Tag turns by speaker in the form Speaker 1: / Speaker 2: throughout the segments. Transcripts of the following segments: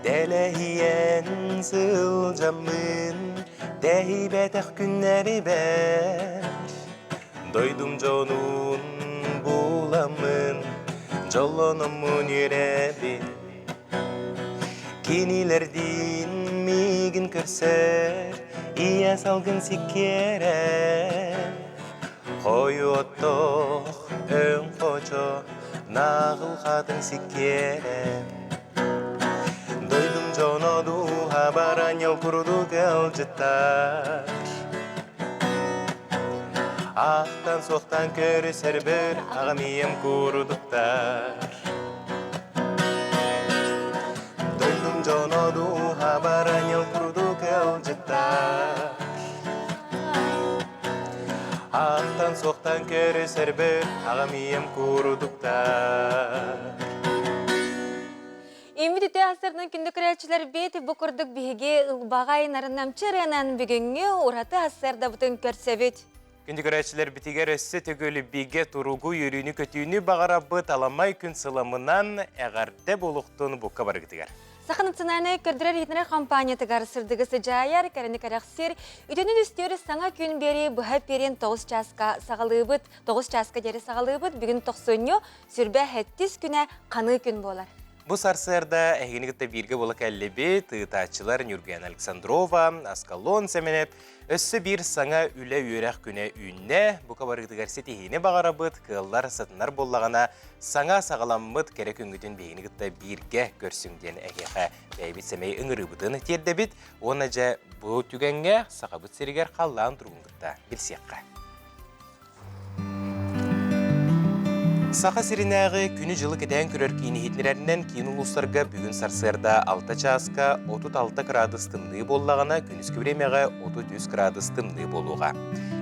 Speaker 1: Тэлэһийэн сылдьаммын тэһийбэтэх күннэрибэр Дойдум дьонун буламмын дьоллономмун үөрэбин Кинилэрдиин миигин көрсөр ийэ салгын сиккиэрэр Хойу оттоох өҥ хочо наҕыл хатыҥ сиккиэрэ Дойдум дьоно дууһа бараньал курдук ыалдьыттар Ахтан-суохтаан көрүсэрбэр аҕам ийэм курдуктар Дойдум дьоно дууһа бараньал курдук ыалдьыттар Аантан-суохтан көрүсэрбэр аҕам ийэм курдуктар.
Speaker 2: Иммит үтүө асырынан күндү көрөөччүлэрбит бу курдук биһиги ылбаҕай нарынамчы ырыанан бүгүҥҥү ураты ассыардабытын көрсөбүт.
Speaker 1: Күндү көрөөччүлэрбитигэр өссө төгүл бигэ туругу, үөрүүнү-көтүүнү баҕарабыт аламай күн сыламынан эҕэрдэ буолуохтун букка барыгытыгар.
Speaker 2: Саха национальнай көрдөрөр-иһитиннэрэр компаниятыгар сырдыгы сыдьаайар, кэрэни кэрэхсиир, үтүөнү түстүүр саҥа күн биэрии быһа периэн 9 чааска саҕалыыбыт. 9 чааска диэри саҕалыыбыт. Бүгүн тохсунньу сүрбэ сэттис күнэ ханыы күн буолар.
Speaker 1: Бу сарсыарда эһигини кытта бииргэ буола кэллибит ыытааччылар Нюргуяна Александрова, Аскалон Сэмэнэп, Өссө биир саҥа үлэ-үөрэх күнэ үүннэ. Бука барыытыгар ситиһиини баҕарабыт, кыаллар, сатанар буоллаҕына, саҥа саҕаламмыт кэрэ күҥҥүтүн биһигини кытта бииргэ көрсүҥ диэн эһиэхэ бэйэбит сэмэй ыҥырыыбытын тиэрдэбит. Уонна дьэ бу түгэҥҥэ Сахабыт сиригэр халлаан туругун кытта билсиэххэ. Саха сиринээҕи күнү-дьылы кэтээн көрөр киин иһитиннэрэринэн киин улуустарга бүгүн сарсыарда 6 чааска 36 кыраадыс тымныы буоллаҕына, күнүскү бириэмэҕэ 33 кыраадыс тымныы буолуоҕа.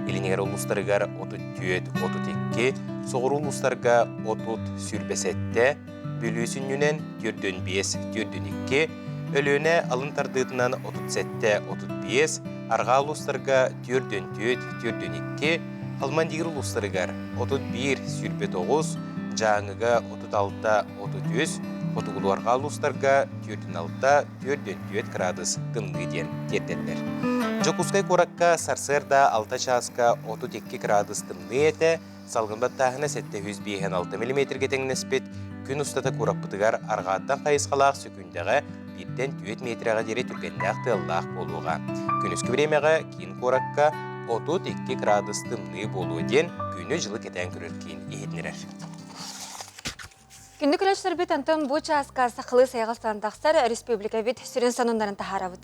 Speaker 1: Илиҥҥэр улуустарыгар 34-32, соҕуруу улуустарга 30-27, Бүлүү сүнньүнэн 45-42, Өлүөнэ алын тардыытынан 37-35, арҕаа улуустарга 44-42, Алмандиир улуустарыгар 31-29, Дьааҥыга 36-33, хотугулуу-арҕаа улуустарга 46-44 кыраадыс тымныы диэн тиэрдэллэр. Дьокуускай куоракка сарсыарда 6 чааска 32 кыраадыс тымныы этэ, Салгын баттааһына 756 миллиметргэ тэҥнэспит, күн устата куораппытыгар арҕааттан хайысхалаах сөкүүндэҕэ бииртэн түөрт миэтэрэҕэ диэри түргэннээх тыаллаах буолуоҕа. Күнүскү бириэмэҕэ киин куоракка 32 градус тымныы буолуо диэн күнү-дьылы кэтээн көрөр киин иһитиннэрэр.
Speaker 2: Күндү көрөөччүлэрбит онтон бу чааска сахалыы сайаҕастан тахсар республикабыт сүрүн сонуннарын таһаарабыт.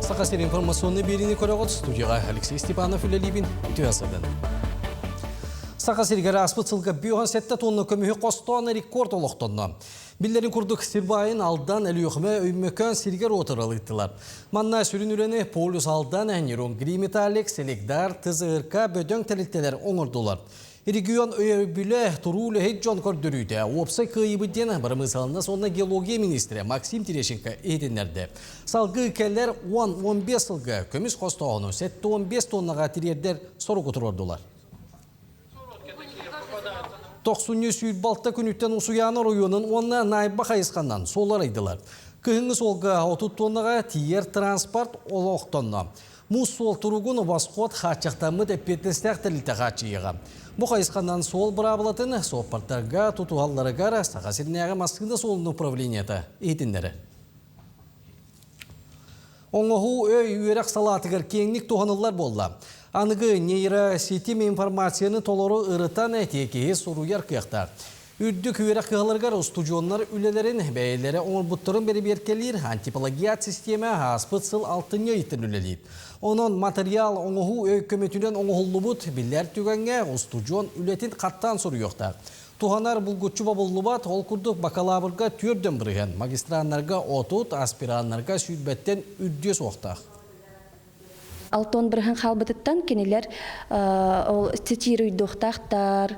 Speaker 3: Саха сирин информационный биэриини көрөҕүт студияҕа Алексей Степанов үлэлиибин үтүө сыдын. Саха сиригэр ааспыт сылга 57 тонна көмүһү хостоон рекорд олохтонно. Биллэрин курдук сир баайын Алдан, Өлүөхүмэ, Өймөкөөн сиригэр уотурал ыыттылар. Манна сүрүн үлэни Полюс Алдан, Нерюнгри Металлик, Селигдар, ТЗРК бөдөҥ тэрилтэлэр оҥордулар. Регион өйөбүлэ туруу үлэһит дьон көрдөрүүтэ уопсай кыайыыбыт диэн бырамыысалынас уонна геология министрэ Максим Терещенко иһитиннэрдэ. Салгыы кэлэр 10-15 сылга көмүс хостооһуну 75 тоннаҕа тириэрдэр соругу туруордулар. Тохсунньу 106 күнүттэн Усуйаана оройуонун уонна Найба хайысханан суоллар ыйдылар. Кыһыҥҥы суолга 30 тоннаҕа тиийэр транспорт олохтонно. Муус суол туругун Восход хааччахтаммыт эппиэтинэстээх тэрилтэ хааччыйыаҕа. Бу хайысханан суол быраабылатын суоппардарга тутуһалларыгар Саха сиринээҕи массыына суолун управлениета иһитиннэрэр. Оҥоһуу өй үөрэх салаатыгар киэҥник туһаныллар буолла. Аныгы нейросетим информацияны толору ырытан тиэкиһи суруйар кыахтаах. Үрдүк үөрэх кыһаларыгар устудьуоннар үлэлэрин бэйэлэрэ оҥорбуттарын бэрэбиэркэлиир антиплагиат систиэмэ ааспыт сыл алтынньы ыйтан үлэлиир. Онон матырыйаал оҥоһуу өй көмөтүнэн оҥоһуллубут биллэр түгэҥҥэ устудьуон үлэтин хаттаан суруйуохтаах. Туһанар булгуччу бобуллубат, ол курдук бакалаврга түөрдөн бырыһыан, магистраннарга 30, аспираннарга сүүрбэттэн үрдүө суохтаах.
Speaker 4: Алтон бырыһын хаалбытыттан кинилэр ол цитируйдуохтаахтар,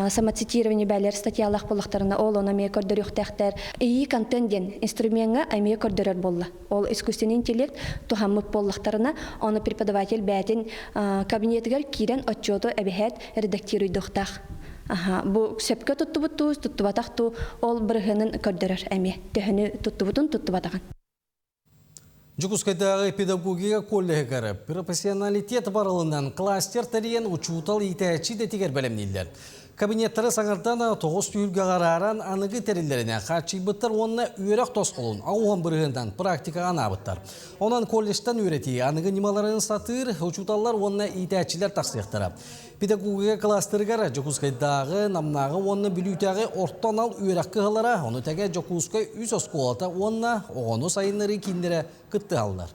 Speaker 4: самоцитирование бээлэр статьялаах буоллахтарына ол ону эмиэ көрдөрүөхтээхтэр. ИИ контент диэн инструмеҥҥа эмиэ көрдөрөр буолла. Ол искусственный интеллект туһаммыт буоллахтарына, ону преподаватель бэйэтин кабинетыгар киирэн отчуоту эбэһээт редактируйдуохтаах. Аха, бу сөпкө туттубут дуу, туттубатах дуу, ол бырыһыанын көрдөрөр эмиэ. Төһөнү туттубутун, туттубатаҕын.
Speaker 3: Дьокуускайдааҕы педагогика коллеһыгар профессионалитет барылынан кластер тэрийэн учуутал иитээччи идэтигэр бэлэмнииллэр. Кабинеттары саҥардан тоҕус түһүлгэҕэ арааран аныгы тэриллэринэн хааччыйбыттар уонна үөрэх тосхолун аҕыс бырыһыанынан практикаҕа анаабыттар. Онон колледжтан үөрэтии аныгы ньымаларын сатыыр учууталлар уонна иитээччилэр тахсыахтара. Педагогика кластерыгар Дьокуускайдааҕы, Намнааҕы уонна Бүлүүтээҕи орто анал үөрэх кыһалара, ону тэҥэ Дьокуускай үс оскуолата уонна оҕону сайыннарыы кииннэрэ кыттыһаллар.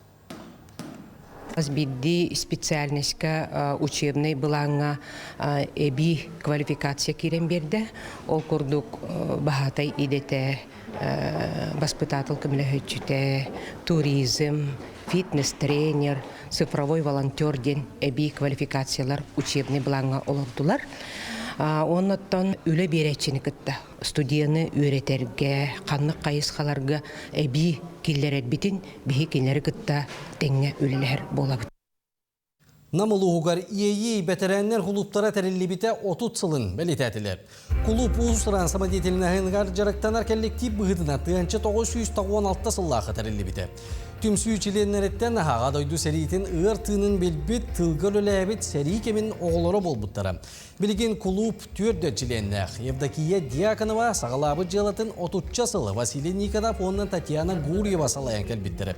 Speaker 5: Хас биирдии специальноска учебнай былааҥҥа эбии квалификация киирэн биэрдэ. Ол курдук баһаатай идэтэ, баспытаатыл көмөлөһөөччүтэ, туризм, фитнес-тренер, цифровой волонтер диэн эбии квалификациялар учебнай былааҥҥа олордулар. Оннуттан үлэ биэрээччини кытта студияны үөрэтэргэ, ханнык хайысхаларга эбии киллэрэрбитин биһи кинилэри кытта тэҥҥэ үлэлэһэр буолабыт.
Speaker 3: Нам улууһугар Иэйии бэтэрээннэр кулууптара тэриллибитэ 30 сылын бэлиэтээтилэр. Кулууп уус-уран самодеятельноһыгар дьарыктанар кэлликтиип быһыытынан 1996 сыллаахха тэриллибитэ. Түмсүү чилиэннэриттэн Аҕа дойду сэриитин ыар тыынын билбит, тылга үлэлээбит сэрии кэмин оҕолоро буолбуттара. Билигин кулууп түөрт чилиэннээх Евдокия Дьяконова саҕалаабыт дьыалатын отучча сыл Василий Никонов уонна Татьяна Гурьева салайан кэлбиттэрэ.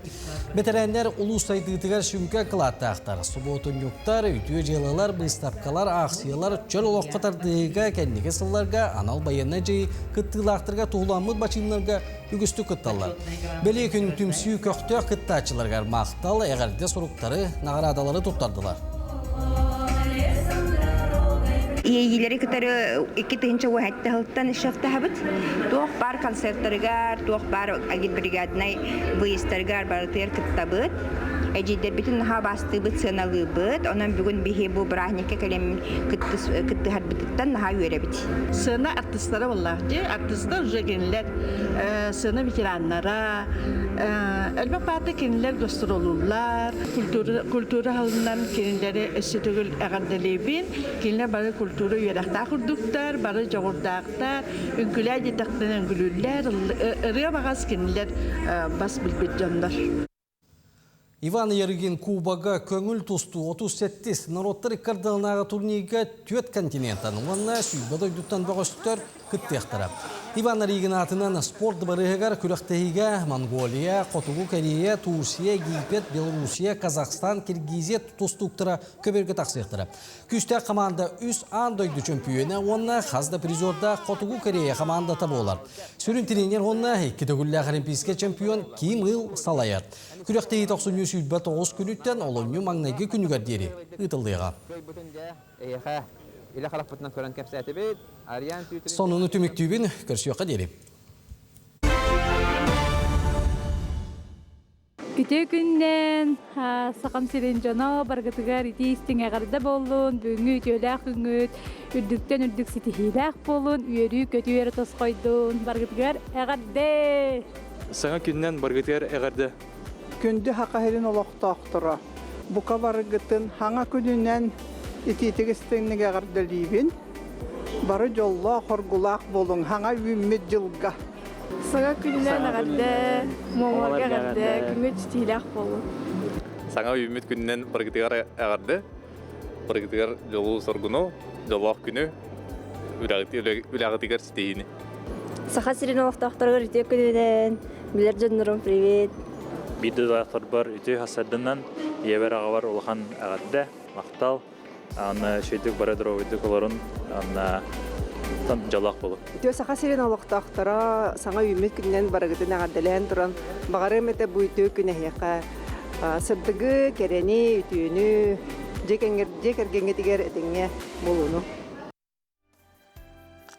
Speaker 3: Бэтэрээннэр улуус сайдыытыгар сүҥкэн кылааттаахтар. Субуотунньуктар, үтүө дьыалалар, быыстапкалар, аахсыйалар чөл олоххо тардыһыыга кэнники сылларга анал байыаннай дьайыы кыттыылаахтарга туһуламмыт бачыымнарга үгүстүк кытталлар. Бэлиэ күн түмсүү көхтөөх кыттааччыларыгар махтал, эҕэрдэ суруктары, наҕараадалары туттардылар.
Speaker 6: Иэйиилэри кытары 2017 сылтан шефтаһабыт. Туох баар концерттарыгар, туох баар агитбригаднай выездтарыгар барытыгар кыттабыт. Эдьиийдэрбитин наһаа убаастыыбыт, сыаналыыбыт. Онон бүгүн биһи бу бырааһынньыкка кэлэн кыттыһарбытыттан наһаа үөрэбит.
Speaker 7: Сцена артыстара буоллаах дии. Артыстар уже кинилэр сцена ветераннара, элбэх баата кинилэр гастролууллар, культура, культура халынан кинилэри өссө төгүл эҕэрдэлиибин. Кинилэр бары культура үөрэхтээх курдуктар, бары дьоҕурдаахтар, үҥкүлээ диэтэхтэринэ үҥкүлүүллэр, ырыа баҕас кинилэр бас билбит дьоннор.
Speaker 3: Иван Ярыгин Кубога көҥүл тустуу 37 норуоттар иккардыланааҕы турнирга түөрт континенттан уонна сүүрбэ дойдуттан бөҕөстөр кыттыахтара. Иван Ярыгин аатынан спорт дыбарыаһыгар күрэхтэһиигэ Монголия, Хотугу Корея, Турция, Египет, Белоруссия, Казахстан, Киргизия тустууктара көбүөргэ тахсыахтара. Күүстээх хамаанда үс аан дойду чөмпүйүөнэ уонна хас да призердаах Хотугу Корея хамаандата буолар. Сүрүн тренер уонна икки төгүллээх олимпийскай чемпион Ким Ил салайар. Күрэхтэһии тохсунньу 29 күнүттэн олунньу маҥнайгы күнүгэр диэри ыытыллыаҕа. Сонуну түмүктүүбүн, көрсүөххэ диэри.
Speaker 8: Үтүө күннэн Сахам сирин дьоно баргытыгар итии истиҥ эҕэрдэ буоллун, бүгүҥҥү үтүөлээх күҥҥүт үрдүктэн үрдүк ситиһиилээх буолун, үөрүү-көтүү эрэ тосхойдун, баргытыгар эҕэрдэ!
Speaker 9: Саҥа күннэн баргытыгар эҕэрдэ!
Speaker 10: Күндү Саха сирин олохтоохторо, бука барыгытын хаҥа күнүнэн итиитик истиҥник эҕэрдэлиибин! Бары дьоллоох-хоргулаах буолуҥ, хаҥа үүммүт дьылга!
Speaker 8: Саҥа күнүнэн эҕэрдэ, Муомаларга эҕэрдэ, күҥҥүт ситиһиилээх буоллун.
Speaker 9: Саҥа үүммүт күнүнэн барыгытыгар эҕэрдэ, барыгытыгар дьолу-соргуну, дьоллоох күнү, үлэҕитигэр ситиһиини.
Speaker 11: Саха сирин олохтоохторугар үтүө күнүнэн, билэр дьоннорум привет.
Speaker 9: Биир дойдулаахтарбар үтүө хасардынан ийэбэр аҕабар улахан эҕэрдэ, махтал. Аны үчүгэйдик бары доруобуйдук олорун, анна дьоллоох болу.
Speaker 12: Үтүө Саха сирин олохтоохторо саҥа үүммүт күнүнэн барыгытын эҕэрдэлээн туран, баҕарыам этэ бу үтүө күн эһиэхэ сырдыгы, кэрэни, үтүөнү, дьиэ кэргэҥҥитигэр этэҥҥэ буолууну.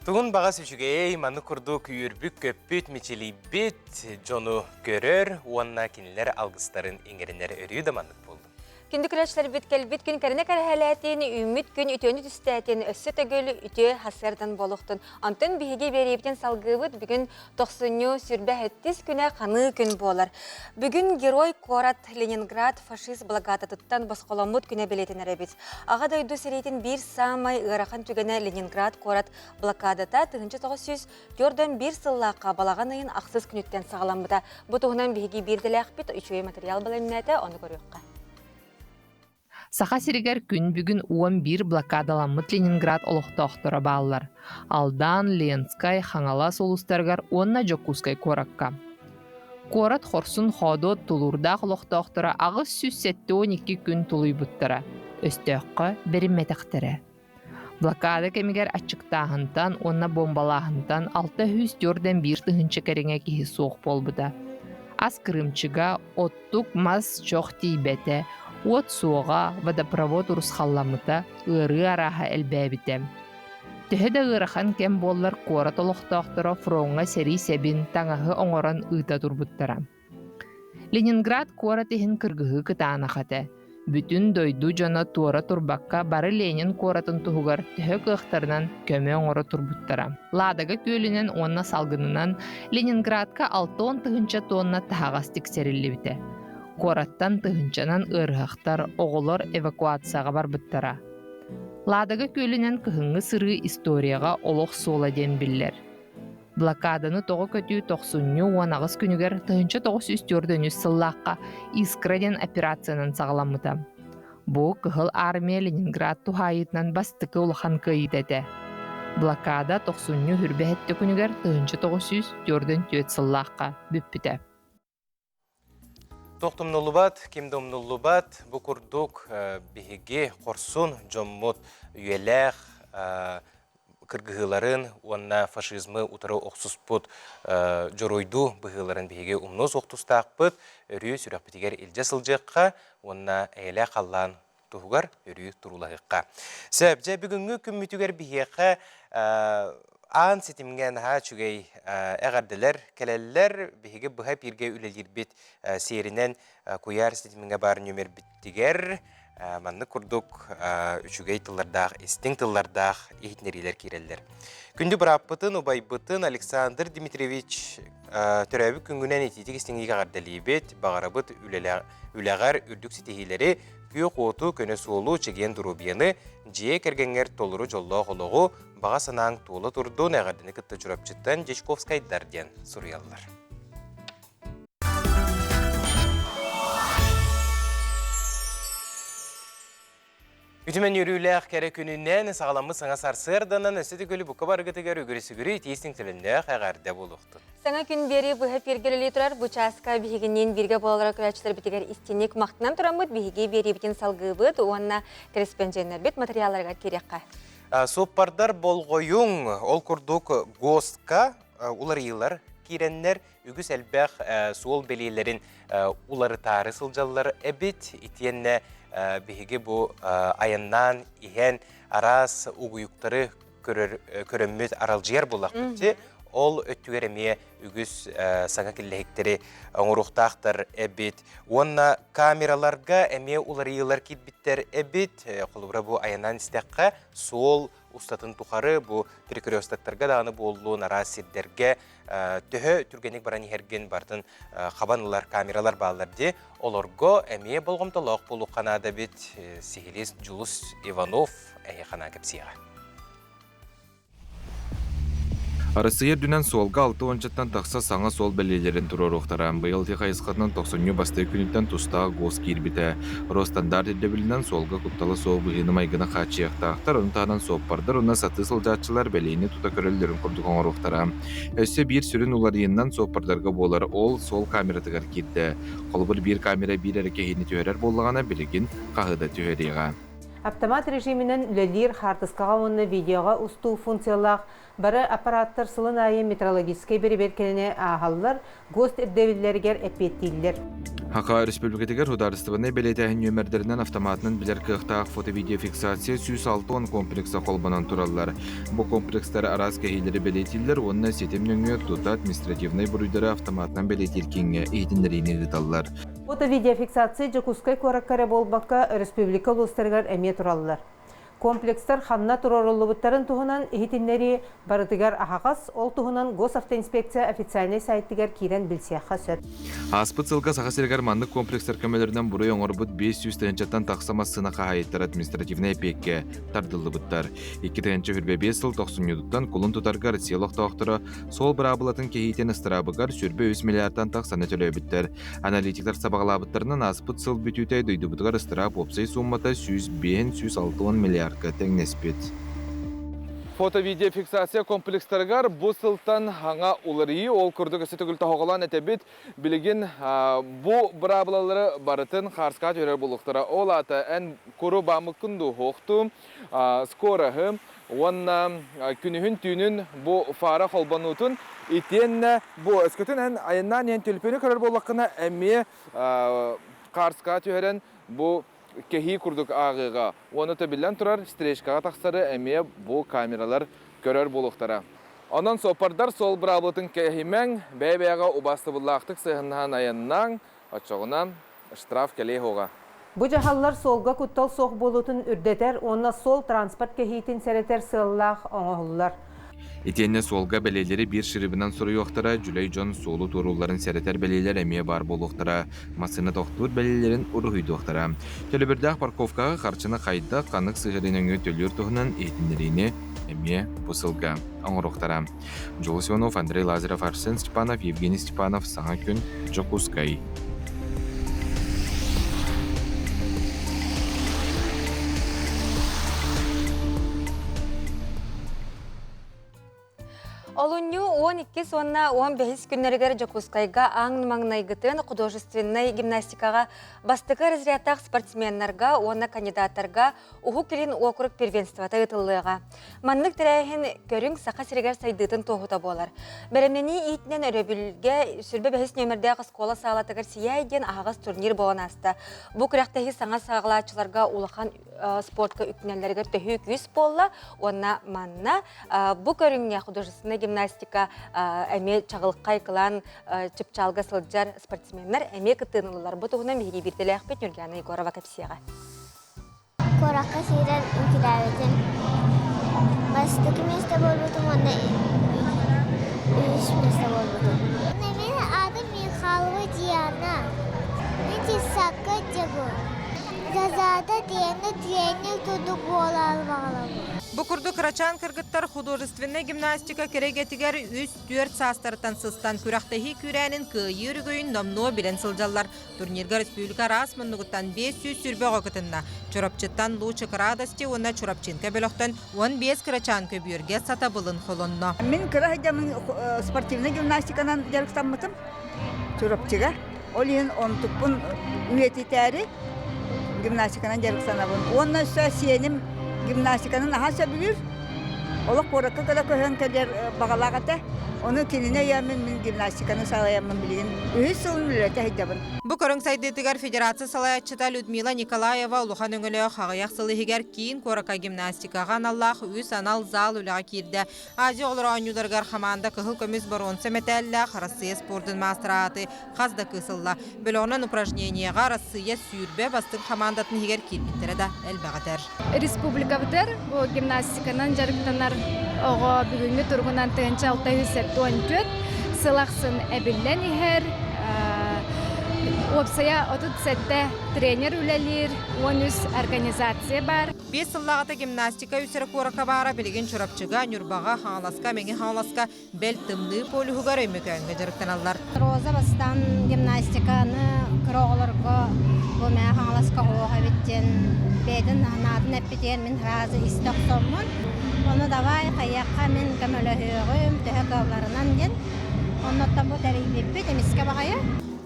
Speaker 1: Тугун баҕас үчүгэй, маннык курдук үөрбүт-көппүт, мичилийбит дьону көрөр уонна кинилэр алгыстарын иҥэринэр өрүү да маннык буоллун.
Speaker 2: Күндү көрөөччүлэрбит кэлбит күн кэринэ кэрэһэлээтин, үүммүт күн үтүөнү түстээтин, өссө төгүл үтүө хасыардан буолуохтун. Онтон биһиги биэриибитин салгыыбыт. Бүгүн тохсунньу сүрбэ сэттис күнэ ханыы күн буолар. Бүгүн герой куорат Ленинград фашист блокадатыттан босхоломмут күнэ бэлиэтэнэр эбит. Аҕа дойду сэриитин биир саамай ыарахан түгэнэ Ленинград куорат блокадата 1941 сыллаахха балаҕан ыйын ахсыс күнүттэн саҕаламмыта. Бу туһунан биһиги биирдэлээхпит үчүгэй материал бэлэмнээтэ, ону көрүөххэ.
Speaker 13: Саха сиригэр күн бүгүн 11 блокадаламмыт Ленинград олохтоохторо бааллар. Алдан, Ленскай, Хаҥалас улуустарыгар уонна Дьокуускай куоракка. Куорат хорсун-хоодуот тулуурдаах олохтоохторо 872 күн тулуйбуттара, өстөөххө бэриммэтэхтэрэ. Блокада кэмигэр аччыктааһынтан уонна буомбалааһынтан 641 тыһыынча кэриҥэ киһи суох буолбута. Ас кырыымчыга, оттук мас чох тиийбэтэ, уот суоҕа, водопровод урусхалламмыта, ыарыы арааһа элбээбитэ. Төһө да ыарахан кэм буоллар куорат олохтоохторо фроҥҥа сэрии сэбин, таҥаһы оҥорон ыыта турбуттара. Ленинград куорат иһин кыргыһыы кытаанах этэ. Бүтүн дойду дьоно туора турбакка бары Ленин куоратын туһугар төһө кыахтарынан көмө оҥоро турбуттара. Ладога күөлүнэн уонна салгынынан Ленинградка 60 тыһыынча тонна таһаҕас тиксэриллибитэ. Куораттан тыһыынчанан ыарыһахтар, оҕолор эвакуацияҕа барбыттара. Ладога күөлүнэн кыһыҥҥы сырыы историяҕа олох суола диэн биллэр. Блокаданы тоҕо көтүү тохсунньу 18 күнүгэр 1943 сыллаахха «Искра» диэн операциянан саҕаламмыта. Бу Кыһыл Армия Ленинград туһаайыытынан бастакы улахан кыайыыта этэ. Блокада тохсунньу хүрбэһэттэ күнүгэр 1944 сыллаахха бүппүтэ.
Speaker 1: Туох тумнуллубат, ким да умнуллубат, бу курдук биһиги хорсун дьоммут үйэлээх кыргыһыыларын уонна фашизмы утары охсуспут дьоруойдуу быһыыларын биһиги умнуо суох тустаахпыт, өрүү сүрэхпитигэр илдьэ сылдьыахха уонна эйэлээх халлаан туһугар өрүү туруулаһыахха. Сөп, дьэ бүгүҥҥү күммүтүгэр биһиэхэ аан ситимҥэ наһаа үчүгэй эҕэрдэлэр кэлэллэр. Биһиги быһа эпииргэ үлэлиирбит сиэринэн куйаар ситимҥэ баар нүмербиттигэр маннык курдук үчүгэй тыллардаах, истиҥ тыллардаах иһитиннэриилэр киирэллэр. Күндү бырааппытын, убайбытын Александр Дмитриевич төрөөбүт күҥҥүнэн итиитик истиҥник эҕэрдэлиибит, баҕарабыт үлэҕэр үрдүк ситиһиилэри, күөх уоту, көнө суолу, чэгиэн доруобуйаны, дьиэ кэргэҥҥэр толору дьоллоох олоҕу, баҕа санааҥ туола турдун, эҕэрдэни кытта Чурапчыттан Дьячковскайдар диэн суруйаллар. Үтүмэн үөрүүлээх кэрэ күнүнэн саҕаламмыт саҥа сарсыарданан өссө төгүл бука барыгытыгар үгүрү-сүгүрү итиистиҥ төлөннөөх эҕэрдэ буолуохтун.
Speaker 2: Саҥа күн биэрии быһа эфиргэ үлэлии турар бу чааска биһигинниин бииргэ буолаллара көрөөччүлэрбитигэр истиҥник махтанан тураммыт биһиги биэриибитин салгыыбыт уонна кэрэспэндьиэннэрбит материалларыгар киириэххэ.
Speaker 1: Суоппардар болҕойуҥ, ол курдук ГОСТка уларыйыылар киирэннэр үгүс элбэх суол бэлиэлэрин уларытаары сылдьаллар эбит. Итиэннэ биһиги бу айаннаан иһэн араас угуйуктары көрөр, көрөммүт аралдьыйар буоллахпыт. Ол өттүгэр эмиэ үгүс саҥа киллэһиктэри оҥоруохтаахтар эбит. Уонна камераларга эмиэ уларыйыылар киирбиттэр эбит. Холобура бу айаннаан истэххэ суол устатын тухары бу перекрестоктарга даҕаны буоллун араас сирдэргэ төһө түргэнник баран иһэргин барытын хабан ылар камералар бааллар дии. Олорго эмиэ болҕомтолоох буолуохха наада эбит. Сиһилиис Дьулус Иванов эһиэхэ кэпсиэҕэ.
Speaker 14: Арассыыйа үрдүнэн суолга алта уончаттан тахса саҥа суол бэлиэлэрин туруоруохтара. Быйыл ити хайысхатынан тохсунньу бастакы күнүттэн тустаах ГОС киирбитэ. Росстандарт ирдэбилинэн суолга куттала суох быһыыны-майгыны хааччыйыахтаахтар, ону таһынан суоппардар уонна сатыы сылдьааччылар бэлиэни тута көрөллөрүн курдук оҥоруохтара. Өссө биир сүрүн уларыйыынан суоппардарга буолар, ол суол камератыгар киирдэ. Холобур, биир камера биир эрэ киһини түһэрэр буоллаҕына, билигин хаһы да түһэриэҕэ.
Speaker 15: Автомат режиминэн үлэлиир хаартыскаҕа уонна видеоҕа устуу функциялаах бары аппараттар сылын аайы метрологическай бэрэбиэркэни ааһаллар, ГОСТ ирдэбиллэригэр эппиэттииллэр.
Speaker 14: Саха Республикатыгар судаарыстыбаннай бэлиэтээһин нүөмэрдэринэн автоматынан билэр кыахтаах фото-видеофиксация 160 комплекса холбонон тураллар. Бу комплекстар араас кэһиилэри бэлиэтииллэр уонна ситим нөҥүө тута административнай буруйдары автоматынан бэлиэтиир кииҥҥэ иһитиннэриини ыыталлар.
Speaker 15: Фото-видеофиксация Дьокуускай куоракка эрэ буолбакка, республика улуустарыгар эмиэ тураллар. Комплекстар ханна туруоруллубуттарын туһунан иһитиннэрии барытыгар аһаҕас, ол туһунан Госавтоинспекция официальнай сайтыгар киирэн билсиэххэ сөп.
Speaker 14: Ааспыт сылга Саха сиригэр маннык комплекстар көмөлөрүнэн буруй оҥорбут 500 тыһыынчаттан тахса массыына хаһаайыттара административнай эпиэккэ тардыллыбыттар. 2025 сыл тохсунньутуттан кулун тутарга Россия олохтоохторо суол быраабылатын кэһиитин ыстараабыгар 23 миллиардтан тахсаны төлөөбүттэр. Аналитиктар сабаҕалаабыттарынан ааспыт сыл бүтүүтэ дойдубутугар ыстараап уопсай сууммата 105-160 миллиардка тэҥнэспит.
Speaker 16: Фото-видеофиксация комплекстарыгар бу сылтан хаҥа уларыйыы ол курдук өссө төгүл тоһоҕолоон этэбит. Билигин бу быраабылалары барытын хаарскаҕа түһэрэр буолуохтара. Ол аата эн куру бааммыккын дуу, суохтуу, скороһы уонна күнүһүн-түүнүн бу фара холбонуутун итиэннэ бу өскөтүн эн айаннаан иһэн түлпүнү көрөр буоллаххына эмиэ хаарскаҕа түһэрэн бу кэһии курдук ааҕыыга уонна төбүллэн турар стрижкаҕа тахсары эмиэ бу камералар көрөр буолуохтара. Онон суоппардар суол быраабылатын кэһимэҥ, бэйэ-бэйэҕэ убаастабыллаахтык сыһыаннаһан айаннааҥ, оччоҕуна штраф кэлиэ суоҕа.
Speaker 15: Бу дьаһаллар суолга куттал суох буолуутун үрдэтэр уонна суол-транспорт кэһиитин сэрэтэр сыаллаах оҥоһуллар.
Speaker 14: Итиэннэ суолга бэлиэлэри биир шрибынан суруйуохтара, дьүлэй дьон суолу туоруулларын сэрэтэр бэлиэлэр эмиэ баар буолуохтара, массыына тохтуур бэлиэлэрин уруһуйдуохтара. Төлөбүрдээх парковкаҕа харчыны хайдах, ханнык сыһыары нөҥүө төлүүр туһунан иһитиннэриини эмиэ бу сылга оҥоруохтара. Дьулус Иванов, Андрей Лазарев, Арсен Степанов, Евгений Степанов, Саҥа күн, Дьокуускай.
Speaker 2: Олунньу 12 уонна 15 күннэригэр Дьокуускайга аан маҥнайгытын художественнай гимнастикаҕа бастакы разрядтаах спортсменнарга уонна кандидаттарга Уһук Илин уокурук первенствота ыытыллыаҕа. Маннык тэрээһин көрүҥ Саха сиригэр сайдыытын туоһута буолар. Бэлэмнэнии иитинэн өрөбүлгэ сүрбэ бэһис нүөмэрдээх оскуола саалатыгар Сияй диэн аһаҕас турнир буолан ааста. Бу күрэхтэһии саҥа саҕалааччыларга улахан спортка үктэнэллэригэр төһүү күүс буолла уонна манна бу көрүҥҥэ художественнай гимнастика эмиэ чаҕылхай кылаан чыпчаалга сылдьар спортсменнар эмиэ кыттыыны ыллылар. Бу туһунан биһиги биирдэлээхпит Нюргана Егорова кэпсиэҕэ.
Speaker 17: Куоракка киирэн үҥкүүлээбитим. Бастакы миэстэ буолбутум уонна үһүс миэстэ буолбутум. Мин аатым Михайлова Диана. Мин детсадка дьабын. Жазаата диэни тренер курдук буолаары баҕарабын.
Speaker 18: Бу курдук кырачаан кыргыттар художественнай гимнастика кэрэгэтигэр үс-түөрт саастарыттан сыстан күрэхтэһии күүрээнин кыайыы өрөгөйүн номнуо билэн сылдьаллар. Турнирга республика араас муннугуттан 520 оҕо кытынна. Чурапчыттан Лучик радости уонна Чурапчинка бөлөхтөн 15 кырачаан көбүөргэ сатабылын холонно.
Speaker 19: Мин кыра сылдьаммын спортивнай гимнастиканан дьарыктаммытым Чурапчыга. Ол иһин онтукпун үйэтитээри гимнастиканан дьарыктанабын. Уонна өссө сиэним гимнастиканы наһаа сөбүлүүр. Олох куоракка кэлэ көһөн кэлэр баҕалаах этэ. Ону кинини өйөөммүн мин гимнастиканы салайаммын билигин үһүс сылын үлэлэтэ сылдьабын.
Speaker 18: Бу көрүҥ сайдыытыгар федерация салайааччыта Людмила Николаева улахан өҥөлөөх аҕыйах сыл иһигэр киин куоракка гимнастикаҕа аналлаах үс анал зал үлэҕэ киирдэ. Азия оҕолоро оонньууларыгар хамаанда кыһыл көмүс боруонса мэтээллээх Арассыыйа спордун маастара ааты хас да кыыс ылла. Бөлөҕүнэн упражнениеҕа Арассыыйа сүүрбэ бастыҥ хамаандатын иһигэр киирбиттэрэ да элбэх этэр.
Speaker 20: Республикабытыгар бу гимнастиканан дьарыктанар оҕо бүгүҥҥү туругунан 1674 сыл ахсын эбиллэн иһэр. Уопсайа 37 тренер үлэлиир, 13 организация бар.
Speaker 18: Биэс сыллааҕыта гимнастика үс эрэ куоракка баара, билигин Чурапчыга, Ньурбаҕа, Хаҥаласка, Мэҥэ Хаҥаласка бэл тымныы полюһугар Өймөкөөҥҥө дьарыктаналлар.
Speaker 21: Роза бастаан гимнастиканы кыра оҕолорго бу Мэҥэ Хаҥаласка оһох эбит диэн бэйэтин санаатын эппитигэр мин сразу истэ охсоммун ону давай хайыахха мин көмөлөһүөҕүм төһө кыалларынан диэн оннуттан бу тэрийбиппит эмискэ баҕайы.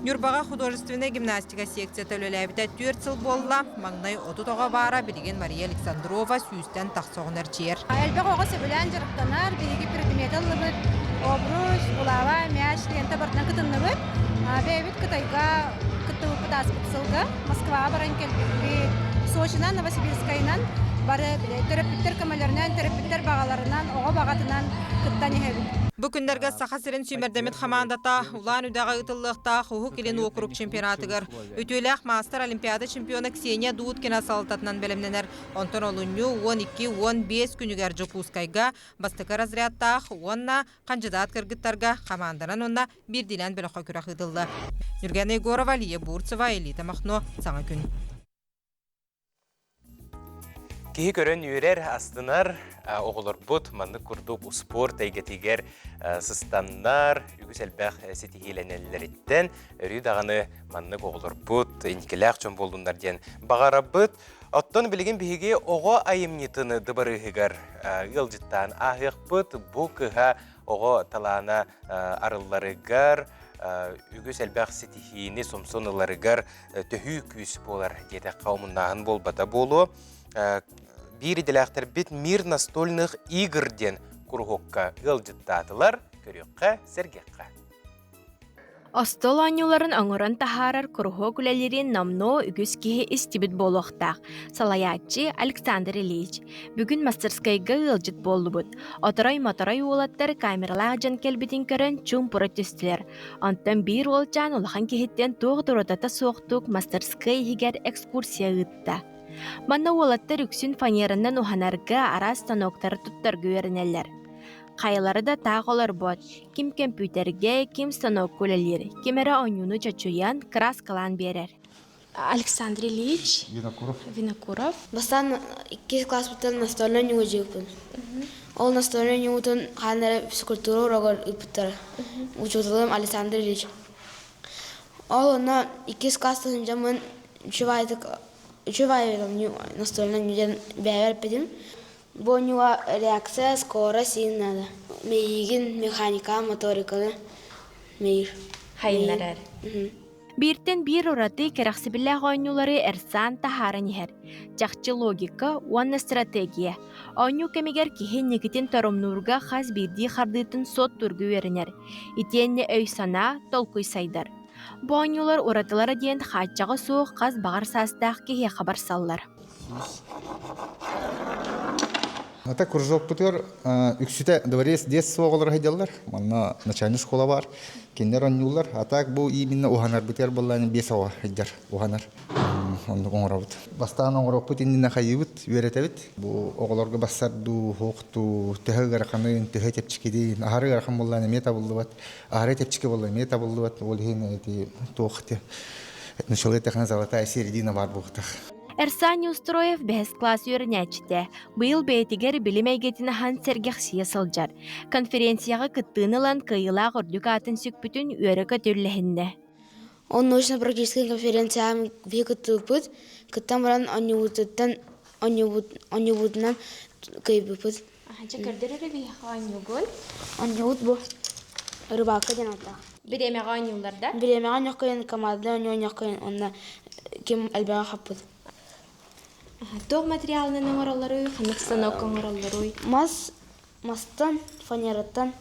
Speaker 18: Ньурбаҕа художественнай гимнастика секцията үлэлээбитэ түөрт сыл буолла. Маҥнай 30 оҕо баара, билигин Мария Александрова сүүстэн тахса оҕону эрчийэр.
Speaker 22: Элбэх оҕо сөбүлээн дьарыктанар. Биһиги предмети ыллыбыт. Обруч, булава, мяч лента барытынан кытынныбыт. Бэйэбит Кытайга кыттыбыппыт ааспыт сылга. Москваҕа баран кэлбиппит. Сочинан, Новосибирскайынан бары төрөппүттэр көмөлөрүнэн, төрөппүттэр баҕаларынан, оҕо баҕатынан кыттан иһэбит.
Speaker 18: Бу күннэргэ Саха сирин сүүмэрдэммит хамаандата Улаан-Үдэҕэ ыытыллыахтаах Уһук Илин уокурук чемпионатыгар үтүөлээх маастар Олимпиада чемпиона Ксения Дудкина салалтатынан бэлэмнэнэр. Онтон олунньу 12-15 күнүгэр Дьокуускайга бастакы разрядтаах уонна хандьыдаат кыргыттарга хамаанданан уонна биирдиилээн бөлөххө күрэх ыытылла. Нюргена Егорова, Лия Бурцева, Элита Махно. Саҥа күн.
Speaker 1: Киһи көрөн үөрэр, астынар, оҕолорбут маннык курдук успуорт эйгэтигэр сыстаннар, үгүс элбэх ситиһиилэнэллэриттэн өрүү даҕаны маннык оҕолорбут инникилээх дьон буоллуннар диэн баҕарабыт. Оттон билигин биһиги оҕо айымньытын дыбарыыһыгар ыалдьыттаан ааһыахпыт. Бу кыһа оҕо талаана арылларыгар, үгүс элбэх ситиһиини сомсон ыларыгар төһүү күүс буолар диэтэххэ омуннааһын буолбата буолуо. Биир идэлээхтэрбит «Мир настольных игр» диэн куруһуокка ыалдьыттаатылар. Көрүөххэ, сэргиэххэ.
Speaker 4: Остуол оонньууларын оҥорон таһаарар куруһуок үлэлиирин номнуо үгүс киһи истибит буолуохтаах. Салайааччы Александр Ильич. Бүгүн мастерскайга ыалдьыт буоллубут. Оторой-моторой уолаттар камералаах дьон кэлбитин көрөн чуумпура түстүлэр. Онтон биир уолчаан улахан киһиттэн туох да уратата суохтук мастарыскыай иһигэр экскурсия ыытта. Манна уолаттар үксүн фанеранан уһанарга, араас станоктары туттарга үөрэнэллэр. Хайалара да таах олорбот, ким көмпүүтэргэ, ким станокка үлэлиир, ким эрэ оонньууну чочуйан, кырааскалаан биэрэр.
Speaker 5: Александр Ильич
Speaker 23: Винокуров.
Speaker 5: Винокуров.
Speaker 23: Бастаан иккис класспыттан настольнай ньугу Ол настольнай ньугутун хаан эрэ физкультура урогар ыыппыттара. Учууталым Александр Ильич. Ол онно иккис класстан сылдьаммын үчүгэй үчүгэй настольнай ньуден бэйэбэр эппитим. Бу оонньууга реакция, скорость иин надо. Миигин механика, моториканы миир.
Speaker 4: Хайыннарар. Бииртэн биир ураты кэрэхсэбиллээх оонньуулары Эрсан таһааран иһэр. Чахчы логика уонна стратегия. Оонньуу кэмигэр киһи инникитин торумнуурга хас биирдии хардыытын суоттуурга үөрэнэр. Итиэннэ өй-санаа, толкуй сайдар. Бу оонньуулар уратылара диэн хааччаҕа суох хас баҕар саастаах киһиэхэ барсаллар.
Speaker 23: Ата кружокпутугар үксүтэ дворец детства оҕолоро сылдьаллар. Манна начальный школа бар. Кинилэр оонньууллар. А так бу именно уһанарбытыгар буоллаан биэс оҕо сылдьар, уһанар. Оннук оҥоробут. Бастаан оҥоруохпут иннинэ хайыыбыт, үөрэтэбит. Бу оҕолорго бассар дуу, суох дуу, төһө ыараханын, төһө чэпчэкитин, аһары ыарахан буоллаан эмиэ табыллыбат, аһары чэпчэки буолла эмиэ табыллыбат. Ол иһин ити туох начало эттэххинэ золотая середина баар буолуохтаах.
Speaker 4: Эрсан Неустроев бэһис класс үөрэнээччитэ. Быйыл бэйэтигэр билим эйгэтин аһан сэргэхсийэ сылдьар. Конференцияҕа кыттыыны ылан кыайыылаах үрдүк аатын сүкпүтүн үөрэ-көтө үллэһиннэ.
Speaker 23: Он научно-практическай конференцияҕа биһи кыттыбыппыт. Кыттан баран оонньуубутуттан оонньуубутунан кыайбыппыт.
Speaker 5: Дьэ көрдөр эрэ биһиэхэ оонньуугун.
Speaker 23: Оонньуубут бу рыбалка диэн ааттаах.
Speaker 5: Бириэмэҕэ оонньууллар да?
Speaker 23: Бириэмэҕэ оонньуоххайын, команда оонньуоххайын уонна ким элбэҕи хаппыт.
Speaker 5: Туох материалынан оҥороллоруй, ханнык станокка оҥороллоруй?
Speaker 23: Мас, мастан, фанераттан.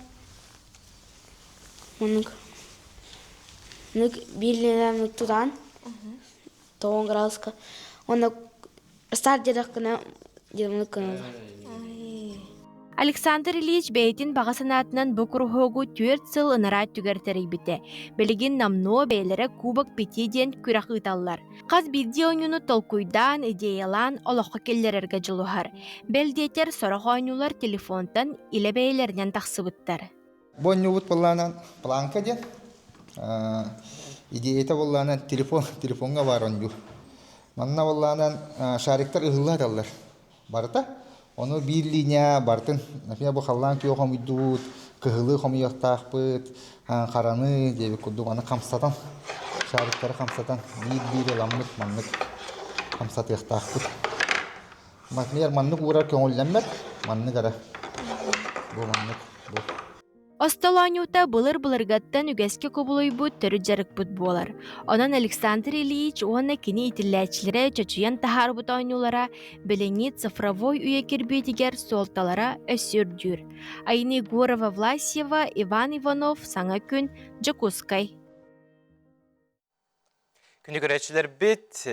Speaker 23: Оннук. Оннук биир тутаан, тоҕон градуска. Онно Старт диэтэххинэ дьиэлэник гыналлар.
Speaker 4: Александр Ильич бэйэтин баҕа санаатынан бу куруһуогу 4 сыл ынараа өттүгэр тэрийбитэ. Билигин номнуо бэйэлэрэ Кубок Пяти диэн күрэх ыыталлар. Хас биирдии оонньууну толкуйдаан, идеялаан олоххо киллэрэргэ дьулуһар. Бэл диэтэр, сорох оонньуулар телефонтан илэ бэйэлэринэн тахсыбыттар.
Speaker 23: Бу оонньуубут буоллаанан планка диэн. Идеята буоллаанан телефон, телефоҥҥа баар оонньуу. Манна буоллаанан шариктар ыһылла сыталлар барыта. Ону биир линия барытын, например, бу халлаан күөх хомуйдубут, кыһылы хомуйуохтаахпыт, хараны диэбит курдук аны хамсатан, шариктары хамсатан биир-биир ыламмыт маннык хамсатыахтаахпыт. Например, маннык уурар көҥүллэммэт, маннык эрэ. Бу маннык, бу.
Speaker 4: Остол оонньуута былыр-былыргаттан үгэскэ кубулуйбут төрүт дьарыкпыт буолар. Онон Александр Ильич уонна кини иитиллээччилэрэ чочуйан таһаарбыт оонньуулара билиҥҥи цифровой үйэ кирбиитигэр суолталара өссө үрдүүр. Айна Егорова-Власьева, Иван Иванов, Саҥа күн, Дьокуускай.
Speaker 1: Күнү көрөөччүлэрбит,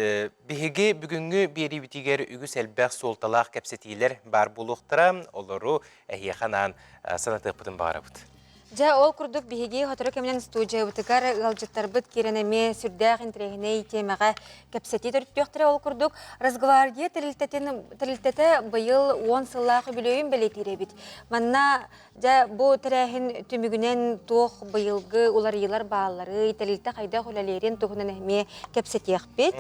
Speaker 1: биһиги бүгүҥҥү биэриибитигэр үгүс элбэх суолталаах кэпсэтиилэр баар буолуохтара. Олору эһиэхэ анаан санатыахпытын баҕарабыт.
Speaker 2: Дьэ, ол курдук биһиги сотору кэминэн студиябытыгар ыалдьыттарбыт киирэн эмиэ сүрдээх интэриэһинэй тиэмэҕэ кэпсэтии төрүттүөхтэрэ. Ол курдук Росгвардия тэрилтэтин тэрилтэтэ быйыл 10 сыллаах үбүлүөйүн бэлиэтиир эбит. Манна дьэ бу тэрээһин түмүгүнэн туох быйылгы уларыйыылар баалларый, тэрилтэ хайдах үлэлиирин туһунан эмиэ кэпсэтиэхпит.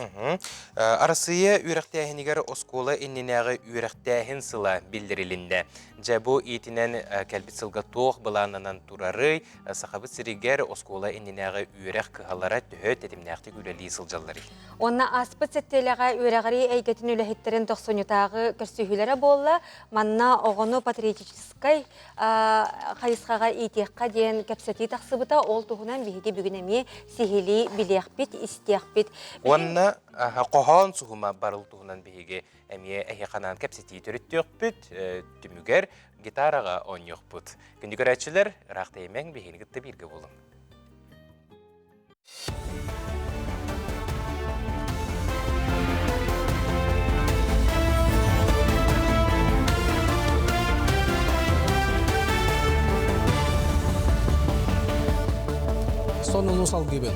Speaker 1: Арассыыйа үөрэхтээһинигэр оскуола иннинээҕи үөрэхтээһин сыла биллэрилиннэ. Дьэ, бу иитинэн кэлбит сылга туох былааннанан турарый, Сахабыт сиригэр оскуола иннинээҕи үөрэх кыһалара төһө тэтимнээхтик үлэлии сылдьалларый?
Speaker 2: Уонна ааспыт сэттиэлэҕэ үөрэҕирии эйгэтин үлэһиттэрин тохсунньутааҕы көрсүһүүлэрэ буолла. Манна оҕону патриотическай хайысхаҕа иитиэххэ диэн кэпсэтии тахсыбыта. Ол туһунан биһиги бүгүн эмиэ сиһилии билиэхпит, истиэхпит.
Speaker 1: Уонна хоһоон суһума барыл туһунан биһиги Эмиэ эһиэхэ анаан кэпсэтии төрүттүөхпүт, түмүгэр гитараҕа оонньуохпут. Күндү көрөөччүлэр, ыраах тэйимэҥ, биһигини кытта бииргэ буолуҥ.
Speaker 3: Сонуну салгыыбын.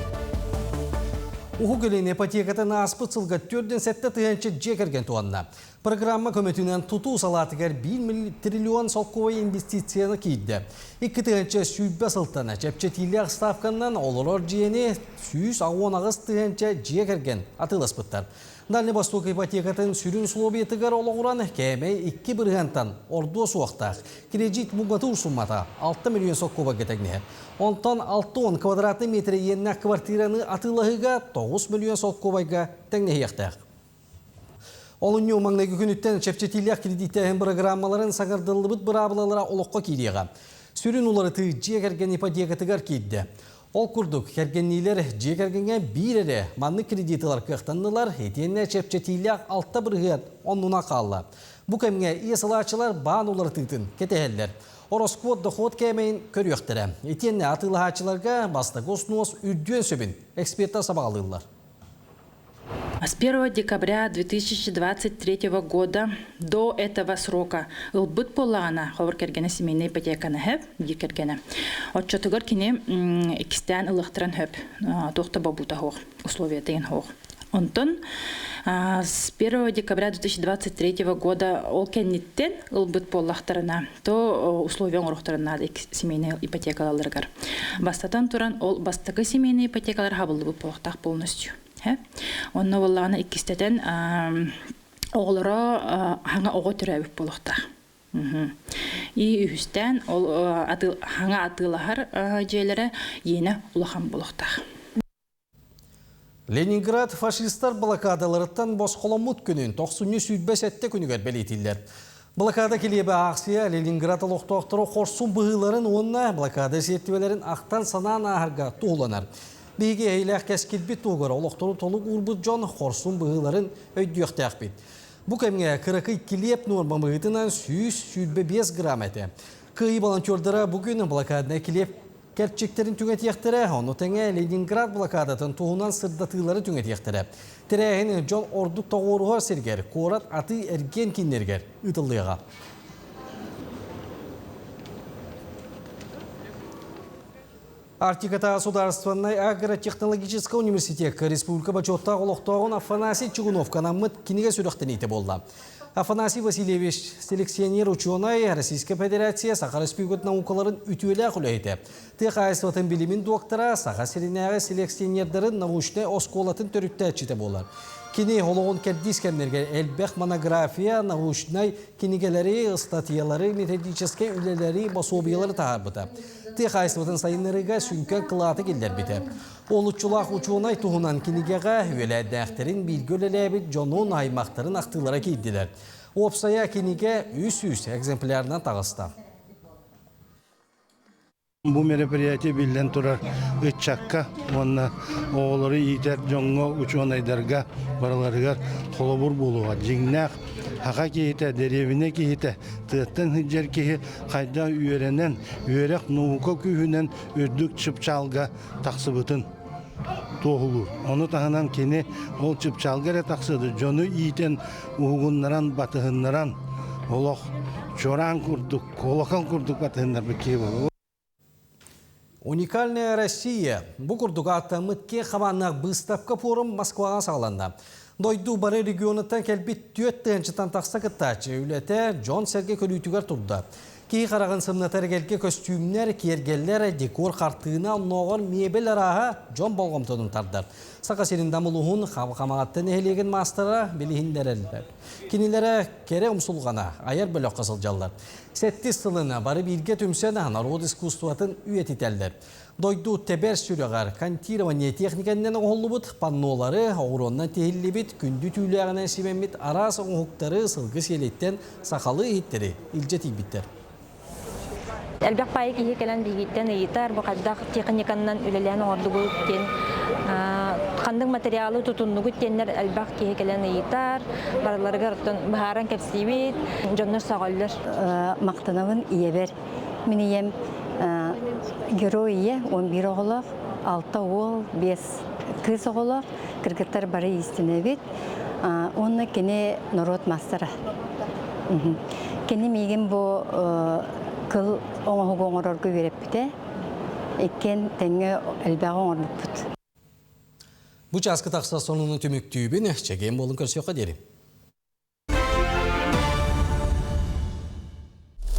Speaker 3: Уһук Илин ипотекатын ааспыт сылга 47 тыһыынча дьиэ кэргэн туһанна. Программа көмөтүнэн тутуу салаатыгар 1 триллион солкуобай инвестицияны киирдэ. 2 сүүрбэ сылтан чэпчэтиилээх ставканан олорор дьиэни 118 тыһыынча дьиэ кэргэн атыыласпыттар. Дальний Восток ипотекатын сүрүн условиятыгар олоҕуран кээмэй 2 бырыһыантан ордуо суохтаах. Кредит муҥатыыр суммата 6 миллион солкуобайга тэҥнэһэр. Онтон 60 квадратный метр иэннээх квартираны атыылаһыыга 9 миллион солкуобайга тэҥнэһиэхтээх. Олунньу маҥнайгы күнүттэн чэпчэтиилээх кредиттээһин бырагырааммаларын саҥардыллыбыт быраабылалара олоххо киириэҕэ. Сүрүн уларытыы дьиэ кэргэн ипотекатыгар киирдэ. Ол курдук, кэргэнниилэр дьиэ кэргэҥҥэ биир эрэ маннык кредит ылар кыахтаннылар, итиэннэ чэпчэтиилээх 6% оннунан хаалла. Бу кэмҥэ иэс ылааччылар баан уларытыытын кэтэһэллэр. Ороскуот дохуот кээмэйин көрүөхтэрэ. Итиэннэ атыылаһааччыларга бастакы уснуос үрдүөн сөбүн экспертэр сабаҕалыыллар.
Speaker 6: С 1 декабря 2023 года до этого срока ылбыт буоллаҕына, хобор кэргэнэ семейная ипотеканы хөп, биир кэргэнэ. Оччотугар кини иккистээн ылыахтарын хөп, туох да бобуута суох, условия деген суох. Онтон с 1 декабря 2023 года ол кэнниттэн ылбыт буоллахтарына, то условия оҥоруохтарын наада семейная ипотекаларыгар. Бастатан туран, ол бастакы семейная ипотекалар хабыллыбыт буолуохтаах полностью. Онно буоллаҕына иккистэтэн оҕолоро хаҥа оҕо төрөөбүт буолуохтаах. И үһүстээн ол хаҥа атыылаһар дьиэлэрэ иэнэ улахан буолуохтаах.
Speaker 3: Ленинград фашистар блокадаларыттан босхоломмут күнүн тохсунньу 27 күнүгэр бэлиэтииллэр. Блокада килиэбэ аахсыйа Ленинград олохтоохторо хорсун быһыыларын уонна блокада сиэртибэлэрин ахтан-санаан ааһарга туһуланар. Биһиги эһиилээх кэскилбит туһугар олохторун толук уурбут дьон хорсун быһыыларын өйдүөхтээхпит. Бу кэмҥэ кыракый килиэп нуорма быһыытынан 125 грамм этэ. Кыайыы волонтердара бу күн блокаднай килиэп кэрчиктэрин түҥэтиэхтэрэ, ону тэҥэ Ленинград блокадатын туһунан сырдатыылары түҥэтиэхтэрэ. Тэрээһин дьон ордук тоҕуоруһар сиригэр, куорат атыы-эргиэн кииннэригэр ыытыллыаҕа. Арктиката Судаарыстыбаннай агротехнологическай университекка республика бочуоттаах олохтооҕун Афанасий Чугунов анаммыт кинигэ сүрэхтэниитэ буолла. Афанасий Васильевич селекционер учуонай, Российскай Федерация Саха Республикатын наукаларын үтүөлээх үлэһитэ. Тыа хаһаайыстыбатын билимин доктора, Саха сиринээҕи селекционердарын научнай оскуолатын төрүттээччитэ буолар. Кини олоҕун кэрдиис кэмнэргэ элбэх монография, научнай кинигэлэри, ыстатыйалары, методическай үлэлэри, босуобуйалары таһаарбыта. Тыа хаһаайыстыбатын сайыннарыыга сүҥкэн кылааты киллэрбитэ. Олуччулаах учуонай туһунан кинигэҕэ үөлээдээхтэрин бииргэ үлэлээбит дьонун, аймахтарын ахтыылара киирдилэр. Уопсайа кинигэ 300 экземплярынан таҕыста.
Speaker 7: Бу мероприятие биллэн турар ыччакка уонна оҕолору иитэр дьоҥҥо, учуонайдарга барыларыгар холобур буолуоҕа. Дьиҥнээх саха киһитэ, дэриэбинэ киһитэ, тыаттан сылдьар киһи хайдах үөрэнэн, үөрэх наука күүһүнэн үрдүк чыпчаалга тахсыбытын туоһулуур. Ону таһынан кини ол чыпчаалга эрэ тахсыды, дьону иитэн, уһугуннаран, батыһыннаран олох чуораан курдук, куолакал курдук батыһыннарбыт киһи буолар.
Speaker 3: Уникальная Россия бу курдук ааттаммыт киэҥ хабааннаах быыстапка-форум Москваҕа саҕаланна. Дойду бары регионуттан кэлбит 4 тыһыынчаттан тахса кыттааччы үлэтэ дьон-сэргэ көрүүтүгэр турда. Киһи хараҕын сымнатар эгэлгэ көстүүмнэр, киэргэллэр, декор хартыына, оннооҕор миэбэл арааһа дьон болҕомтотун тардар. Саха сирин Дамылуһун Хамаҕатта нэһилиэгин маастара билиһиннэрэллэр. Кинилэрэ кэрэ умсулҕана айар бөлөххө сылдьаллар. Сэттис сылын бары бииргэ түмсэн норуот искусствотын үйэтитэллэр. Дойду тэбэр сүрэҕэр контирование техникэннэн оҥоһуллубут паннолары, оҕуруоннан тиһиллибит, күндү түүлээҕинэн симэммит араас оҥоһуктары сылгы сиэлиттэн сахалыы иһиттэри илдьэ тиийбиттэр.
Speaker 8: Элбэх баайы киһи кэлэн биһигиттэн ыйытар, бу хайдах техниканнан үлэлээн оҥордугут диэн, ханнык материалы тутуннугут диэннэр элбэх киһи кэлэн ыйытар, барыларыгар оттон быһааран кэпсиибит, дьоннор сөҕөллөр.
Speaker 10: Махтанабын ийэбэр. Мин ийэм герой ийэ, 11 оҕолоох, 6 уол, 5 кыыс оҕолоох, кыргыттар бары иистэнэбит. Уонна кини норуот маастара. Кини миигин бу кыл оҥоһугу оҥорорго үөрэппитэ. Иккиэн тэҥҥэ элбэҕи оҥорбуппут.
Speaker 3: Бу чааска тахса сонуну түмүктүүбүн, чэгиэн буолун көрсүөххэ диэри.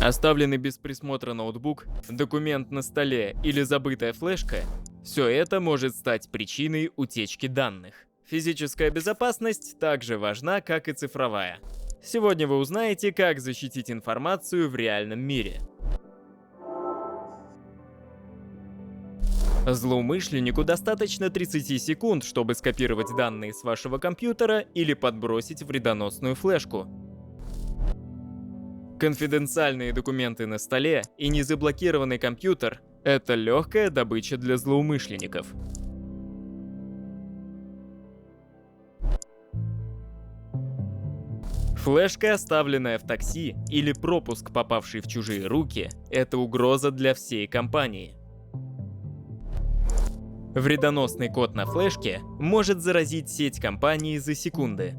Speaker 11: Оставленный без присмотра ноутбук, документ на столе или забытая флешка – все это может стать причиной утечки данных. Физическая безопасность также важна, как и цифровая. Сегодня вы узнаете, как защитить информацию в реальном мире. Злоумышленнику достаточно 30 секунд, чтобы скопировать данные с вашего компьютера или подбросить вредоносную флешку. Конфиденциальные документы на столе и незаблокированный компьютер – это легкая добыча для злоумышленников. Флешка, оставленная в такси, или пропуск, попавший в чужие руки – это угроза для всей компании. Вредоносный код на флешке может заразить сеть компании за секунды.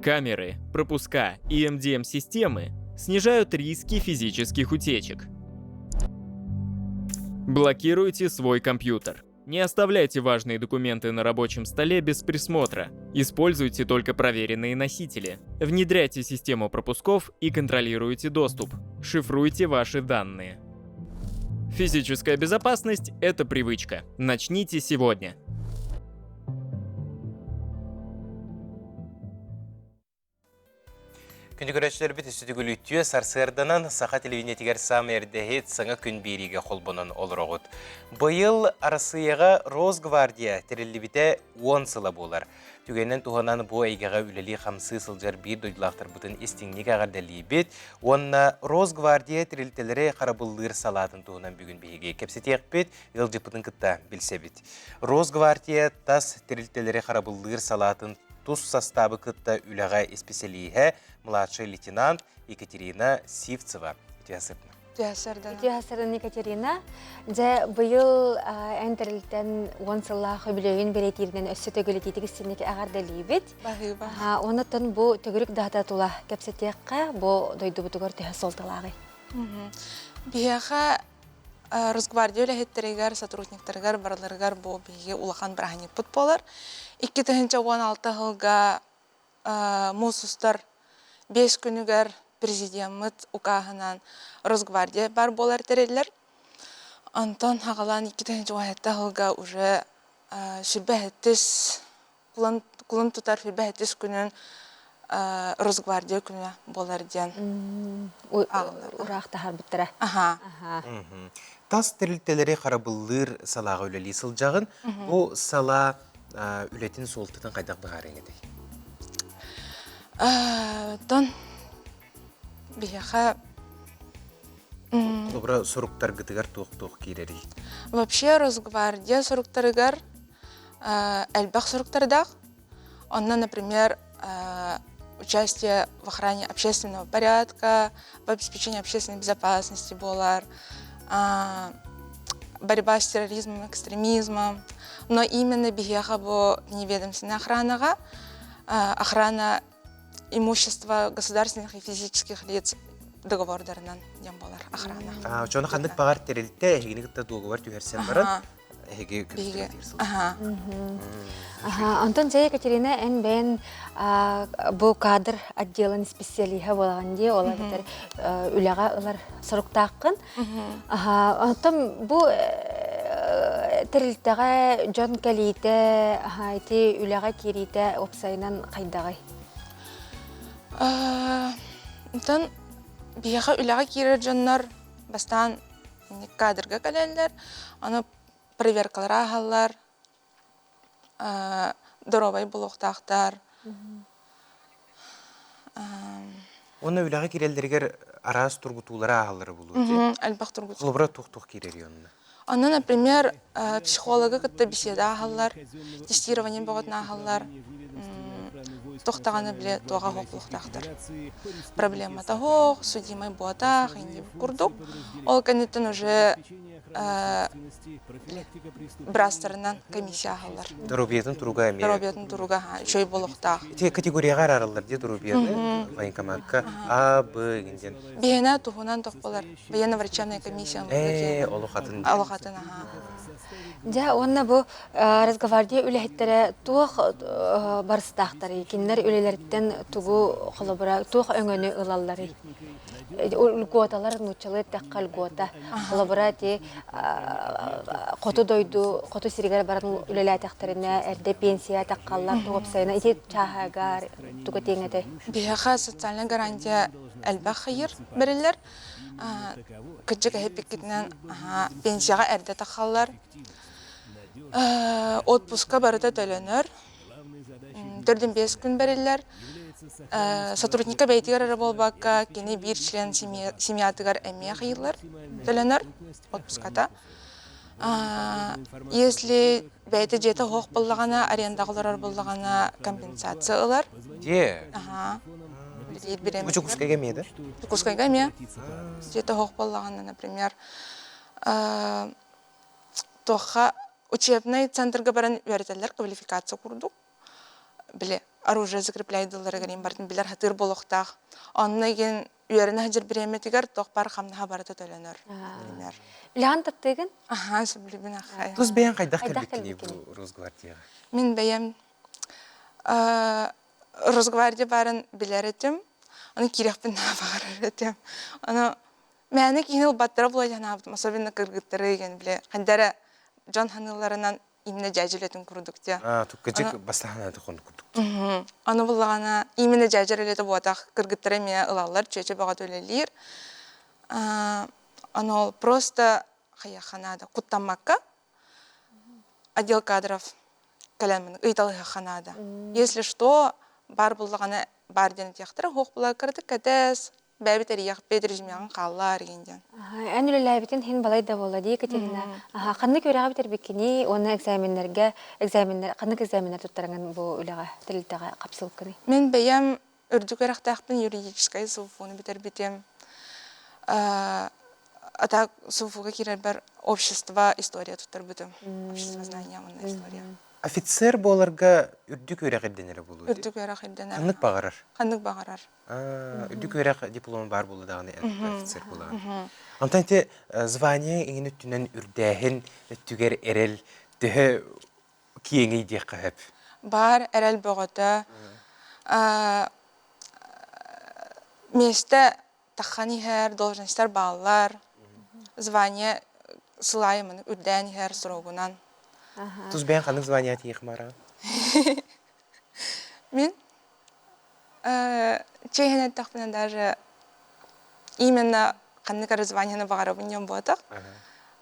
Speaker 11: Камеры, пропуска и MDM-системы снижают риски физических утечек. Блокируйте свой компьютер. Не оставляйте важные документы на рабочем столе без присмотра. Используйте только проверенные носители. Внедряйте систему пропусков и контролируйте доступ. Шифруйте ваши данные. Физическая безопасность – это привычка. Начните сегодня.
Speaker 1: Күндү көрөөччүлэрбит үстүтүгүлүттүө сарсыарданан саха телевидениетигэр саамай эрдэһит саҥа күн биэриигэ холбонон олороҕут. Быйыл Арассыыйаҕа Росгвардия тэриллибитэ 10 сыла буолар. Түгэнинэн туһанан бу эйгэҕэ үлэлии-хамсыы сылдьар биир дойдулаахтарбытын истиҥник эҕэрдэлиибит уонна Росгвардия тэрилтэлэри харабыллыыр салаатын туһунан бүгүн биһиги кэпсэтиэхпит, ыалдьыппытын кытта билсэбит. Росгвардия тас тэрилтэлэри харабыллыыр салаатын тус састаабы кытта үлэҕэ исписэлииһэ младший лейтенант Екатерина Сивцева. Үтүө сырдына.
Speaker 2: Үтүө сырдын Екатерина. Дьэ, быйыл эн тэрилтэн уон сыллаах үбүлүөйүн бэлиэтииринэн өссө төгүлэтиитик истинник эҕэрдэлиибит.
Speaker 24: Баһыыба.
Speaker 2: Оннуттан бу төгүрүк даата тула кэпсэтиэххэ, бу дойдубутугар төһө суолталааҕый?
Speaker 24: Биһиэхэ Росгвардия үлэһиттэригэр, сотрудниктарыгар барыларыгар бу биһиги улахан бырааһынньыкпыт буолар. 2016 сылга муус устар 5 күнүгэр президеммит укааһынан Росгвардия бар буолар тэриллэр. Онтон хаҕалаан 2017 сылга уже сүрбэһиттис кулун тутар сүрбэһиттис күнүн Росгвардия күнэ буолар диэн
Speaker 2: ураах таһаарбыттара.
Speaker 24: Аха.
Speaker 1: Тас тэрилтэлэри харабыллыыр салааҕа үлэлии сылдьаҕын. Бу салаа үлэтин суолтатын хайдах быһаарыаҥ этэй?
Speaker 24: Тон биһиэхэ
Speaker 1: Холобура суруктаргытыгар туох-туох киирэрий?
Speaker 24: Вообще Росгвардия суруктарыгар элбэх суруктардаах. Онно, например, участие в охране общественного порядка, в обеспечении общественной безопасности буолар, борьба с терроризмом, экстремизмом. Но именно биһиэхэ бу вневедомственная охранаҕа охрана Имущество государственных и физических лиц договордарынан диэн буолар охрана.
Speaker 1: Очону ханнык баҕар тэрилтэ эһигини кытта дуогабар түһэрсэн баран эһиги
Speaker 24: Биһиги. Аха.
Speaker 2: Онтон дьэ Екатерина эн бэйэн бу кадр отделын специалиһа буолаҕын дии, ол эбэтэр үлэҕэ ылар соруктааххын. Онтон бу тэрилтэҕэ дьон кэлиитэ, ити үлэҕэ киириитэ уопсайынан хайдаҕый?
Speaker 24: Онтон биһиэхэ үлэҕэ киирэр дьоннор бастаан кадрга кэлэллэр, аны проверкалары ааһаллар, доруобай буолуохтаахтар.
Speaker 1: Уонна үлэҕэ киирэллэригэр араас тургутуулары ааһаллара буолуо дии.
Speaker 24: Элбэх тургутуу.
Speaker 1: Холобура туох-туох киирэрий онно?
Speaker 24: Онно, например, психологы кытта беседа ааһаллар, тестирование бөҕөтүн ааһаллар, туох даҕаны бile туоҕа оһуохтаахтар. Проблемата оһох, судимай буотах, инди курдук. Ол кэнниттэн уже быраастарынан комиссия ааһаллар.
Speaker 1: Доруобуйатын туруга эмиэ.
Speaker 24: Доруобуйатын туруга үчүгэй буолуохтаах.
Speaker 1: Ити категорияҕа араараллар дии доруобуйаны военкомакка А, Б диэн.
Speaker 24: Биһиэнэ туһунан тохполар. Военно-врачебная комиссия.
Speaker 1: Ээ, олохатын.
Speaker 24: Олохатын, аха.
Speaker 2: Дьэ, уонна бу Росгвардия үлэһиттэрэ туох барыстаахтарый? Кинилэр үлэлэриттэн тугу холобура, туох өҥөнү ылалларый? Льготалар нууччалыы эттэххэ льгота. Холобура ити хоту дойду хоту сиригэр баран үлэлээтэхтэринэ эрдэ пенсия таххаллар тугупсайына ити чааһыгар тугу этиэҥ этэй?
Speaker 24: Биһиэхэ социальная гарантия элбэх хайыр бэриллэр. Кырдьык эһиппиккитинэн пенсияҕа эрдэ таххаллар. Отпуска барыта төлөнөр. Төрдүн 5 күн бэриллэр. Сотрудникка бэйэтигэр эрэ буолбакка, кини биир член семьятыгар эмиэ хайыллар, төлөнөр отпуската. Если бэйэтэ дьиэтэ оһох буоллаҕына, арендаҕа олорор буоллаҕына, компенсация ылар.
Speaker 1: Дьиэ?
Speaker 24: Аха.
Speaker 1: Бу Дьокуускайга эмиэ да?
Speaker 24: Дьокуускайга эмиэ. Дьиэтэ оһох буоллаҕына, например, туохха учебнай центрга баран үөрэтэллэр квалификация курдук били оружие закрепляйдылларыгар иин бартын билэр хатыыр буолуохтаах онно игин үөрэнэ сылдьар бириэмэтигэр туох баар хамнаһа барыта төлөнөр например
Speaker 2: Үлэҕин таптыыгын?
Speaker 24: Аха, сөбүлүүбүн ахай.
Speaker 1: Тус бэйэҥ хайдах кэлбиккиний бу Росгвардияҕа?
Speaker 24: Мин бэйэм Росгвардия баарын билэр этим. Аны киириэхпин баҕарар этим. Аны Мээнэ киһини ылбаттара буолуо санаабытым, особенно кыргыттары игин бile ханна эрэ дьон ханыыларынан именно дьээдьилэтин курдук диэ.
Speaker 1: А, туккачык бастаһанааты хон курдук.
Speaker 24: Аны буллаҕына именно дьээдьэр үлэтэ буотах кыргыттары эмиэ ылаллар, чүөчэ бөҕөтө үлэлиир. Аны ол просто хайыахха наада, куттаммакка отдел кадров кэлэммин ыйыталыһыахха наада. Если что, бар буллаҕына бар диэн этиэхтэрэ, суох була кыратык кэтэс, бэйэбит эрийэхпит, резюмеҕын хааллар игин диэн.
Speaker 2: Эн үлэлээбитин иһин балай да буолла дии, Екатерина. Ханнык үөрэҕи бүтэрбиккиний уонна экзаменнэргэ экзаменнэр ханнык экзаменнэр туттарыҥын бу үлэҕэ тэрилтэҕэ хапсыбыккыный?
Speaker 24: Мин бэйэм үрдүк үөрэхтээхпин юридическай СУФУну бүтэрбитим. А так СУФУга киирэрбэр общество история туттарбытым. Общество знания уонна история.
Speaker 1: Офицер буоларга үрдүк үөрэх ирдэнэрэ буолуо дии.
Speaker 24: Үрдүк үөрэх ирдэнэр.
Speaker 1: Ханнык баҕарар.
Speaker 24: Ханнык баҕарар.
Speaker 1: Үрдүк үөрэх диплома баар буолла даҕаны офицер буолаҕын. Онтон ити звание иҥин өттүнэн үрдээһин өттүгэр эрэл төһө киэҥий диэххэ сөп?
Speaker 24: Баар эрэл бөҕөтө. Миэстэ таххан иһэр, должностар бааллар. Звание сылайымын үрдээн иһэр срогунан.
Speaker 1: Тус бэйэҥ ханнык звание тиийэх мараҕын?
Speaker 24: Мин Чиэһинэ эттэхпинэ даже именно ханнык эрэ званиены баҕарабын диэн буотах.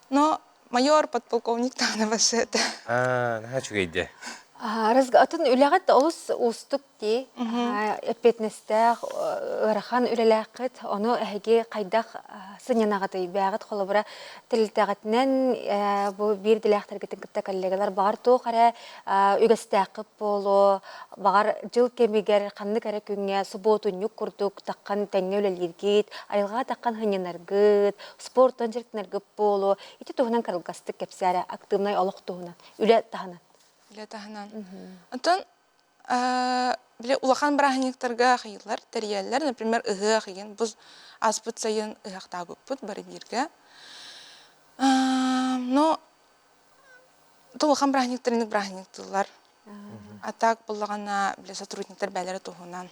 Speaker 24: Но майор, подполковник даҕаны басы этэ.
Speaker 1: Аа, наһаа үчүгэйдэ.
Speaker 2: Атын үлэҕит олус уустук дии. Эппиэтинэстээх, ыарахан үлэлээххит. Ону эһиги хайдах сынньанаҕытый? Бэйэҕит холобура тэрилтэҕитинэн бу биир идэлээхтэргитин кытта коллегалар баҕар туох эрэ үгэстээххит буолуо, баҕар дьыл кэмигэр ханнык эрэ күҥҥэ субуотунньук курдук таххан тэҥҥэ үлэлииргит, айылҕаҕа таххан сынньанаргыт, спортан дьарыктанаргыт буолуо. Ити туһунан кырылгастык кэпсээрэ, актыыбынай олох туһунан, үлэ таһынан.
Speaker 24: Үлэ таһынан. Оттон Били улахан бырааһынньыктарга хайыылар, тэрийэллэр. Например, ыһыах игин бу ааспыт сайын ыһыахтаабыппыт бары бииргэ. Но улахан бырааһынньыктар инник бырааһынньыктыыллар. А так буллаҕына били сотрудниктар бээлэрэ туһунан.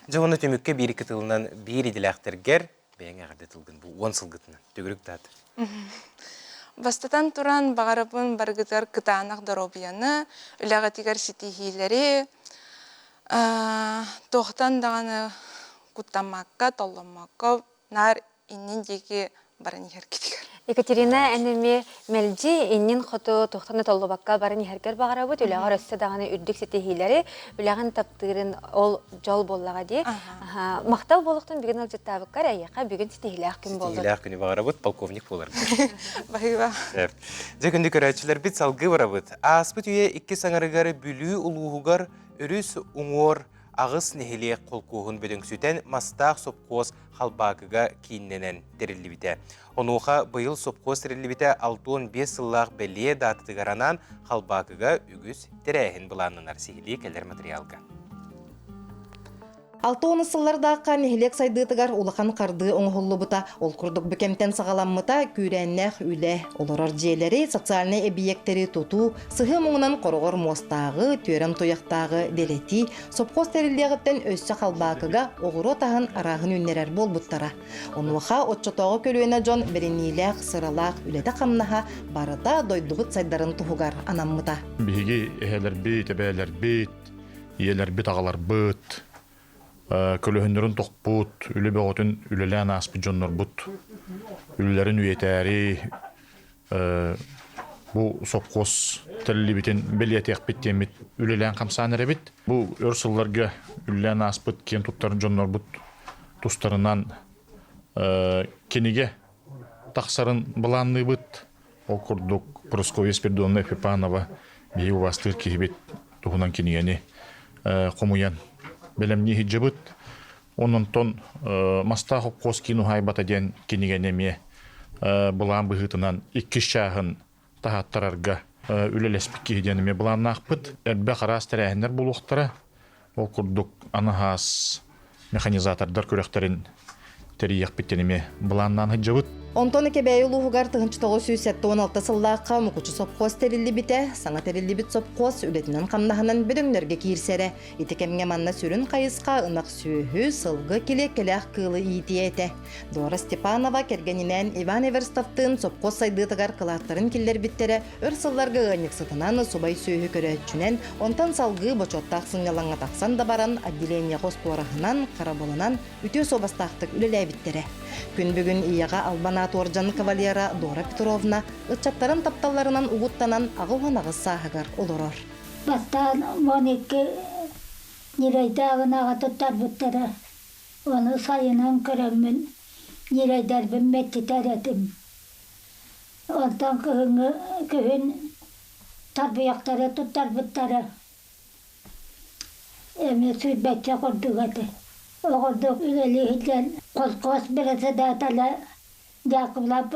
Speaker 1: Дьэ уонна түмүккэ биир кытылынан биир идэлээхтэргэр бэйэҥ эҕэрдэ тылгын бу уон сылгытынан төгүрүк даата.
Speaker 24: Бастатан туран, баҕарабын барыгытыгар кытаанах доруобуйаны, үлэҕитигэр ситиһиилэри, туохтан даҕаны куттаммакка, толломмокко, наар иннин диэки баран иһэргитигэр.
Speaker 2: Екатерина эн эмиэ мэлдьи иннин хоту туохтан да толлубакка баран иһэргэр баҕарабыт. Үлэҕэр өссө даҕаны үрдүк ситиһиилэри, үлэҕин таптыырын ол дьол буоллаҕа дии. Махтал буолуохтун бүгүн ыалдьыттаабыккар эйиэхэ бүгүн ситиһиилээх күн буоллун.
Speaker 1: Ситиһиилээх күнү баҕарабыт, полковник буоларгар.
Speaker 24: Баһыыба.
Speaker 1: Дьэ күндү көрөөччүлэрбит салгыы барабыт. Ааспыт үйэ иккис аҥарыгар Бүлүү улууһугар өрүс уҥуор аҕыс нэһилиэк холкуоһун бөдөҥсүтэн мастаах сопхуос Халбаакыга кииннэнэн тэриллибитэ. Онуоха быйыл сопхуос тэриллибитэ 65 сыллаах бэлиэ даататыгар анаан Халбаакыга үгүс тэрээһин былааннанар сиһилии кэлэр материалга.
Speaker 9: 60 сыллардаахха нэһилиэк сайдыытыгар улахан хардыы оҥоһуллубута. Ол курдук бу кэмтэн саҕаламмыта күүрээннээх үлэ, олорор дьиэлэри, социальнай эбийиэктэри тутуу, сыһыы муҥунан хороҕор муостааҕы, түөрэм туйахтааҕы дэлэтии, Сопхуос тэриллиэҕиттэн өссө Халбаакыга оҕуруот аһын арааһын үүннэрэр буолбуттара. Онуоха оччотооҕу көлүөнэ дьон бэриниилээх, сыралаах үлэтэ-хамнаһа барыта дойдубут сайдарын туһугар анаммыта.
Speaker 12: Биһиги эһэлэрбит, эбээлэрбит, ийэлэрбит, аҕаларбыт көлөһүннэрин тохпут, үлэ бөҕөтүн үлэлээн ааспыт дьоннорбут үлэлэрин үйэтээри бу сопхуос тэриллибитин бэлиэтиэхпит диэммит үлэлээн хамсаан эрэбит. Бу өр сылларга үлэлээн ааспыт киэн туттар дьоннорбут тустарынан кинигэ тахсарын былаанныыбыт. Ол курдук Прасковья Спиридоновна Епифанова биһиги убаастыыр киһибит туһунан кинигэни хомуйан бэлэмнии сылдьабыт. Онон Мастаах холкуос киин уһаайбата диэн кинигэни эмиэ былаан быһыытынан иккис чааһын таһааттарарга үлэлэспит киһи диэн эмиэ былааннаахпыт. Элбэх араас тэрээһиннэр буолуохтара. Ол курдук анаһаас механизатордар күрэхтэрин тэрийиэхпит диэн эмиэ былааннаан сылдьабыт.
Speaker 9: Онтон Кэбээйи улууһугар 1976 сыллаахха Мукучу сопхуос тэриллибитэ, саҥа тэриллибит сопхуос үлэтинэн-хамнаһынан бөдөҥнөргө киирсэрэ. Ити кэмҥэ манна сүрүн хайысха ынах сүөһү, сылгы килиэккэлээх кыылы иитиэ этэ. Дора Степанова кэргэнинээн Иван Эверстовтыын сопхуос сайдыытыгар кылааттарын киллэрбиттэрэ, өр сылларга ыанньыксытынан, субай сүөһү көрөөччүнэн, онтон салгыы бочуоттаах сынньалаҥҥа тахсан да баран отделениеҕа остуораһынан, харабылынан үтүө суобастаахтык үлэлээбиттэрэ. Күн бүгүн ийэҕэ албан аат уордьан кавалера Дора Петровна ыччаттарын тапталларынан угуттанан 88 сааһыгар олорор.
Speaker 13: Бастаан 12 ньирэйдээҕин аҕа туттарбыттара. Ону сайынын көрөммүн ньирэйдэрбин мэччитэр этим. Онтон кыһыҥҥы күһүн тарбыйахтары туттарбыттара. Эмиэ сүүрбэччэ курдук этэ. Оҕордук үлэлии сылдьан колхоз председателэ Дьаакыбылап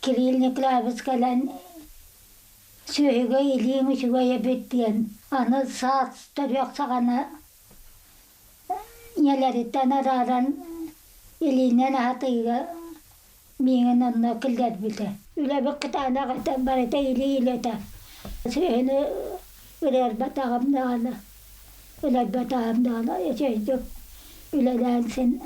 Speaker 13: Кирилл Николаевич кэлэн Сүөһүгэ илииҥ үчүгэй эбит диэн, аны саас төрүөх саҕана ийэлэриттэн арааран илиинэн аһатыыга миигин онно киллэрбитэ. Үлэбит кытаанах этэ, барыта илии үлэтэ. Сүөһүнү ырыарбатаҕым даҕаны, өлөрбөтөҕүм даҕаны үчүгэйдик үлэлээн син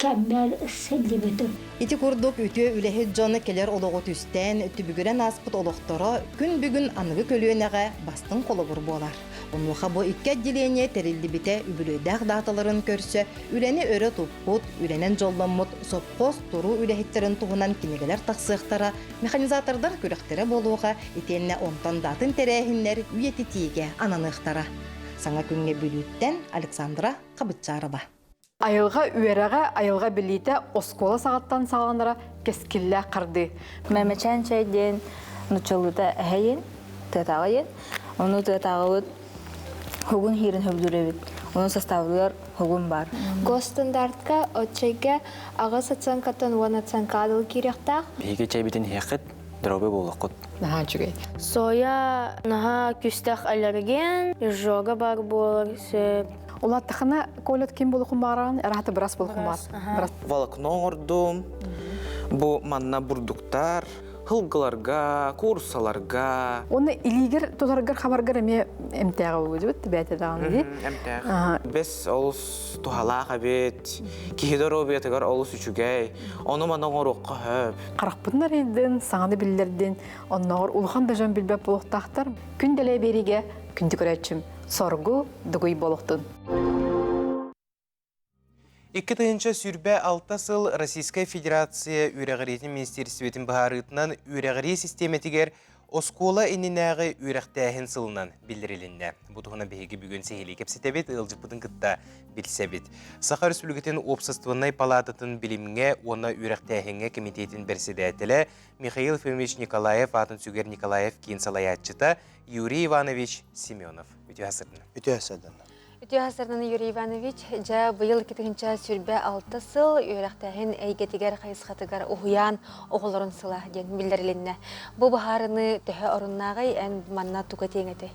Speaker 13: кэммэр сылдьыбытым.
Speaker 9: Ити курдук үтүө үлэһит дьон кэлэр олоҕу түстээн, түбүгүрэн ааспыт олохторо күн бүгүн аныгы көлүөнэҕэ бастыҥ холобур буолар. Онуоха бу икки отделение тэриллибитэ үбүлүөйдээх дааталарын көрсө үлэни өрө туппут, үлэнэн дьолломмут сопхуос туруу үлэһиттэрин туһунан кинигэлэр тахсыахтара, механизатордар күрэхтэрэ буолуоҕа итиэннэ онтон да атын тэрээһиннэр үйэтитиигэ ананыахтара. Саҥа күҥҥэ Бүлүүттэн Александра Хабытчарова.
Speaker 16: Айылҕа үөрэҕэ, айылҕа билиитэ оскуола саҕаттан саҕаланара кэскиллээх хардыы.
Speaker 8: Мэмэчээн чэй диэн нуччалыыта эһэйин, тыатааҕыйын. Ону тыатааҕыбыт хугун хиирин хөбүлүүр эбит. Ону составыгар хугун бар.
Speaker 25: Госстандартка отчайга аҕыс оценкаттан 10 оценкаҕа дылы киириэхтээх.
Speaker 26: Биһиги чэйбитин иһиэххит.
Speaker 14: Доруобай буолуоххут.
Speaker 16: Наһаа үчүгэй.
Speaker 15: Соя наһаа күстэх аллерген, изжога бар буолар сөп.
Speaker 16: Улааттахына Колят ким буолуохун баҕараҕын, араһата бырас буолуохун баҕар.
Speaker 17: Волокно оҥордум. Бу манна бурдуктар, һылгыларга, куурусаларга.
Speaker 16: Уонна илиигэр тутаргар хабаргар эмиэ эмтээҕэ буолуо бэйэтэ даҕаны дии.
Speaker 17: Эмтээх. Бэс олус туһалаах эбит. Киһи доруобуйатыгар олус үчүгэй. Ону маны оҥоруохха сөп.
Speaker 16: Харахпытын арыйдын, саҥаны биллэрдин, оннооҕор улахан да дьон билбэт буолуохтаахтар. Күн дэлэй биэриигэ күндү көрөөччүм, соргу дугуй буолуохтун.
Speaker 1: 2026 сыл Российскай Федерация үөрэҕириитин министиэристибэтин быһаарыытынан үөрэҕирии систиэмэтигэр оскуола иннинээҕи үөрэхтээһин сылынан биллэрилиннэ. Бу туһунан биһиги бүгүн сиһилии кэпсэтэбит, ыалдьыппытын кытта билсэбит. Саха Өрөспүүбүлүкэтин уопсастыбаннай палаататын билимҥэ уонна үөрэхтээһиҥҥэ кэмитиэтин бэрэссэдээтэлэ Михаил Ефимович Николаев аатын сүгэр Николаев киин салайааччыта Юрий Иванович Семенов. Үтүө сырдына.
Speaker 19: Үтүө сырдына.
Speaker 2: Үтүө сырдына Юрий Иванович, дьэ быйыл 2026 сыл үөрэхтээһин эйгэтигэр хайысхатыгар уһуйаан оҕолорун сыла диэн биллэрилиннэ. Бу быһаарыныы төһө оруннааҕый, эн манна тугу этиэҥ этэй?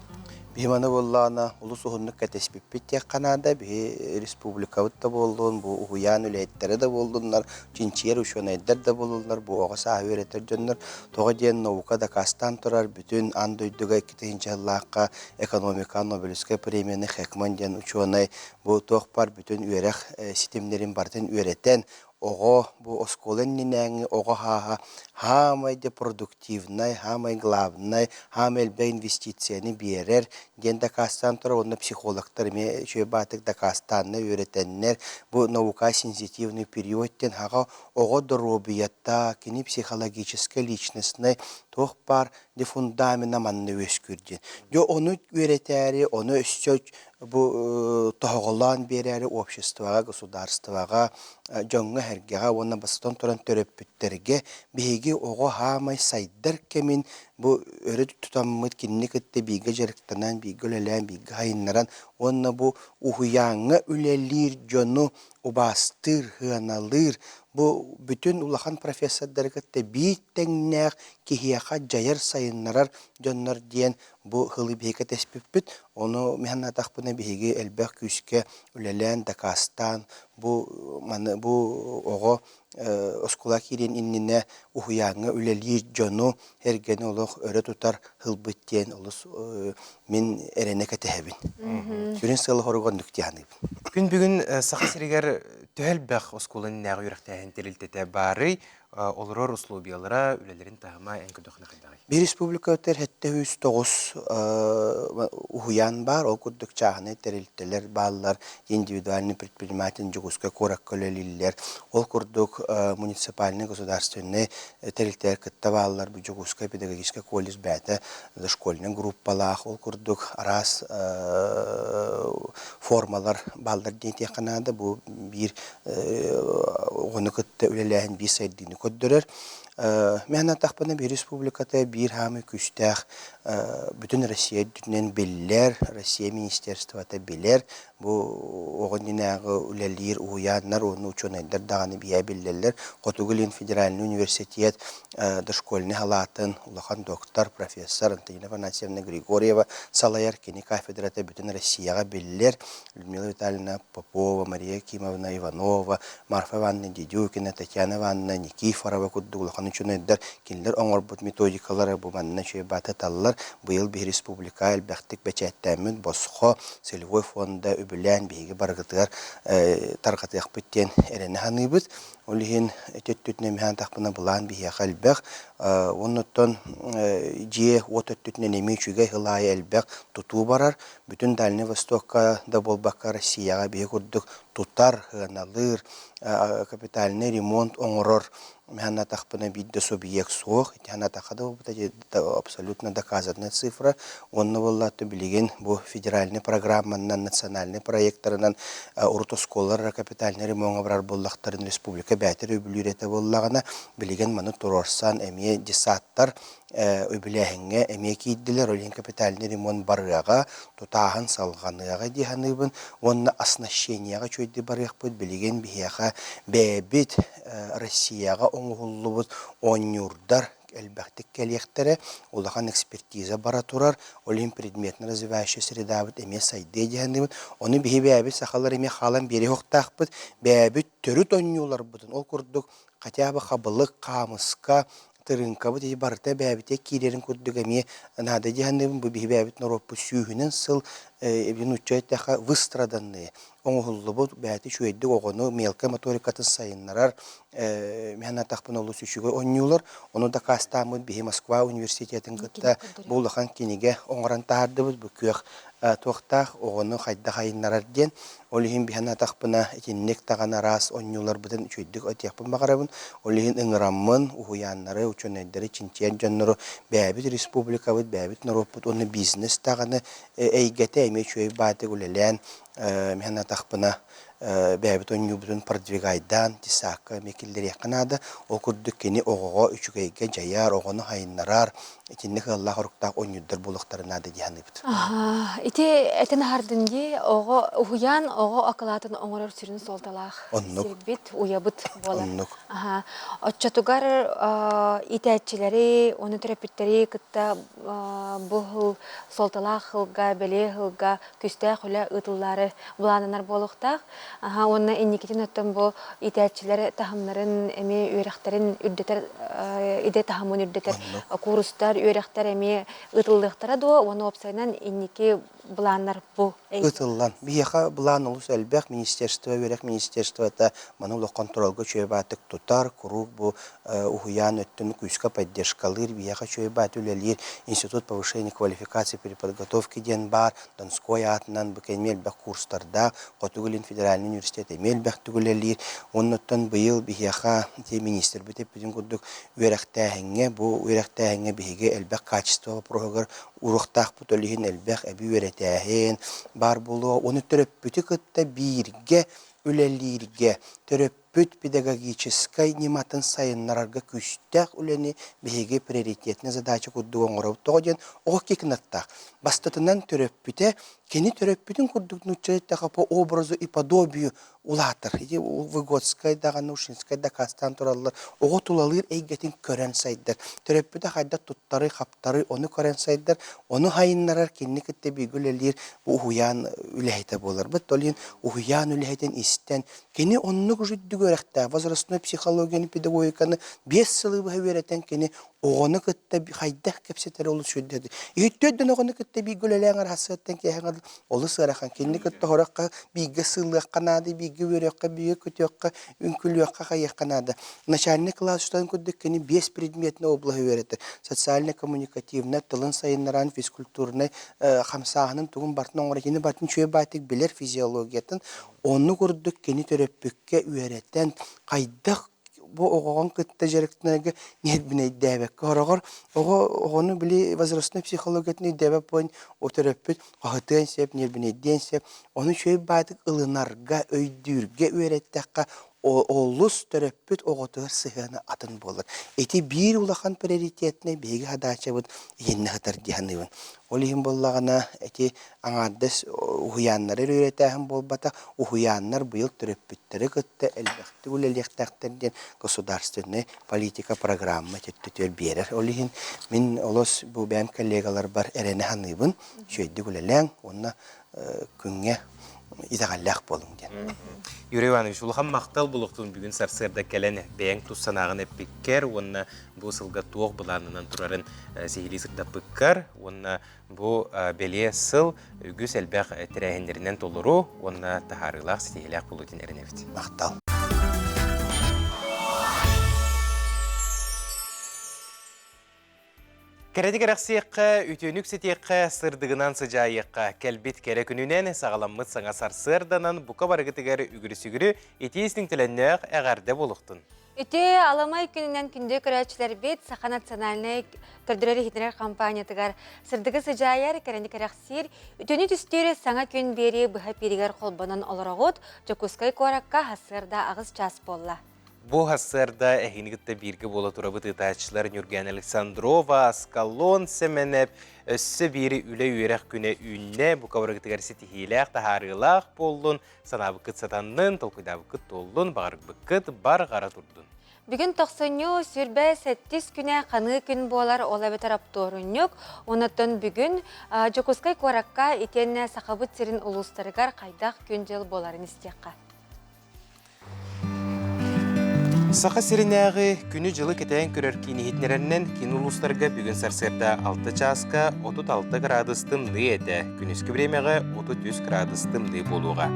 Speaker 19: Биһи маны буоллаҕына олус уһуннук кэтэспиппит диэххэ наада. Биһи республикабыт да буоллун, бу уһуйаан үлэһиттэрэ да буоллуннар, чинчийэр учуонайдар да буоллуннар, бу оҕо сааһы үөрэтэр дьоннор тоҕо диэн наука дакаастаан турар бүтүн аан дойдуга 2000 сыллаахха экономика Нобелевскай премияны Хекман диэн учуонай бу туох бар бүтүн үөрэх ситимнэрин барытын үөрэтэн оҕо бу оскуола иннинээҥҥи оҕо хааһа хаамай де продуктивнай, хаамай главнай, хаамай элбэх инвестицияны биэрэр диэн дакаастаан турар уонна психологтар эмиэ үчүгэй баатык дакаастааннар үөрэтэннэр бу наука сенситивный период диэн хаҕа оҕо доруобуйата кини психологическай личностнай туох баар де фундамена манна үөскүүр диэн. Дьэ ону үөрэтээри, ону өссө бу тоһоҕолоон биэрээри обществоҕа, государствоҕа, дьоҥҥо-сэргэҕэ уонна бастатан туран төрөппүттэргэ биһиги оҕо хаамай сайдар кэмин бу өрө тутаммыт кинини кытта бииргэ дьарыктанан, бииргэ үлэлээн, бииргэ сайыннаран уонна бу уһуйааҥҥа үлэлиир дьону убаастыыр, сыаналыыр, бу бүтүн улахан профессордары кытта биир тэҥнээх киһиэхэ дьайар, сайыннарар дьоннор диэн бу сылы биһиги кэтэспиппит. Ону мин санаатахпына биһиги элбэх күүскэ үлэлээн, дакаастаан бу маны бу оҕо оскуола киириэн иннинэ уһуйааҥҥа үлэлиир дьону эргэни олох өрө тутар ылбыт диэн олус мин эрэнэ кэтэһэбин. Сүрүн сыала-соруга оннук дии саныыбын.
Speaker 1: Күн бүгүн Саха сиригэр төһө элбэх оскуола иннинээҕи үөрэхтээһин тэрилтэтэ баарый? Олорор условиялара, үлэлэрин таһыма эн көрдөххүнэ хайдаҕый?
Speaker 19: Биир республика өттүгэр 709 уһуйаан баар, ол курдук чааһынай тэрилтэлэр бааллар, индивидуальный предприниматель Дьокуускай куоракка үлэлииллэр, ол курдук муниципальнай государственнай тэрилтэлэр кытта бааллар, бу Дьокуускай педагогическай колледж бэйэтэ дошкольнай группалаах, ол курдук араас формалар бааллар диэн этиэххэ наада, бу биир оҕону кытта үлэлээһин биир сайдыыны көрдөрөр. Мин санаатахпына, биир республиката биир хаамыы күүстээх бүтүн Россия үрдүнэн биллэр, Россия министерствота билэр. Бу оҕо иннинээҕи үлэлиир уһуйааннар уонна учуонайдар даҕаны биһиэхэ биллэллэр. Хотугу Илин федеральный университет дошкольнай халаатын улахан доктор, профессор Антонина Афанасьевна Григорьева салайар. Кини кафедрата бүтүн Россияҕа биллэр. Людмила Витальевна Попова, Мария Кимовна Иванова, Марфа Ивановна Дедюкина, Татьяна Ивановна Никифорова курдук улахан учуонайдар кинилэр оҥорбут методикалара бу манна үчүгэй баататаллар. Быйыл биһи республика элбэхтик бэчээттэммит босхо целевой фонда үбүлээн биһиги барыгытыгар тарҕатыахпыт диэн эрэнэ саныыбыт. Ол иһин ити өттүтүнэн эмиэ былаан биһиэхэ элбэх. Оннуттан дьиэ уот өттүтүнэн эмиэ үчүгэй сыл аайы элбэх тутуу барар. Бүтүн Дальнай Востокка да буолбакка Россияҕа биһи курдук тутар, сыаналыыр, капитальный ремонт оҥорор санаатахпына биир да субъект суох. Ити санаатахха да буолбута абсолютно доказанная цифра. Уонна буоллаатты билигин бу федеральный программанан, национальный проектарынан урут оскуолалар капитальный ремоҥҥа барар буоллахтарын республика бээтэр үбүлүүр этэ буоллаҕына, билигин маны туруорсан эмиэ десаттар үбүлээһиҥҥэ эмиэ киирдилэр, ол иһин капитальный ремонт барыаҕа, тутааһын салҕаныаҕа дии саныыбын уонна оснащениеҕа үчүгэйдик барыахпыт. Билигин биһиэхэ бэйэбит Россияҕа оҥоһуллубут оонньуурдар элбэхтик кэлиэхтэрэ, улахан экспертиза бара турар, ол иһин предметно развивающая средабыт эмиэ сайдыа диэханныыбыт. Ону биһи бэйэбит сахалар эмиэ хаалан биэриэ суохтаахпыт, бэйэбит төрүт оонньууларбытын, ол курдук хотя бы хабылык, хаамыска, тырыыҥкабыт ити барыта бэйэбитигэр киирэрин курдук эмиэ наада дии саныыбын. Бу биһи бэйэбит норуоппут сүүһүнэн сыл нуучча эттэххэ выстраданные оҥоһуллубут бэйэтэ үчүгэйдик оҕону мелкай моторикатын сайыннарар мин санаатахпына олус үчүгэй оонньуулар. Ону дакаастааммыт биһи Москва университетын кытта бу улахан кинигэ оҥорон таһаардыбыт. Бу күөх туохтаах оҕону хайдах айыннарар диэн. Ол иһин биһи санаатахпына итинник даҕаны араас оонньууларбытын үчүгэйдик этиэхпин баҕарабын. Ол иһин ыҥыраммын уһуйааннары, учуонайдары, чинчийэр дьоннору бэйэбит республикабыт, бэйэбит норуоппут уонна бизнес даҕаны эйгэтэ эмиэ үчүгэй баайдык үлэлээн мин санаатахпына бэйэбит оонньуубутун продвигайдаан тисаакка эмиэ киллэриэххэ наада. Ол курдук кини оҕоҕо үчүгэйгэ дьайар, оҕону сайыннарар, итинник ыаллаах-оруктаах оонньуурдар буолуохтара наада дии саныыбыт.
Speaker 2: Ити этин аһардын дии, оҕо уһуйаан оҕо акылаатын оҥорор сүрүн суолталаах сирбит, уйабыт буолар.
Speaker 19: Оннук.
Speaker 2: Оччотугар иитээччилэри, уонна төрөппүттэри кытта бу сыл суолталаах сылга, бэлиэ сылга күүстээх үлэ ыытыллаары былааннанар буолуохтаах. Уонна инникитин оттон бу иитээччилэр таһымнарын эмиэ үөрэхтэрин үрдэтэр идэ таһымын үрдэтэр куурустар, үөрэхтэр эмиэ ыытыллыахтара дуо? Уонна уопсайынан инники былааннар бу
Speaker 19: Ытыллан. Биһиэхэ былаан олус элбэх. Министерство, үөрэх министерствота маны олох хонтуруолга үчүгэй баатык тутар, куруук бу уһуйаан өттүн күүскэ поддержкалыыр, биһиэхэ үчүгэй баат үлэлиир Институт повышения квалификации переподготовки диэн баар, Донской аатынан бу кэмиэ элбэх курстардаах, Хотугу Илин федеральнай университет эмиэ элбэхтик үлэлиир. Оннуттан быйыл биһиэхэ ити министрбит эппитин курдук үөрэхтээһиҥҥэ, бу үөрэхтээһиҥҥэ биһиги элбэх качество вопроһугар уруохтаахпыт, ол иһин элбэх эбии үөрэтээһин баар буолуо. Ону төрөппүтү кытта бииргэ үлэлииргэ, төрөппүт педагогическай ньыматын сайыннарарга күүстээх үлэни биһиги приоритетнай задача курдук оҥоробут. Тоҕо диэн оҕо кикнаттаах. Бастатынан төрөппүтэ кини төрөппүтүн курдук нуучча эттэххэ по образу и подобию улаатар. Ити Выгодскай даҕаны, Ушинскай дакаастаан тураллар. Оҕо тулалыыр эйгэтин көрөн сайдар. Төрөппүтэ хайдах туттарый, хаптарый, ону көрөн сайдар. Ону сайыннарар, кинини кытта бииргэ үлэлиир бу уһуйаан үлэһитэ буоларбыт. Ол иһин уһуйаан үлэһитин истэн, кини оннук үрдүк үөрэхтээх, возрастной психологияны, педагогиканы 5 сылы быһа үөрэтэн кини оҕону кытта хайдах кэпсэтэр олус үрдүк. Иһиттүөддэн оҕону кытта бииргэ үлэлээн арассыаттан киэһэҥ олус ыарахан. Кинини кытта хороххо бииргэ сыыллыахха наада, бииргэ үөрүөххэ, бииргэ көтүөххэ, үҥкүлүөххэ, хайыахха наада. Начальный класс устан курдук кини биэс предметный облаһы үөрэтэр. Социально-коммуникативнай, тылын сайыннаран, физкультурнай хамсааһынын тугун бартын оҥорор. Кини бартын үчүгэй баайтык билэр физиологиятын. Онну курдук кини төрөппүккэ үөрэтэн, хайдах бу оҕоҕун кытта дьарыктанарга ньиэрбинэйдээбэккэ сороҕор оҕо оҕону били возрастной психологиятын өйдөөбөт буолан о төрөппүт хаһытыан сөп ньиэрбинэйдиэн сөп ону үчүгэй баатык ылынарга өйдүүргэ үөрэттэххэ олус төрөппүт оҕотугар сыһыана атын буолар. Ити биир улахан приоритетнай биһиги хадаачабыт иһиннэ сытар дии саныыбын. Ол иһин буоллаҕына ити аҥаардас уһуйааннары эрэ үөрэтээһин буолбатах, уһуйааннар быйыл төрөппүттэри кытта элбэхтик үлэлиэхтээхтэр диэн государственнай политика программа төттөтүгэр биэрэр. Ол иһин мин олус бу бэйэм коллегаларбар эрэнэ саныыбын, үчүгэйдик үлэлээҥ уонна күҥҥэ итэҕэллээх буолуҥ диэн.
Speaker 1: Юрий Иванович, улахан махтал булуохтун бүгүн сарсыарда кэлэн бэйэҥ тус санааҕын эппиккэр уонна бу сылга туох былаанынан турарын сиһилии сырдаппыккар уонна бу бэлиэ сыл үгүс элбэх тэрээһиннэринэн толору уонна таһаарыылаах ситиһиилээх буолуутун эрэнэбит.
Speaker 19: Махтал.
Speaker 1: Кэрэни кэрэхсиэххэ, үтүөнү үксэтиэххэ, сырдыгынан сыдьаайыахха, кэлбит кэрэ күнүнэн саҕаламмыт саҥа сарсыарданан бука барыгытыгар үгүрү-сүгүрү итии истиҥтэлэннээх эҕэрдэ буолуохтун.
Speaker 2: Үтүө аламай күнүнэн күндү көрөөччүлэрбит Саха национальнай көрдөрөр-иһитиннэрэр компаниятыгар сырдыгы сыдьаайар, кэрэни кэрэхсиир, үтүөнү түстүүр саҥа күн биэрии быһа пииригэр холбонон олороҕут. Дьокуускай куоракка сарсыарда 8 чаас буолла.
Speaker 1: Бу сарсыарда эһигини кытта бииргэ буола турабыт ыытааччылар Ньурган Александрова, Аскалон Сэмэнэп өссө биир үлэ-үөрэх күнэ үүннэ. Бука барыгытыгар ситиһиилээх, таһаарыылаах буоллун, санаабыккыт сатаннын, толкуйдаабыккыт туоллун, баҕарбыккыт барҕара турдун.
Speaker 2: Бүгүн тохсунньу сүрбэ сэттис күнэ ханыы күн буолар, ол эбэтэр оптуорунньук. Онон бүгүн Дьокуускай куоракка итиэннэ Сахабыт сирин улуустарыгар хайдах күн-дьыл буоларын истиэххэ.
Speaker 1: Саха сиринээҕи күнү-дьылы кэтээн көрөр киин иһитиннэрэринэн киин улуустарга бүгүн сарсыарда 6 чааска 36 градус тымныы этэ, күнүскү бириэмэҕэ 33 градус тымныы буолуоҕа.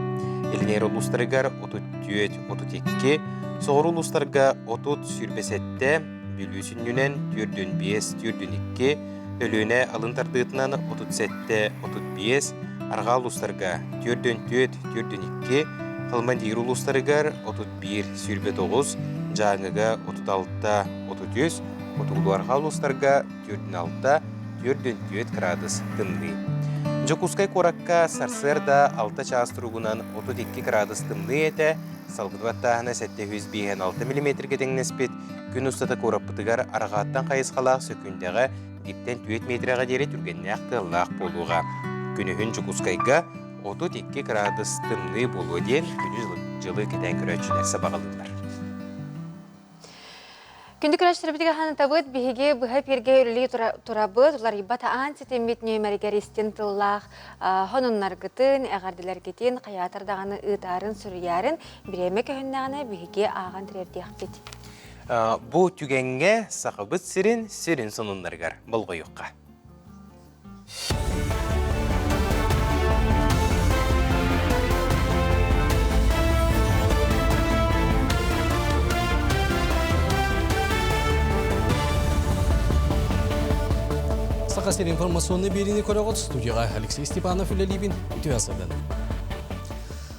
Speaker 1: Илиҥээр улуустарыгар 34, 32, Соҕуруу улуустарга 30 27, Бүлүү сүнньүнэн 45, 42, Өлүөнэ алын тардыытынан 37, 35, Арҕаа улуустарга 44, 42, Халмандиир улуустарыгар 31, 29, Дьааҥыга 36, 33, Хотугулуу-Арҕаа улуустарга 46, 44 градус тымныы. Дьокуускай куоракка сарсыарда 6 чаас туругунан 32 градус тымныы этэ, Салгын баттааһына 756 миллиметргэ тэҥнэспит. Күн устата куораппытыгар арҕааттан хайысхалаах сөкүүндэҕэ бииртэн түөрт метрэҕэ диэри түргэннээх тыаллаах буолуоҕа. Күнүһүн Дьокуускайга 32 кыраадыс тымныы буолуо диэн күнү-дьылы кэтээн көрөөччүлэр сабаҕалыыллар.
Speaker 2: Күндү көрөөччүлэрбитигэр ханытабыт, биһиги быһа эфиргэ үлэлии турабыт, уларыйбат аан ситиммит нүөмэригэр истин тыллаах хонуннаргытын, эҕэрдэлэргитин хайаатар даҕаны ыытаарын, суруйаарын бириэмэ көһүннэҕинэ биһиги ааҕан тириэрдиэхпит.
Speaker 1: Бу түгэҥҥэ Сахабыт сирин сүрүн сонуннарыгар болҕойуохха.
Speaker 3: Саха сирин информационный биэриини көрөҕүт студияҕа Алексей Степанов үлэлиибин үтүө сыдын.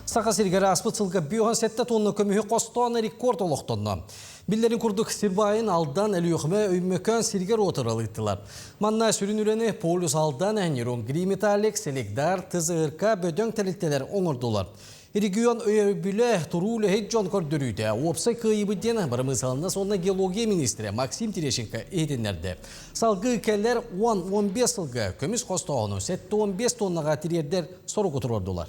Speaker 3: Саха сиригэр ааспыт сылга 57 тонна көмүһү хостоон рекорд олохтонно. Биллэрин курдук, сир баайын Алдан, Өлүөхүмэ, Өймөкөөн сиригэр уотуралыыттылар. Манна сүрүн үлэни Полюс Алдан, Нерюнгри Металлик, Селигдар, ТЗРК бөдөҥ тэрилтэлэр оҥордулар. Регион өйөбүлэ туруу үлэһит дьон көрдөрүүтэ уопсай кыайыыбыт диэн бырамыысалынас уонна геология министрэ Максим Терещенко иһитиннэрдэ. Салгыы кэлэр 10-15 сылга көмүс хостооһуну 75 тоннаҕа тириэрдэр соругу туруордулар.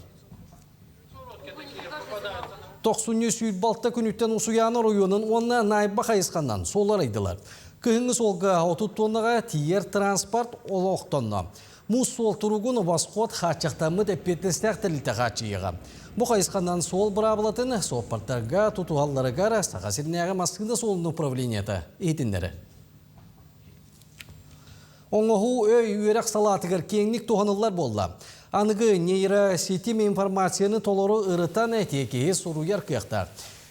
Speaker 3: Тохсунньу 106 күнүттэн Усуйаана оройуонун уонна Найба хайысханан суол арыйдылар. Кыһыҥҥы суолга 30 тоннаҕа тиийэр транспорт олохтонно. Муус суол туругун Восход хааччахтаммыт эппиэтинэстээх тэрилтэ хааччыйыаҕа. Бу хайысханан суол быраабылатын суоппардарга тутуһалларыгар Саха сиринээҕи массыына суолун управлениета иһитиннэрэр. Оҥоһуу өй үөрэх салаатыгар киэҥник туһаныллар буолла. Аныгы нейросетим информацияны толору ырытан тиэкиһи суруйар кыахтаах.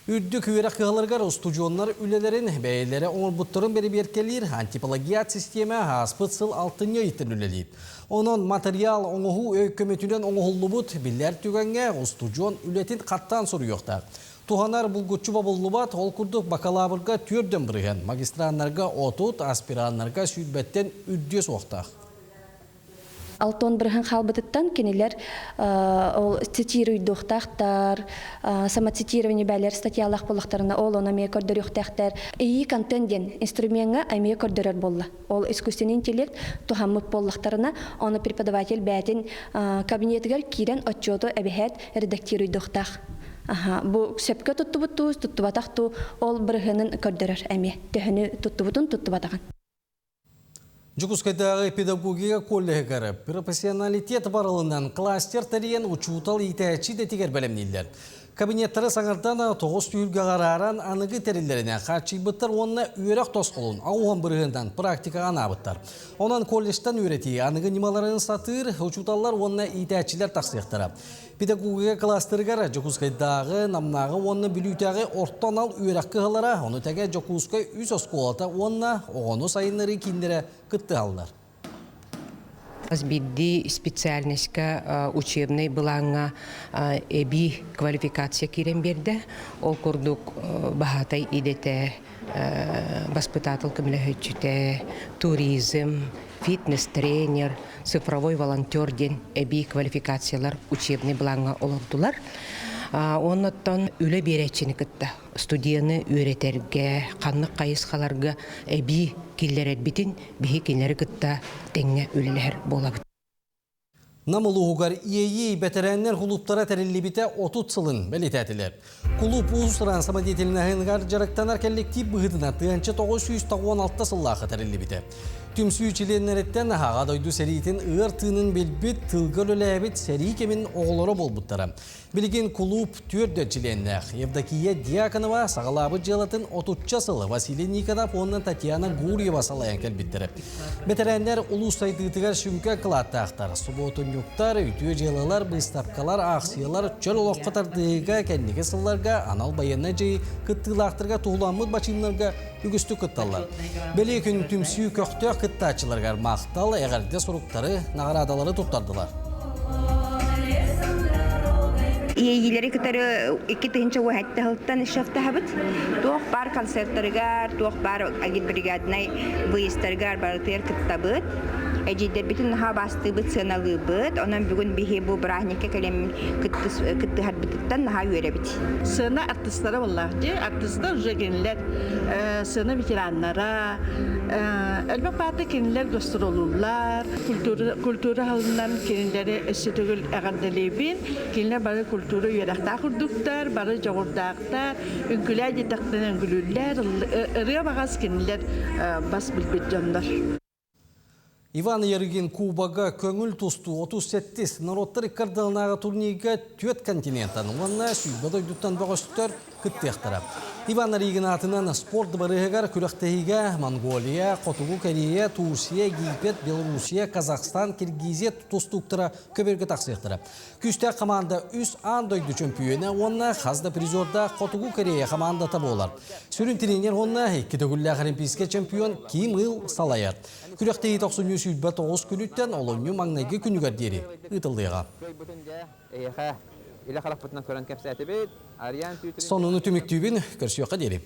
Speaker 3: Үрдүк үөрэх кыһаларыгар устудьуоннар үлэлэрин бэйэлэрэ оҥорбуттарын бэрэбиэркэлиир антиплагиат систиэмэ ааспыт сыл алтынньы ыйтан үлэлиир. Онон матырыйаал оҥоһуу өй көмөтүнэн оҥоһуллубут биллэр түгэҥҥэ устудьуон үлэтин хаттаан суруйуохтаах. Туһанар булгуччу бобуллубат, ол курдук бакалаврга түөрдөн бырыһыан, магистраннарга 30, аспираннарга сүүрбэттэн үрдүө суохтаах.
Speaker 5: Алтон бырыһын хаалбытыттан кинилэр ол цитируйдуохтаахтар, самоцитирование бээлэр статьялаах буоллахтарына ол ону эмиэ көрдөрүөхтээхтэр. ИИ контент диэн инструмеҥҥа эмиэ көрдөрөр буолла. Ол искусственный интеллект туһаммыт буоллахтарына, ону преподаватель бээтин кабинетыгар киирэн отчуоту эбэһээт редактируйдуохтаах. Аха, бу сөпкө туттубут дуу, туттубатах дуу, ол бырыһыанын көрдөрөр эмиэ. Төһөнү туттубутун, туттубатаҕын.
Speaker 3: Дьокуускайдааҕы педагогика коллеһыгар профессионалитет барылынан кластер тэрийэн учуутал иитээччи идэтигэр бэлэмнииллэр. Кабинеттары саҥардан тоҕус түһүлгэҕэ арааран аныгы тэриллэринэн хааччыйбыттар уонна үөрэх тосхолун ауһан бырыһыантан практикаҕа анаабыттар. Онон колледжтан үөрэтии аныгы ньымаларын сатыыр учууталлар уонна иитээччилэр тахсыахтара. Педагогика кластерыгар Дьокуускайдааҕы, Намнааҕы уонна Бүлүүтээҕи орто анал үөрэх кыһалара, ону тэҥэ Дьокуускай үс оскуолата уонна оҕону сайыннарыы кииннэрэ кыттыһаллар.
Speaker 14: Хас биирдии специальноска учебнай былааҥҥа эбии квалификация киирэн биэрдэ. Ол курдук баһаатай идэтэ, баспытаатыл көмөлөһөөччүтэ, туризм, фитнес-тренер, цифровой волонтер диэн эбии квалификациялар учебнай былааҥҥа олордулар. Оннуттан үлэ биэрээччини кытта студияны үөрэтэргэ, ханнык хайысхаларга эбии киллэрэрбитин биһи кинилэри кытта тэҥҥэ үлэлэһэр буолабыт.
Speaker 3: Нам улууһугар Иэйии бэтэрээннэр кулууптара тэриллибитэ 30 сылын бэлиэтээтилэр. Кулууп уус-уран самодеятельноһыгар дьарыктанар кэлликтиип быһыытынан 1996 сыллаахха тэриллибитэ. Түмсүү чилиэннэриттэн Аҕа дойду сэриитин ыар тыынын билбит, тылга үлэлээбит сэрии кэмин оҕолоро буолбуттара. Билигин кулууп түөрт чилиэннээх Евдокия Дьяконова саҕалаабыт дьыалатын отучча сыл Василий Никонов уонна Татьяна Гурьева салайан кэлбиттэрэ. Бэтэрээннэр улуус сайдыытыгар сүҥкэн кылааттаахтар. Субуотунньуктар, үтүө дьыалалар, быыстапкалар, аахсыйалар чөл олоххо тардыһыыга кэнники сылларга анал байыаннай дьайыы кыттыылаахтарга туһуламмыт бачыымнарга үгүстүк кытталлар. Бэлиэ күн түмсүү көхтөөх кыттааччыларыгар махтал, эҕэрдэ суруктары, наҕараадалары туттардылар.
Speaker 18: Иэйиилэри кытары 2017 сылтан шефтаһабыт. Туох баар концерттарыгар, туох баар агитбригаднай выездтарыгар барытыгар кыттабыт. Эдьиийдэрбитин наһаа убаастыыбыт, сыаналыыбыт. Онон бүгүн биһи бу бырааһынньыкка кэлэн кыттыһарбытыттан наһаа үөрэбит.
Speaker 20: Сцена артыстара буоллаах дии. Артыстар уже кинилэр сцена ветераннара. Элбэх баата кинилэр гастролууллар. Культура, культура халынан кинилэри өссө төгүл эҕэрдэлиибин. Кинилэр бары культура үөрэхтээх курдуктар, бары дьоҕурдаахтар. Үҥкүлээ диэтэхтэринэ үҥкүлүүллэр. Ырыа баҕас кинилэр бас билбит дьоннор.
Speaker 3: Иван Ярыгин Кубога көҥүл тустуу 37 норуоттар иккардыланааҕы турнирга түөрт континенттан уонна сүүрбэ дойдуттан бөҕөстөр кыттыахтара. Иван Ярыгин аатынан спорт дыбарыаһыгар күрэхтэһиигэ Монголия, Хотугу Корея, Турция, Египет, Белоруссия, Казахстан, Киргизия тустууктара көбүөргэ тахсыахтара. Күүстээх хамаанда үс аан дойду чөмпүйүөнэ уонна хас да призердаах Хотугу Корея хамаандата буолар. Сүрүн тренер уонна икки төгүллээх олимпийскай чемпион Ким Ил салайар. Күрэхтэһии тохсунньу 29 күнүттэн олунньу маҥнайгы күнүгэр диэри ыытыллыаҕа. Сонуну түмүктүүбүн, көрсүөххэ диэри.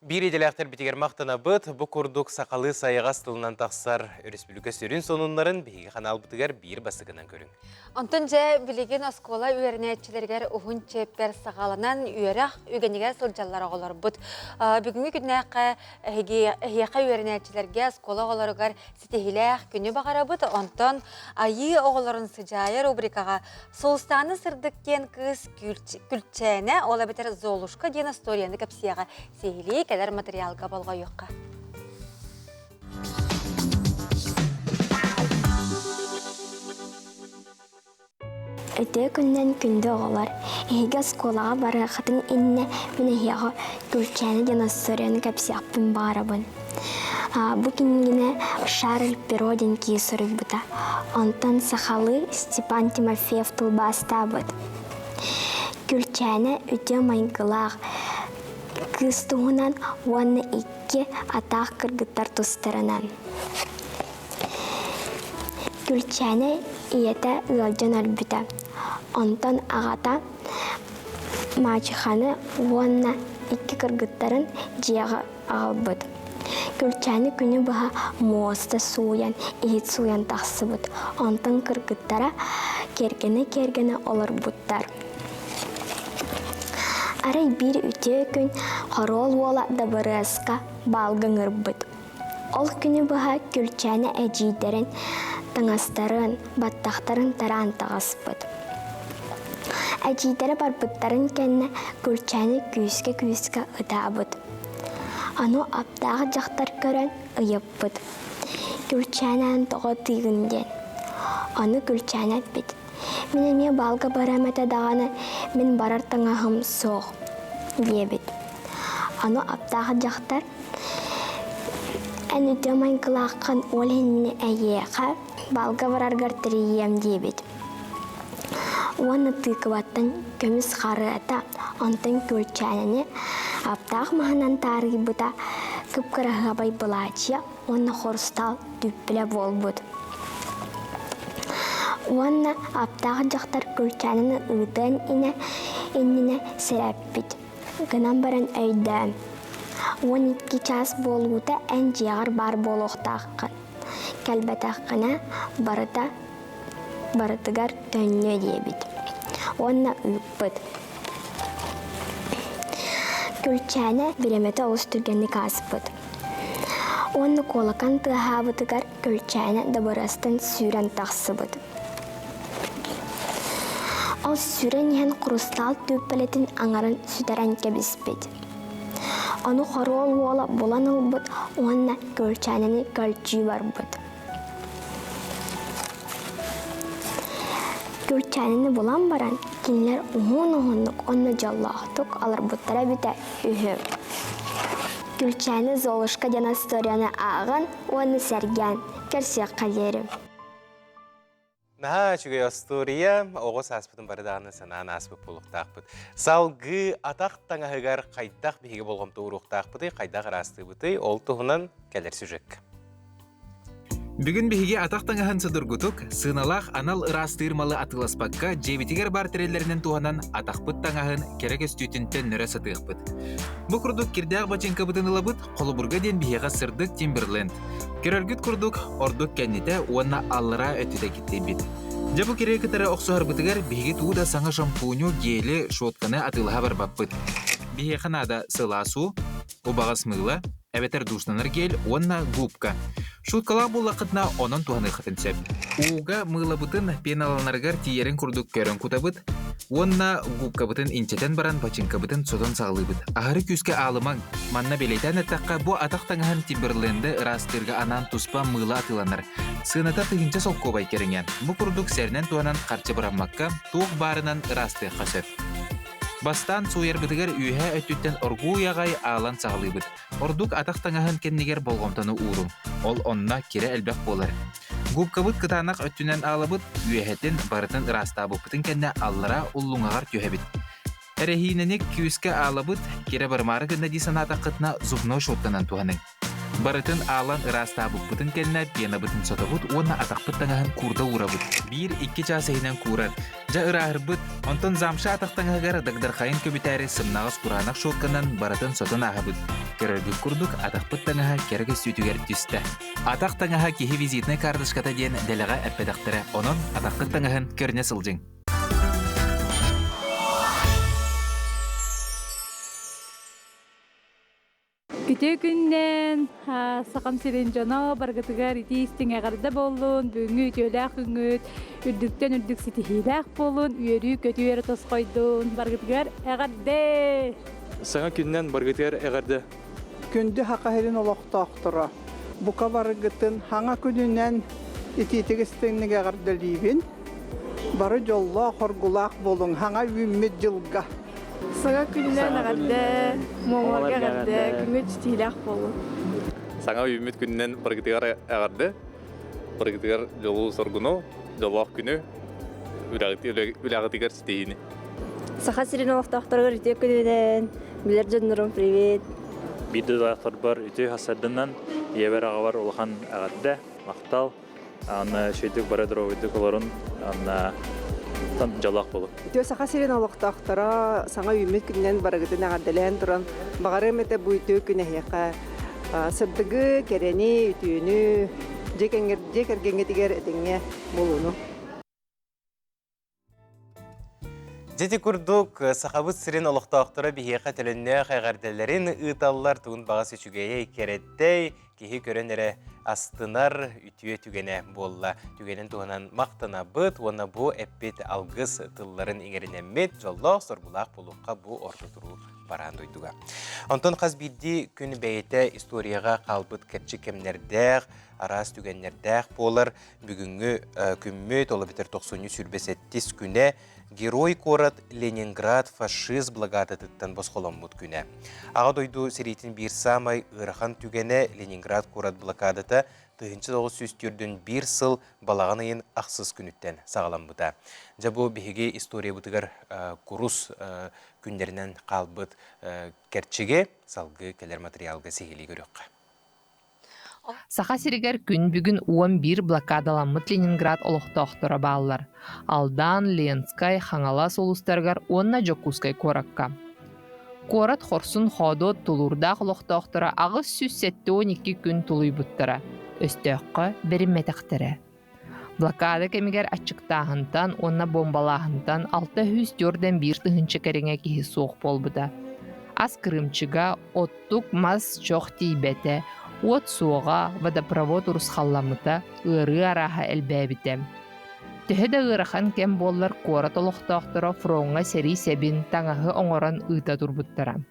Speaker 1: Биир идэлээхтэрбитигэр махтанабыт. Бу курдук сахалыы сайаҕас тылынан тахсар өрөспүүбүлүкэ сүрүн сонуннарын биһиги ханаалбытыгар биир бастакынан көрүҥ.
Speaker 2: Онтон дьэ билигин оскуола үөрэнээччилэригэр уһун чиэппэр саҕаланан үөрэх үгэнигэр сылдьаллар оҕолорбут. Бүгүҥҥү күннээххэ эһиги эһиэхэ үөрэнээччилэргэ оскуола оҕолоругар ситиһиилээх күнү баҕарабыт. Онтон Айыы оҕолорун сыдьаайа рубрикаҕа Сулустааны сырдык диэн кыыс Күлчээнэ, ол эбэтэр Золушка диэн историяны кэпсиэҕэ. Сиһилии кэлэр материалга болҕойуохха.
Speaker 21: Үтүө күнүнэн күндү оҕолор! Эһиги оскуолаҕа барыаххытын иннинэ мин эһиэхэ Күлчээнэ диэн остуоруйаны кэпсиэхпин баҕарабын. Бу кинигэни Шарль Перро диэн киһи суруйбута. Онтон сахалыы Степан Тимофеев тылбаастаабыт. Күлчээнэ үтүө майгылаах кыыс туһунан уонна икки атаах кыргыттар тустарынан. Күлчээнэ ийэтэ ыалдьан өлбүтэ, онтон аҕата мачеханы уонна икки кыргыттарын дьиэҕэ аҕалбыт. Күлчээнэ күнү быһа муоста сууйан, иһит сууйан тахсыбыт, онтон кыргыттара киэргэнэ-киэргэнэ олорбуттар. Арай биир үтүө күн хоруол уола Дабырыаска баалга ыҥырбыт. Ол күнү быһа Күлчээнэ эдьиийдэрин таҥастарын, баттахтарын тараан таҕыспыт. Эдьиийдэрэ барбыттарын кэннэ Күлчээнэ күүскэ-күүскэ ытаабыт. Ону аптаах дьахтар көрөн ыйыппыт: «Күлчээнээн тоҕо ытыыгын?» диэн. Ону Күлчээнэ эппит: «Мин эмиэ баалга барыам этэ даҕаны, мин барар таҥаһым суох» диэбит. Ону аптаах дьахтар Эн үтүө майгылааххын, ол иһин эйиэхэ балга бараргар тэрийиэм диэбит. Уонна тыыкыбаттан көмүс харыата, онтон күлчээнэни аптаах маһынан таарыйбыта кып-кыраһыабай былаачыйа уонна хрустал түппүлэ буолбут. Уонна аптаах дьахтар күлчээнэни ыытыан иннинэ сэрэппит. Гынан баран өйдөөн, 12 чаас буолуута эн дьиэҕэр баар буолуохтааххын. Кэлбэтэххинэ барыта барытыгар төннүө диэбит. Уонна ыыппыт. Күлчээнэ бириэмэтэ олус түргэнник ааспыт. Уонна куолакан тыаһаабытыгар Көлчээнэ дыбарыастан сүүрэн тахсыбыт. Ол сүүрэн иһэн хурустаал түүппэлэтин аҥарын сүтэрэн кэбиспит. Ону хоруол уола булан ылбыт уонна Көлчээнэни көлчүү барбыт. Көлчээнэни булан баран, кинилэр уһун-уһуннук уонна дьоллоохтук олорбуттара эбитэ үһү. Күлчээни Золушка диэн историяны ааҕан уонна сэргээн көрсүөххэ диэри.
Speaker 1: Наһаа үчүгэй остуоруйа, оҕо сааспытын бары даҕаны санаан ааспыт буолуохтаахпыт. Салгыы атах таҥаһыгар хайдах биһиги болҕомто ууруохтаахпытый, хайдах ыраастыыбытый, ол туһунан кэлэр сюжекка.
Speaker 4: Бүгүн биһиги атах таҥаһын судургутук, сыаналаах анал ыраастыыр малы атыыласпакка, дьиэбитигэр баар тэриллэринэн туһанан атахпыт таҥаһын кэрэ көстүүтүн төннөрө сатыахпыт. Бу курдук кирдээх бачыыҥкабытын ылабыт, холобурга диэн биһиэхэ сырдык Timberland. Көрөргүт курдук, ордук кэннитэ уонна аллараа өттүтэ киттийбит. Дьэ бу кири кытары охсуһарбытыгар биһиги туу да саҥа шампуню, гели, щетканы атыылаһа барбаппыт. Биһиэхэ наада сылаас уу, убаҕас мыыла, эбэтэр душтанар гель уонна губка. Шуткалаах буоллаххытына, онон туһаныаххытын сөп. Ууга мыылабытын пеналанарыгар тиийэрин курдук көрөн кутабыт уонна губкабытын инчэтэн баран бачыҥкабытын сотон саҕалыыбыт. Аһары күүскэ аалымаҥ. Манна бэлиэтээн эттэххэ, бу атах таҥаһын Тимберленды ыраастыырга анаан туспа мыыла атыыланар. Сыаната тыһыынча солкуобай кэриҥэ. Бу курдук сэринэн туһанан харчы быраммакка, туох баарынан ыраастыахха сөп. Бастаан сууйарбытыгар үөһээ өттүттэн оргууй аҕай аалан саҕалыыбыт. Ордук атах таҥаһын кэннигэр болҕомтону ууруҥ. Ол онно кирэ элбэх буолар. Губкабыт кытаанах өттүнэн аалабыт, үөһэтин барытын ыраастаабыппытын кэннэ аллара уллуҥаҕар түһэбит. Эрэһиинэни күүскэ аалабыт, кирэ барымаары гынна дии санаатаххытына зубной щетканан туһаныҥ. Барытын аалан ыраастаабыппытын кэннэ пенабытын сотобут уонна атахпыт таҥаһын куурда уурабыт. Биир-икки чаас иһинэн куурар. Дьэ ырааһырбыт, онтон замша атах таҥаһыгар дагдархайын көбүтээри сымнаҕас кураанах щетканан барытын сотон ааһабыт. Көрөргүт курдук атахпыт таҥаһа кэрэ көстүүтүгэр түстэ. Атах таҥаһа киһи визитнай карточката диэн дэлэҕэ эппэтэхтэрэ, онон атаххыт таҥаһын көрүнэ сылдьыҥ.
Speaker 6: Үтүө күннэн Сахам сирин дьоно баргытыгар итии истиҥ эҕэрдэ буоллун, бүгүҥҥү үтүөлээх күҥҥүт үрдүктэн үрдүк ситиһиилээх буолун, үөрүү-көтүү эрэ тосхойдун, баргытыгар эҕэрдэ!
Speaker 22: Саҥа күннэн баргытыгар эҕэрдэ!
Speaker 23: Күндү Саха сирин олохтоохторо, бука барыгытын хаҥа күнүнэн итиитик истиҥник эҕэрдэлиибин. Бары дьоллоох, хоргулаах буолуҥ, хаҥа үүммүт дьылга!
Speaker 6: Саҥа күнүнэн эҕэрдэ, Муомаларга эҕэрдэ, күҥҥүт ситиһиилээх буоллун.
Speaker 22: Саҥа үүммүт күнүнэн барыгытыгар эҕэрдэ, барыгытыгар дьолу-соргуну, дьоллоох күнү, үлэҕитигэр ситиһиини.
Speaker 25: Саха сирин олохтоохторугар үтүө күнүнэн, билэр дьоннорум привет.
Speaker 26: Биир дойдулаахтарбар үтүө хасардынан ийэбэр аҕабар улахан эҕэрдэ, махтал. Анна үчүгэйдик бары доруобуйдук олорун, анна дьоллоох буолу.
Speaker 27: Үтүө Саха сирин олохтоохторо саҥа үүммүт күнүнэн барыгытын эҕэрдэлээн туран, баҕарыам этэ бу үтүө күн эһиэхэ сырдыгы, кэрэни, үтүөнү, дьиэ кэргэҥҥитигэр этэҥҥэ буолууну.
Speaker 1: Дьити курдук, Сахабыт сирин олохтоохторо биһиэхэ төлөннөөх эҕэрдэлэрин ыыталлар, тугун баҕас үчүгэйэй, кэрэттэй, киһи көрөн эрэ астынар үтүө түгэнэ буолла. Түгэнин туһунан махтанабыт уонна бу эппит алгыс тылларын иҥэринэммит дьоллоох, соргулаах буолуохха бу орто туруу бараан дойдуга. Онтон хас биирдии күн бэйэтэ историяҕа хаалбыт кэрчик кэмнэрдээх, араас түгэннэрдээх буолар. Бүгүҥҥү күммүт, ол эбэтэр тохсунньу 27 күнэ, Герой куорат Ленинград фашист блокадатыттан босхоломмут күнэ. Аҕа дойду сэриитин биир саамай ыарахан түгэнэ Ленинград куорат блокадата 1941 сыл балаҕан ыйын ахсыс күнүттэн саҕаламмыта. Дьэ бу биһиги историябытыгар курус күннэринэн хаалбыт кэрчиги салгыы кэлэр материалга сиһилии көрүөххэ.
Speaker 28: Саха сиригэр күн бүгүн 11 блокадаламмыт Ленинград олохтоохторо бааллар: Алдан, Ленскэй, Хаҥалас улуустарыгар уонна Дьокуускай куоракка. Куорат хорсун-хоодуот тулуурдаах олохтоохторо 872 күн тулуйбуттара, өстөөххө бэриммэтэхтэрэ. Блокада кэмигэр аччыктааһынтан уонна буомбалааһынтан 641 тыһыынча кэриҥэ киһи суох буолбута. Ас кырыымчыга, оттук мас чох тиийбэтэ. Уот суоҕа, водопровод урусхалламмыта, ыарыы арааһа элбээбитэ. Төһө да ыарахан кэм буоллар куорат олохтоохторо фроҥҥа сэрии сэбин, таҥаһы оҥорон ыыта турбуттара.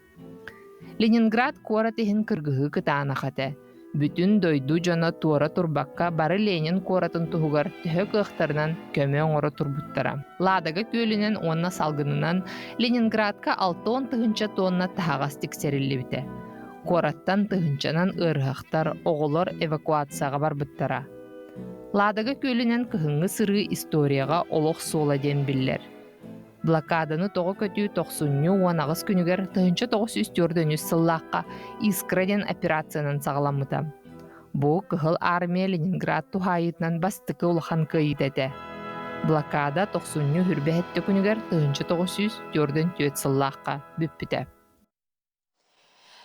Speaker 28: Ленинград куорат иһин кыргыһыы кытаанах этэ. Бүтүн дойду дьоно туора турбакка бары Ленин куоратын туһугар төһө кыахтарынан көмө оҥоро турбуттара. Ладога күөлүнэн уонна салгынынан Ленинградка 60 тыһыынча тонна таһаҕас тиксэриллибитэ. Куораттан тыһыынчанан ыарыһахтар, оҕолор эвакуацияҕа барбыттара. Ладога күөлүнэн кыһыҥҥы сырыы историяҕа олох суола диэн биллэр. Блокаданы тоҕо көтүү тохсунньу 18 күнүгэр 1943 сыллаахха «Искра» диэн операциянан саҕаламмыта. Бу Кыһыл Армия Ленинград туһаайыытынан бастакы улахан кыайыыта этэ. Блокада тохсунньу 27 күнүгэр 1944 сыллаахха бүппүтэ.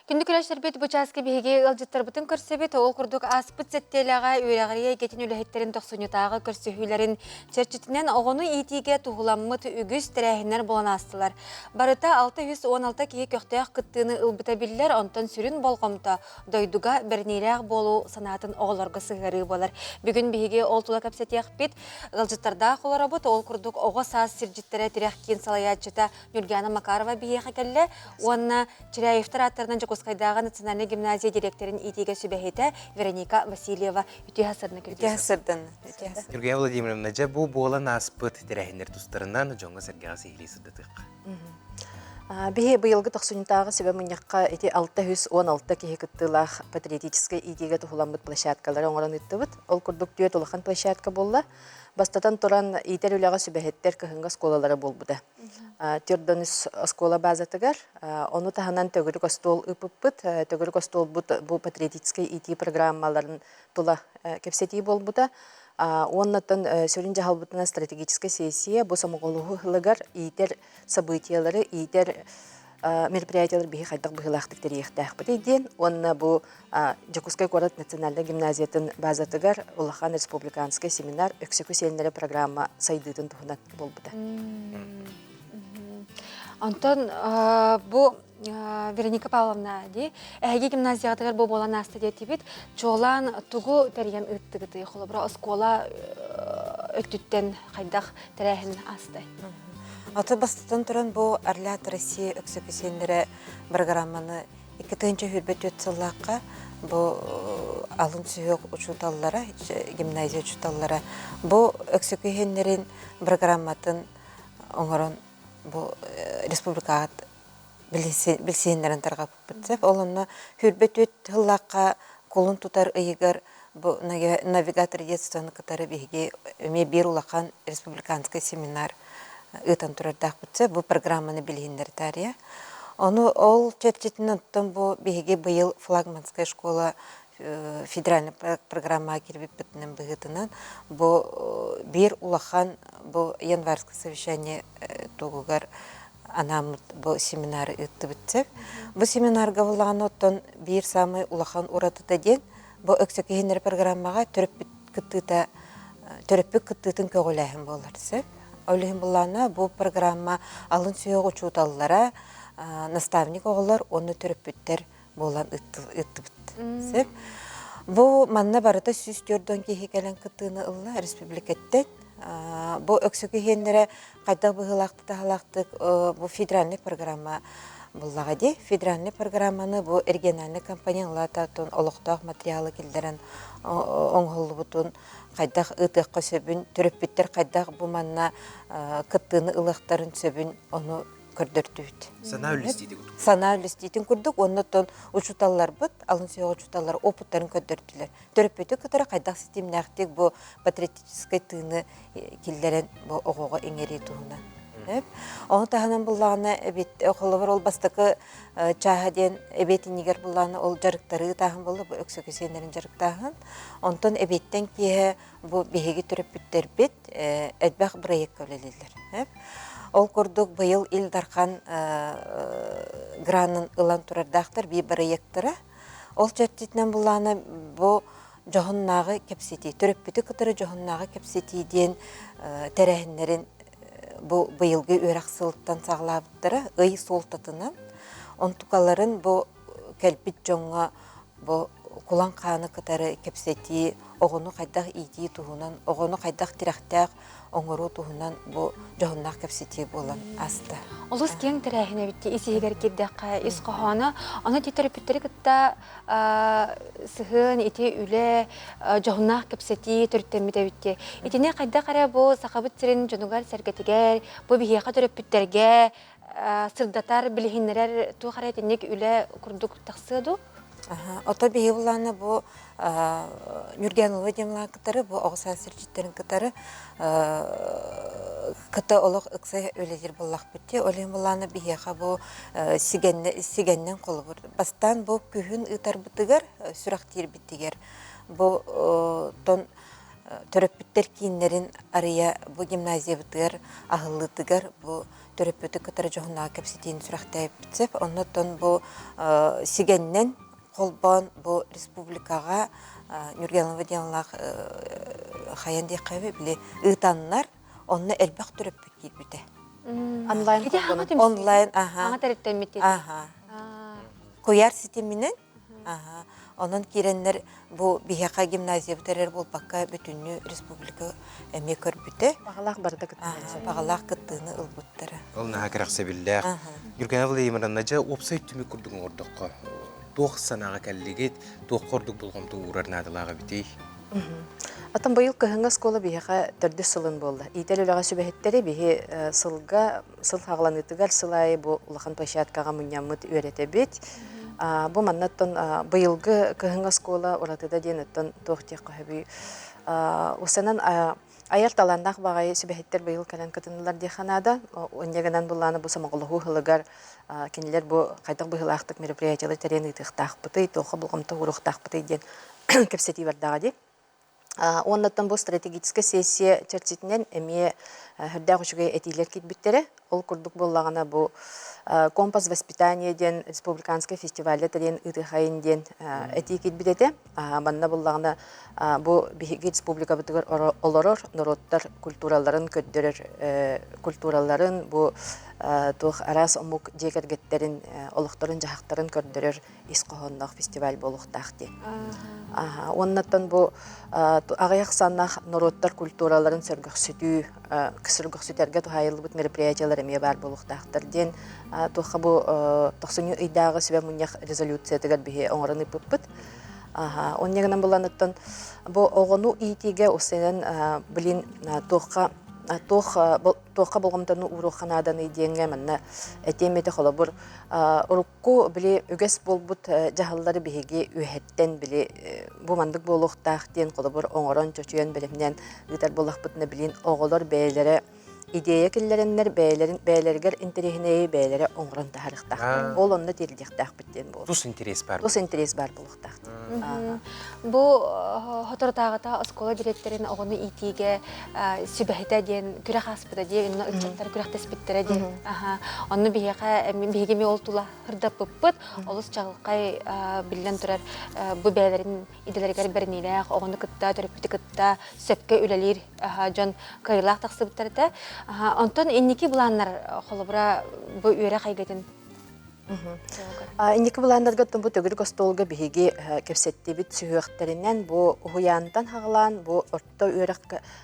Speaker 2: Күндү күрэстэрбит бу чааска биһиги ыалдьыттарбытын көрсөбүт. Ол курдук ааспыт сэттиэлэҕэ үөрэҕирии эйгэтин үлэһиттэрин тохсунньутааҕы көрсүһүүлэрин чэрчитинэн оҕону иитиигэ туһуламмыт үгүс тэрээһиннэр буолан аастылар. Барыта 616 киһи көхтөөх кыттыыны ылбыта биллэр, онтон сүрүн болҕомто дойдуга бэриниилээх буолуу санаатын оҕолорго сыһыарыы буолар. Бүгүн биһиги ол тула кэпсэтиэхпит. Ыалдьыттардаах олоробут. Ол курдук оҕо саас сирдьиттэрэ тирэх киин салайааччыта Нюргиана Макарова биһиэхэ кэллэ уонна Чиряевтар ааттарынан Дьокуускайдааҕы национальнай гимназия директорын иитиигэ сүбэһитэ Вероника Васильева үтүө сырдын
Speaker 7: Үтүө сырдын.
Speaker 1: Нюргия Владимировна, дьэ бу буолан ааспыт тэрээһиннэр тустарынан дьоҥҥо-сэргэҕэ сиһилии сырдатыахха.
Speaker 7: Биһи быйылгы тохсунньутааҕы сүбэ мунньахха ити 616 киһи кыттыылаах патриотическай иитиигэ туһуламмыт площадкалары оҥорон ыыттыбыт. Ол курдук түөрт улахан площадка буолла. Бастатан туран, иитэр үлэҕэ сүбэһиттэр кыһыҥҥы оскуолалара буолбута. Төрдөнүс оскуола базатыгар, ону таһынан төгүрүк остуол ыыппыппыт. Төгүрүк остуолбут бу патриотическай иитии программаларын тула кэпсэтии буолбута. Уоннаттан сүрүн дьаһалбытынан стратегическай сессия бу сомоҕолоһуу сылыгар иитэр событиелары, иитэр мероприятиелар биһи хайдах быһыылаахтык тэрийиэхтээхпитий диэн уонна бу Дьокуускай куорат национальнай гимназиятын базатыгар улахан республиканскай семинар Өксөкү сиэннэрэ программа сайдыытын туһунан буолбута.
Speaker 2: Онтон бу Вероника Павловна дии эһиги гимназиятыгар бу буолан ааста диэтибит. Чуолаан тугу тэрийэн ыыттыгытый? Холобура, оскуола өттүттэн хайдах тэрээһин аастай?
Speaker 7: Аты бастатан туран бу Орлят России Өксөкү сиэннэрэ программаны 2024 сыллаахха бу алын сүһүөх учууталлара, гимназия учууталлара бу Өксөкү иһиннэрин программатын оҥорон бу республикаҕа билсиһиннэрэн тарҕаппыппыт сөп. Ол онно 24 сыллаахха кулун тутар ыйыгар бу навигатор детствоны кытары биһиги эмиэ биир улахан республиканскай семинар ыытан турардаахпыт сөп. Бу программаны билиһиннэртаарыйа. Ону ол чэрчитинэн оттон бу биһиги быйыл флагманская школа федеральный программаҕа киирбиппитинэн быһыытынан бу биир улахан бу январское совещание тугугар анааммыт бу семинары ыыттыбыт сөп. Бу семинарга буллаҕына оттон биир саамай улахан уратыта диэн бу өксөкүһүннэр программаҕа төрөппүт кыттыыта төрөппүт кыттыытын көҕүлээһин буолар сөп. Ол иһин буллаҕына бу программа алын сүһүөх учууталлара, наставник оҕолор уонна төрөппүттэр буолан ыыттыбыт. Сөп. Бу манна барыта 104 киһи кэлэн кыттыыны ылла республикаттан. Бу өксөкү иһиэннэрэ хайдах быһыылаахтык-таһалаахтык бу федеральный программа буллаҕа дии. Федеральный программаны бу региональный компания ылаатаатун олохтоох материалы киллэрэн оҥоһуллубутун хайдах ыытыахха сөбүн, төрөппүттэр хайдах бу манна кыттыыны ылыахтарын сөбүн ону көрдөрдүбүт.
Speaker 1: Санаа үллэстиитин курдук.
Speaker 7: Санаа үллэстиитин курдук уонна оттон учууталларбыт, алын сүһүөх учууталлар опыттарын көрдөрдүлэр. Төрөппүтү кытары хайдах ситимнээхтик бу патриотическай тыыны киллэрэн бу оҕоҕо иҥэрии туһунан. Ону таһынан буллаҕына эбит холобур ол бастакы чааһа диэн эбиэт иннигэр буллаҕына ол дьарыктары ыытааһын буолла бу өксөкү сиэннэрин дьарыктааһын. Онтон эбиэттэн киэһэ бу биһиги төрөппүттэрбит элбэх бырайыакка үлэлииллэр. Ол курдук быйыл Ил Дархан гранын ылан турардаахтар биир бырайыактара. Ол чэрчитинэн буллаҕына бу дьоһуннааҕы кэпсэтии, төрөппүтү кытары дьоһуннааҕы кэпсэтии диэн тэрээһиннэрин бу быйылгы үөрэх сылыттан саҕалаабыттара ый суолтатынан. Онтукаларын бу кэлбит дьоҥҥо бу Кулан хааны кытары кэпсэтии, оҕону хайдах иитии туһунан, оҕону хайдах тирэхтээх оҥоруу туһунан бу дьоһуннаах кэпсэтии буолан ааста.
Speaker 2: Олус киэҥ тэрээһин эбит ис иһигэр киирдэххэ, ис хоһооно. Ону ити төрөппүттэри кытта сыһыан, ити үлэ, дьоһуннаах кэпсэтии төрүттэммит эбит Итини хайдах эрэ бу Сахабыт сирин дьонугар-сэргэтигэр, бу биһиэхэ төрөппүттэргэ сырдатар, билиһиннэрэр туох эрэ итинник үлэ курдук тахсыа дуу?
Speaker 7: Ото биһи булаана бу Нюргянова диэн кытары бу оҕо саас сирдьиттэрин кытары кыта олох ыкса үлэлиир буоллахпыт дии. Ол иһин булаана биһиэхэ бу сигэннэн холобур. Бастаан бу күһүн ыытарбытыгар, сүрэхтиирбитигэр бу тон төрөппүттэр кииннэрин арыйа бу гимназиябытыгар аһыллыытыгар бу төрөппүтү кытары дьоһуннаах кэпсэтиини сүрэхтээбиппит сөп. Оннуттан бу сигэннэн холбоон бу республикаҕа Нюргенова диэнлаах хайан диэххэ били ыытаннар онно элбэх төрөппүт киирбитэ.
Speaker 2: Онлайн
Speaker 7: онлайн аха.
Speaker 2: Аңа тэриттэммит.
Speaker 7: Аха. Куйаар ситиминэн Аха. Онон киирэннэр бу биһиэхэ гимназия бүтэрэр буолбакка бүтүннүү республика эмиэ көрбүтэ.
Speaker 8: Баҕалаах барыта кыттыыны.
Speaker 7: Баҕалаах кыттыыны ылбыттара.
Speaker 1: Ол наһаа кэрэхсэбиллээх. Юргена Владимировна, дьэ уопсай түмүк курдук оҥордоххо, туох санааҕа кэллигит, туохха ордук болҕомто уурар наадалаах эбитий?
Speaker 8: Оттон быйыл кыһыҥҥы оскуола биһиэхэ төрдүс сылын буолла. Иитэр үлэҕэ сүбэһиттэри биһи сылга сыл хаҕаланыытыгар сыл аайы бу улахан площадкаҕа мунньаммыт үөрэтэбит. Бу манна оттон быйылгы кыһыҥҥы оскуола уратыта диэн оттон туох диэххэ сөбүй усанан айар талааннаах баҕайы сүбэһиттэр быйыл кэлэн кытыннылар диэххэ наада. Инньэ гынан буллааны бу сомоҕолоһуу сылыгар кинилэр бу хайдах быһыылаахтык мероприятиелары тэрийэн ыытыахтаахпытый, туохха болҕомто ууруохтаахпытый диэн кэпсэтии бардаҕа дии. Уоннаттан бу стратегическай сессия чэрчитинэн эмиэ сүрдээх үчүгэй этиилэр киирбиттэрэ. Ол курдук буоллаҕына бу «Компас воспитания» диэн республиканскай фестивальга тэрийэн ыытыахайын диэн этии киирбит этэ. Манна буоллаҕына бу биһиги республикабытыгар олорор норуоттар культураларын көрдөрөр культураларын бу туох араас омук дьиэ кэргэттэрин олохторун-дьаһахтарын көрдөрөр ис хоһоонноох фестиваль буолуохтаах диэн. Уоннаттан бу аҕыйах саннаах норуоттар культураларын сөргөхсүтүү, сөргөхсүтэргэ туһаайыллыбыт мероприятиелар эмиэ баар буолуохтаахтар диэн туохха бу тохсунньу ыйдааҕы сүбэ мунньах резолюциятыгар биһи оҥорон ыыппыппыт. Онньа гынан буланыттан бу оҕону иитиигэ усенен блин туохха туох туохха болҕомтону ууруохха нааданый диэҥҥэ манна этиэм этэ холобур урукку били үгэс буолбут дьаһаллары биһиги үөһэттэн били бу маннык буолуохтаах диэн холобур оҥорон чочуйан бэлэмнээн ыытар буоллахпытына билин оҕолор бэйэлэрэ идея киллэрэннэр бэйэлэрин бэйэлэригэр интэриэһинэйи бэйэлэрэ оҥорон таһаарыахтаахтар. Ол онно тиэрдиэхтээхпит диэн буолар.
Speaker 1: Тус интерес бар.
Speaker 8: Тус интерес бар буолуохтаах.
Speaker 2: Бу соторутааҕыта оскуола дириэктэрин оҕону иитиигэ сүбэһитэ диэн күрэх ааспыта дии, инна ыччаттар күрэхтэспиттэрэ диэн. Онно биһиэхэ биһиги эмиэ ол тула ырдаппыппыт. Олус чаҕылхай биллэн турар бу бэйэлэрин идэлэригэр бэриниилээх оҕону кытта, төрөппүтү кытта сөпкө үлэлиир дьон кыайыылаах тахсыбыттар этэ. Онтон инники былааннар холобура бу үөрэх эйгэтин
Speaker 8: Инники былааннарга бу төгүрүк остуолга биһиги кэпсэттибит сүһүөхтэринэн бу уһуйаантан хаҕалаан бу орто үөрэх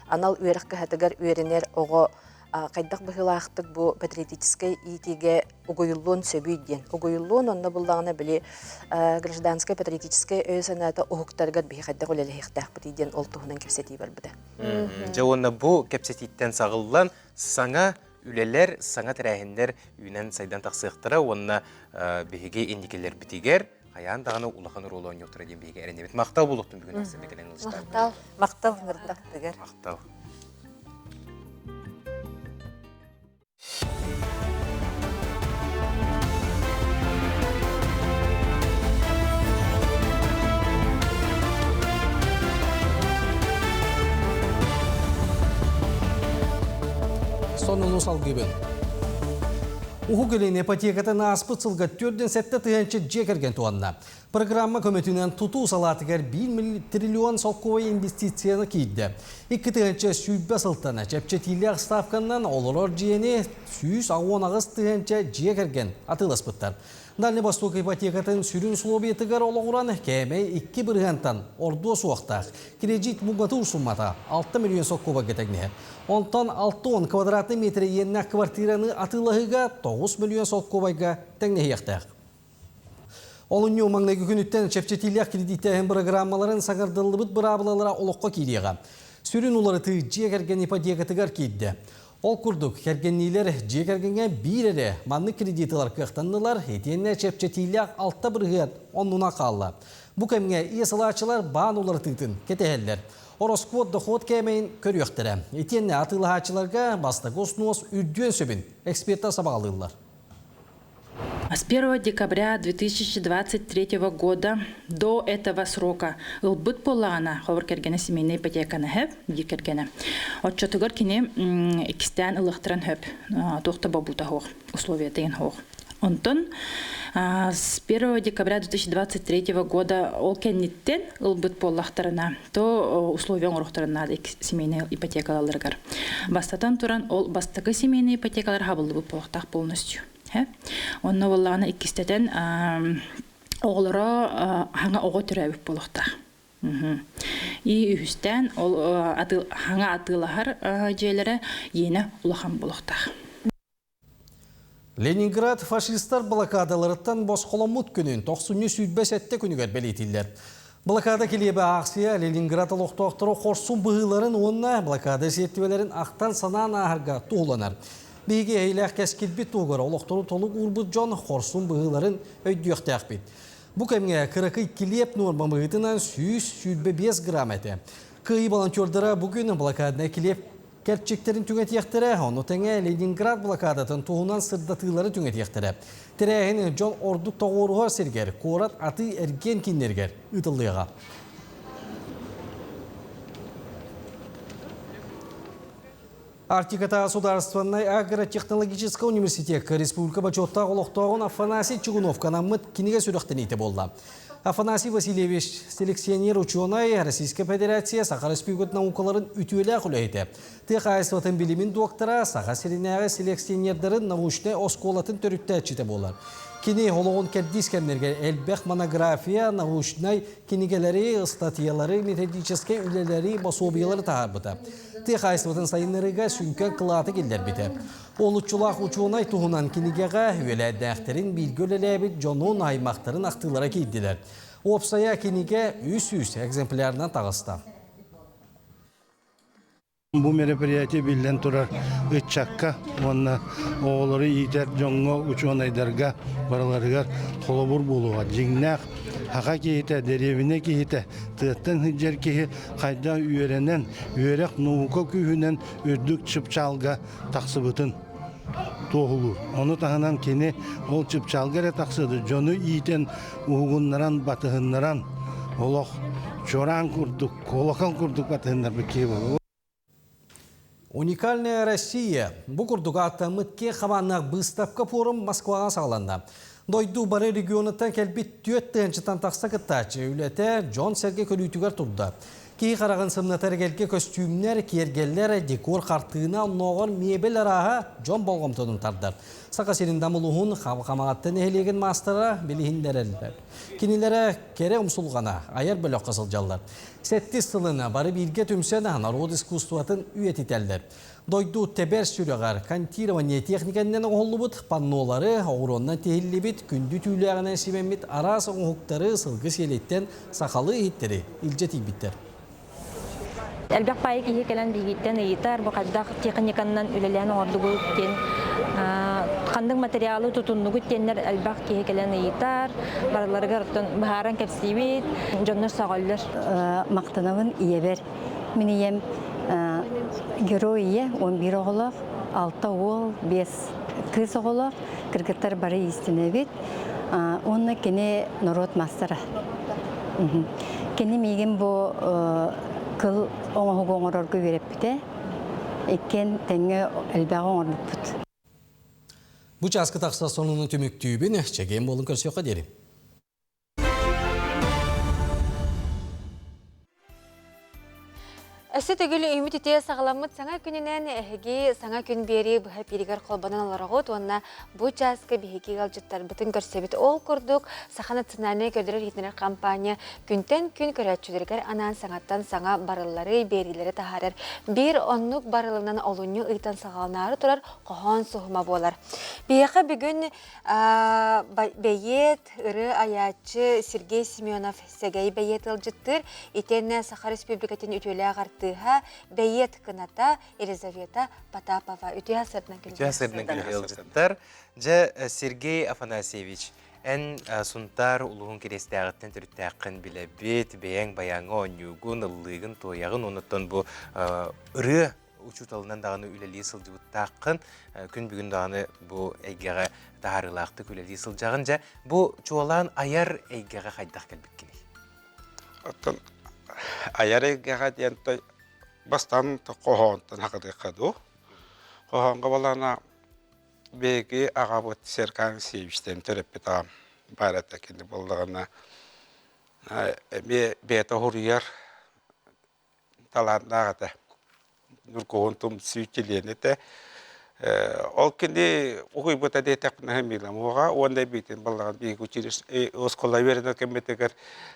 Speaker 8: анал үөрэх кыһатыгар үөрэнэр оҕо хайдах быһыылаахтык бу патриотическай иитиигэ угуйуллуон сөбүй диэн. Угуйуллуон онно буллаҕына били гражданскай патриотическай өйө-санаата уһуктарыгар биһи хайдах үлэлэһиэхтээхпитий диэн ол туһунан кэпсэтии барбыта.
Speaker 1: Дьэ уонна бу кэпсэтииттэн саҕыллан саҥа үлэлэр, саҥа тэрээһиннэр үүнэн-сайдан тахсыахтара уонна биһиги инникилэрбитигэр хайаан даҕаны улахан оруолу оонньуохтара диэн биһиги эрэнэбит. Махтал буолуохтун бүгүн ахсынна кэлэн ылыстаах.
Speaker 7: Махтал. Махтал ырдахтыгар.
Speaker 1: Махтал.
Speaker 3: Сонуну салгыыбын. Уһук Илин ипотекатын ааспыт сылга 47 тыһыынча дьиэ кэргэн туһанна. Программа көмөтүнэн тутуу салаатыгар 1 триллион солкуобай инвестицияны киирдэ. 2 120 сылтан чэпчэтиилээх ставканан олорор дьиэни 118 тыһыынча дьиэ кэргэн атыыласпыттар. Дальний Восток ипотекатын сүрүн условиятыгар олоҕуран кээмэй 2 бырыһыантан ордуо суохтаах. Кредит муҥатыыр суммата 6 миллион солкуобайга тэҥнэһэр. Онтон 60 квадратный метр иэннээх квартираны атыылаһыыга 9 миллион солкуобайга тэҥнэһиэхтээх. Олунньу маҥнайгы күнүттэн чэпчэтиилээх кредиттээһин бырагырааммаларын саҥардыллыбыт быраабылалара олоххо киириэҕэ. Сүрүн уларытыы дьиэ кэргэн ипотекатыгар киирдэ. Ол курдук, кэргэнниилэр дьиэ кэргэҥҥэ биир эрэ маннык кредит ылар кыахтаннылар, итиэннэ чэпчэтиилээх 6% оннунан хаалла. Бу кэмҥэ иэс ылааччылар баан уларытыытын кэтэһэллэр. Ороскуот дохуот кээмэйин көрүөхтэрэ. Итиэннэ атыылаһааччыларга бастакы уснуос үрдүөн сөбүн экспертэр сабаҕалыыллар.
Speaker 9: С 1 декабря 2023 года до этого срока ылбыт буоллаҕына, хобор кэргэнэ семейная ипотеканы хөп, биир кэргэнэ. Оччотугар кини иккистээн ылыахтарын хөп, туох да бобуута суох, условия деген суох. Онтон с 1 декабря 2023 года ол кэнниттэн ылбыт буоллахтарына, то условия оҥоруохтарын наада семейная ипотекаларыгар. Бастатан туран, ол бастакы семейная ипотекалар хабыллыбыт буолуохтаах полностью. Онно буоллаҕына иккистэтэн оҕолоро хаҥа оҕо төрөөбүт буолуохтаах. И үһүстээн ол хаҥа атыылаһар дьиэлэрэ иэнэ улахан буолуохтаах.
Speaker 3: Ленинград фашистар блокадаларыттан босхоломмут күнүн тохсунньу 27 күнүгэр бэлиэтииллэр. Блокада килиэбэ аахсыйа Ленинград олохтоохторо хорсун быһыыларын уонна блокада сиэртибэлэрин ахтан-санаан ааһарга туһуланар. Биһиги эһиилээх кэскилбит туһугар олохторун толук уурбут дьон хорсун быһыыларын өйдүөхтээхпит. Бу кэмҥэ кыракый килиэп нуорма быһыытынан 125 грамм этэ. Кыайыы волонтердара бу күн блокаднай килиэп кэрчиктэрин түҥэтиэхтэрэ, ону тэҥэ Ленинград блокадатын туһунан сырдатыылары түҥэтиэхтэрэ. Тэрээһин дьон ордук тоҕуоруһар сиригэр, куорат атыы-эргиэн кииннэригэр ыытыллыаҕа. Арктиката Судаарыстыбаннай агротехнологическай университекка республика бочуоттаах олохтооҕун Афанасий Чугунов анаммыт кинигэ сүрэхтэниитэ буолла. Афанасий Васильевич селекционер учуонай, Российскай Федерация Саха Республикатын наукаларын үтүөлээх үлэһитэ. Тыа хаһаайыстыбатын билимин доктора, Саха сиринээҕи селекционердарын научнай оскуолатын төрүттээччитэ буолар. Кини олоҕун кэрдиис кэмнэргэ элбэх монография, научнай кинигэлэри, ыстатыйалары, методическай үлэлэри, босуобуйалары таһаарбыта. Тыа хаһаайыстыбатын сайыннарыыга сүҥкэн кылааты киллэрбитэ. Олуччулаах учуонай туһунан кинигэҕэ үөлээдээхтэрин бииргэ үлэлээбит дьонун, аймахтарын ахтыылара киирдилэр. Уопсайа кинигэ 300 экземплярынан таҕыста.
Speaker 10: Бу мероприятие биллэн турар ыччакка уонна оҕолору иитэр дьоҥҥо, учуонайдарга барыларыгар холобур буолуоҕа. Дьиҥнээх саха киһитэ, дэриэбинэ киһитэ, тыаттан сылдьар киһи хайдах үөрэнэн, үөрэх наука күүһүнэн үрдүк чыпчаалга тахсыбытын туоһулуур. Ону таһынан кини ол чыпчаалга эрэ тахсыды, дьону иитэн, уһугуннаран, батыһыннаран олох чуораан курдук, куолакал курдук батыһыннарбыт киһи буолуо.
Speaker 3: Уникальная Россия. Бу курдук ааттаммыт киэҥ хабааннаах быыстапка-форум Москваҕа саҕаланна. Дойду бары регионуттан кэлбит 4 тыһыынчаттан тахса кыттааччы үлэтэ дьон-сэргэ көрүүтүгэр турда. Киһи хараҕын сымнатар эгэлгэ көстүүмнэр, киэргэллэр, декор хартыына, оннооҕор миэбэл арааһа дьон болҕомтотун тардар. Саха сирин Дамылуһун Хамаҕатта нэһилиэгин маастара билиһиннэрэллэр. Кинилэрэ кэрэ умсулҕана айар бөлөххө сылдьаллар. Сэттис сылын бары бииргэ түмсэн норуот искусствотын үйэтитэллэр. Дойду тэбэр сүрэҕэр контирование техникэннэн оҥоһуллубут паннолары, оҕуруоннан тиһиллибит, күндү түүлээҕинэн симэммит араас оҥоһуктары сылгы сиэлиттэн сахалыы иһиттэри илдьэ тиийбиттэр.
Speaker 11: Элбэх баайы киһи кэлэн биһигиттэн ыйытар, бу хайдах техниканнан үлэлээн оҥордугут диэн, ханнык материалы тутуннугут диэннэр элбэх киһи кэлэн ыйытар, барыларыгар оттон быһааран кэпсиибит, дьоннор сөҕөллөр.
Speaker 12: Махтанабын ийэбэр. Мин ийэм герой ийэ, 11 оҕолоох, 6 уол, 5 кыыс оҕолоох, кыргыттар бары иистэнэбит. Уонна кини норуот маастара. Кини миигин бу кыл оҥоһугу оҥорорго үөрэппитэ. Иккиэн тэҥҥэ элбэҕи оҥорбуппут.
Speaker 3: Бу чааскы тахса сонунун түмүктүүбүн, чэгиэн буолун көрсүөххэ диэри.
Speaker 2: Өссө төгүл үүмүт үтүө саҕаламмыт саҥа күнүнэн эһиги саҥа күн биэрии быһа эпииригэр холбонон олороҕут уонна бу чааска биһиги ыалдьыттарбытын көрсөбүт. Ол курдук Саха национальнай көрдөрөр-иһитиннэрэр компания күнтэн күн көрөөччүлэригэр анаан саҥаттан саҥа барыллары, биэриилэри таһаарар. Биир оннук барылынан олунньу ыйтан саҕаланаары турар хоһоон суһума буолар. Биһиэхэ бүгүн бэйиэт, ырыа айааччы Сергей Семенов Сэгэй бэйиэт ыалдьыттыыр, итиэннэ Саха Республикатын үтүөлээх артыыһа, бэйиэт кыната Елизавета Потапова. Үтүө сырдынан күндү.
Speaker 1: Үтүө сырдынан күндү ыалдьыттар. Дьэ, Сергей Афанасьевич, эн Сунтаар улууһун Кириэстээҕиттэн төрүттээххин билэбит, бэйэҥ баяҥҥа оонньуугун, ыллыыгын, туойаҕын, онуттан бу ырыа учууталынан даҕаны үлэлии сылдьыбыттааххын, күн бүгүн даҕаны бу эйгэҕэ таһаарыылаахтык үлэлии сылдьаҕын. Дьэ, бу чуолаан айар эйгэҕэ хайдах кэлбиккиний?
Speaker 5: Оттон айар эйгэҕэ диэн бастаан хоһоонтон хакытыахха дуу. Хоһоонго балана биһиги аҕабыт Серкан Алексеевичтэн төрөппүт аҕам баар этэ кини буоллаҕына эмиэ бэйэтэ уһуруйар талааннаах этэ. Ньургуһун тумсүү чилиэнэ этэ. Ол кини уһуйбута диэтэхпинэ Миламуоҕа уонна эбиитин балаҕан биһиги училище оскуола үөрэнэр кэммитигэр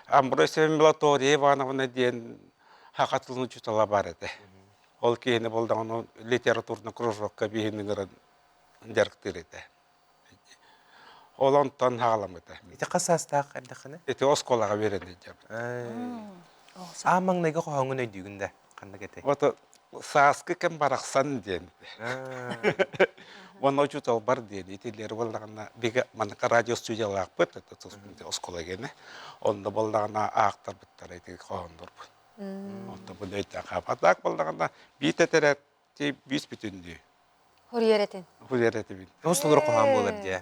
Speaker 5: Амбросия Милатория Ивановна диэн саха тылын учуутала баар этэ. Ол киһини булдаҕына литературный кружокка биһини ыҥыран дьарыктыыр этэ. Ол онтон хаҕаламмыта.
Speaker 1: Ити хас саастаах эрдэххинэ?
Speaker 5: Ити оскуолаҕа үөрэнэ дьабыт.
Speaker 1: Аа маҥнайгы хоһооҥҥун өйдүүгүн да ханнык этэй?
Speaker 5: Вот сааскы кэм барахсан диэн. Уонна учууталбар диэн итилэр буоллаҕына бигэ маныка радио студиялаахпыт оскуола гене. Онно буоллаҕына аахтарбыттара ити хоһооннорбут. Онто бу өйдөөн хаапатаак буоллаҕына биир тэтэрээт бүүс бүтүннүү.
Speaker 2: Хуруйар этин.
Speaker 5: Хуруйар этибин.
Speaker 1: Тоҕус толору хоһоон буолар дии.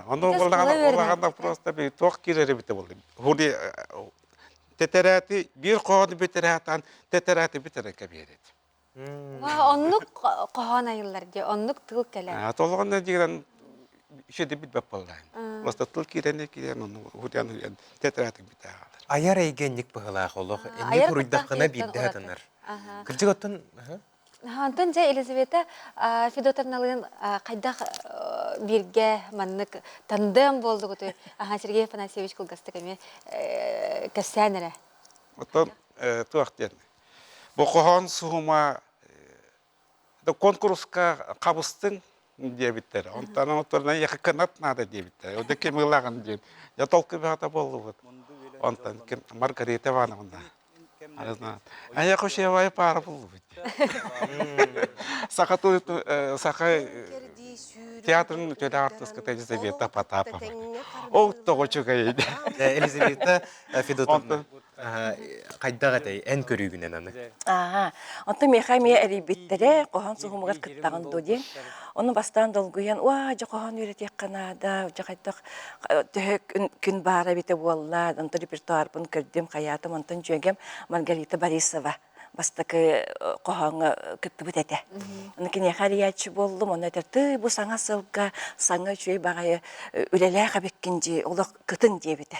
Speaker 5: Ону буоллаҕына просто би туох киирэр эбитэ буолла. Хури тэтэрээти биир хоһоону бүтэрэ тэтэрээти бүтэрэ кэбиэрет.
Speaker 2: Оннук хоһоон айыллар дии, оннук тыл кэлэр.
Speaker 5: Толоҕонно дигэн шеди бит баппаллаан. Просто тыл киирэн киирэн ону худян худян тэтэрээти бүтэ
Speaker 1: Айар эйгэнник быһылаах олох. Энник хуруйдаххына биирдэ хатанар. Кырдьык оттон
Speaker 2: Онтон дьэ Елизавета Федотовналыын хайдах бииргэ маннык тандем буолдугутуй? Аха Сергей Афанасьевич кылгастык эмиэ кэпсээн эрэ.
Speaker 5: Оттон туох диэн. Бу хоһоон суһума конкурска хабыстыҥ диэбиттэр. Онтон онтон эйиэхэ кынат наада диэбиттэр. Ода ким ылаҕын диэн. Я толку баҕата буоллубут. Онтон ким Маргарита Ивановна А кушевая пара буллубут. Саха саха театрын төлө артыската Елизавета Потапова. Ол тоҕо үчүгэй.
Speaker 1: Елизавета Федотовна хайдах этэй эн көрүүгүнэн аны?
Speaker 13: Аа, онтон миэхэ эмиэ эрийбиттэрэ, хоһоон суһумугар кыттаҕын дуо диэн. Ону бастаан долгуйан, уа, дьэ хоһоон үөрэтиэххэ наада, дьэ хайдах төһө күн баара эбитэ буолла, онтон репертуарбын көрдүм, хайаатым, онтон дьүөгэм Маргарита Борисова бастакы хоһооҥҥо кыттыбыт этэ. Ону киниэхэ эрийээччи буоллум, ону этэр, тыы бу саҥа сылга саҥа үчүгэй баҕайы үлэлээх эбиккин дии, олох кытын диэбитэ.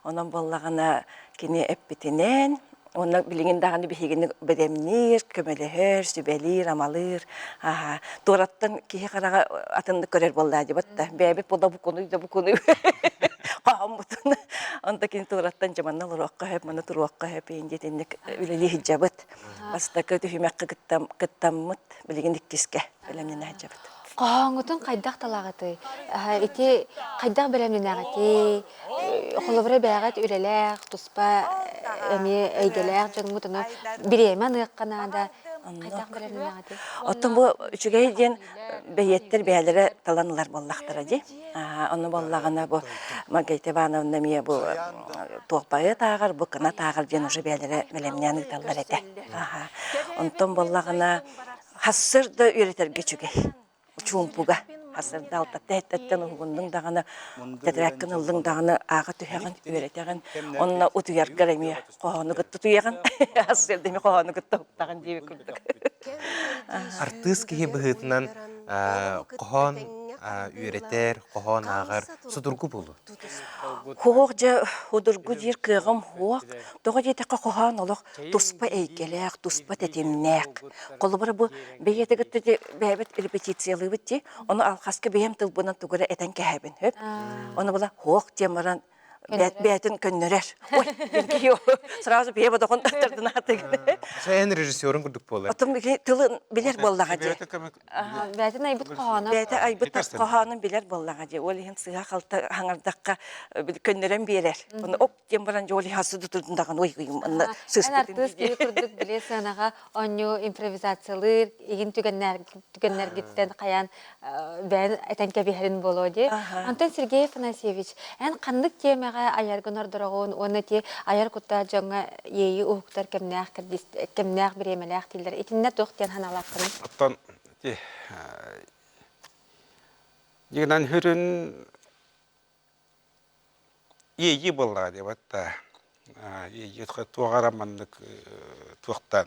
Speaker 13: Онон буоллаҕына кини эппитинэн, Уонна билигин даҕаны биһигини бэлэмниир, көмөлөһөр, сүбэлиир-амалыыр. Аһа, туораттан киһи хараҕа атыннык көрөр буоллаа дии батта. Бэйэбит буолла букунуй да букунуй хоһоммутун. Онто кини туораттан дьэ манна олоруохха сөп, манна туруохха сөп иин диэтинник үлэлии сылдьабыт. Бастакы түһүмэххэ кыттаммыт, билигин иккискэ бэлэмнэнэ сылдьабыт.
Speaker 2: Хоһооҥҥутун хайдах талаҕытый? Ити хайдах бэлэмнэнэҕитий? Холобура бэйэҕит үлэлээх, туспа эмиэ эйгэлээх дьоҥҥут ону бириэмэ аныахха наада. Хайдах бэлэмнэнэҕитий?
Speaker 13: Оттон бу үчүгэй диэн бэйиэттэр бэйэлэрэ талан ылар буоллахтара дии. Ону буоллаҕына бу Маргарита Ивановна эмиэ бу туох поэт ааҕар, бу кынат ааҕар диэн уже бэйэлэрэ бэлэмнээн ыыталлар этэ. Онтон буоллаҕына хассыр да үөрэтэргэ үчүгэй. Чуумпуга хасырда алтатта эттэн уһугуннуҥ даҕаны тэтэрээккин ыллыҥ даҕаны ааҕа түһэҕин үөрэтэҕин онно утуйаргар эмиэ хоһоону кытта утуйаҕын сарсыарда эмиэ хоһоону кытта уһуктаҕын диэбит курдук
Speaker 1: Артыыс киһи быһыытынан хоһоон үөрэтэр, хоһоон ааҕар судургу буолуо.
Speaker 13: Хуох дьэ судургу диир кыаҕым суох. Тоҕо диэтэххэ хоһоон олох туспа эйгэлээх, туспа тэтимнээх. Холобура бу бэйэтэ кытта бэйэбит репетициялыыбыт дии. Ону алхаска бэйэм тылбынан тугу эрэ этэн кэһэбин, хөп. Ону була хуох диэн баран бэйэтин көннөрөр. Ой, киһи сразу бэйэ бодоҕун тардынаатыгын.
Speaker 1: Эн режиссерун курдук буолар.
Speaker 13: Отон тылын билэр буоллаҕа дии.
Speaker 2: Бэйэтин айбыт хоһооно.
Speaker 13: Бэйэтэ айбыт хоһоонун билэр буоллаҕа дии. Ол иһин сыыһа-халты хаҥардахха көннөрөн биэрэр. Ону оп диэн баран дьол иһэ судутундаҕын ой манна
Speaker 2: сыыспытын. Артыыс киһи курдук били сыанаҕа оонньуу импровизациялыыр игин түгэннэргиттэн хайаан бэйэн этэн кэбиһэрин буолуо дии. Антон Сергей Афанасьевич, эн ханнык тиэмэҕэ айаргын ордороҕун уонна ти айар куттаах дьоҥҥо иэйии уһуктар кэмнээх кэмнээх бириэмэлээх дииллэр. Итиннэ туох диэн санаалааххыный?
Speaker 5: Оттон ити дьиҥинэн хүрүн иэйии буоллаҕа дии батта иэйии туох эрэ маннык туохтан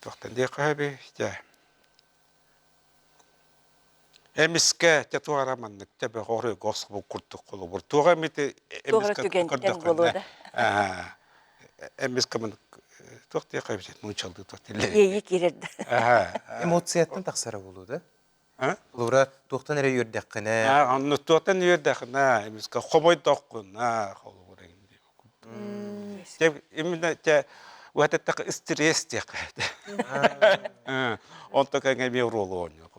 Speaker 5: туохтан диэххэ сөбүй дьэ эмискэ дьэ туох эрэ маннык төбөҕө оройго охсубут курдук холобур туох эмит
Speaker 13: эмискэ көрдөххүнэ
Speaker 5: эмискэ маннык туох диэххэ эбит нууччалыы туох дииллэр
Speaker 13: иэйии киирэр да
Speaker 1: эмоцияттан тахсара буолуо да Холобура, туохтан эрэ үөрдэххинэ.
Speaker 5: Онно туохтан үөрдэххинэ, эмискэ хомойдоххуна, холобура Дьэ, именно те уһататтах стресс диэххэ. Онто кэҥэ эмиэ оруолу оонньуур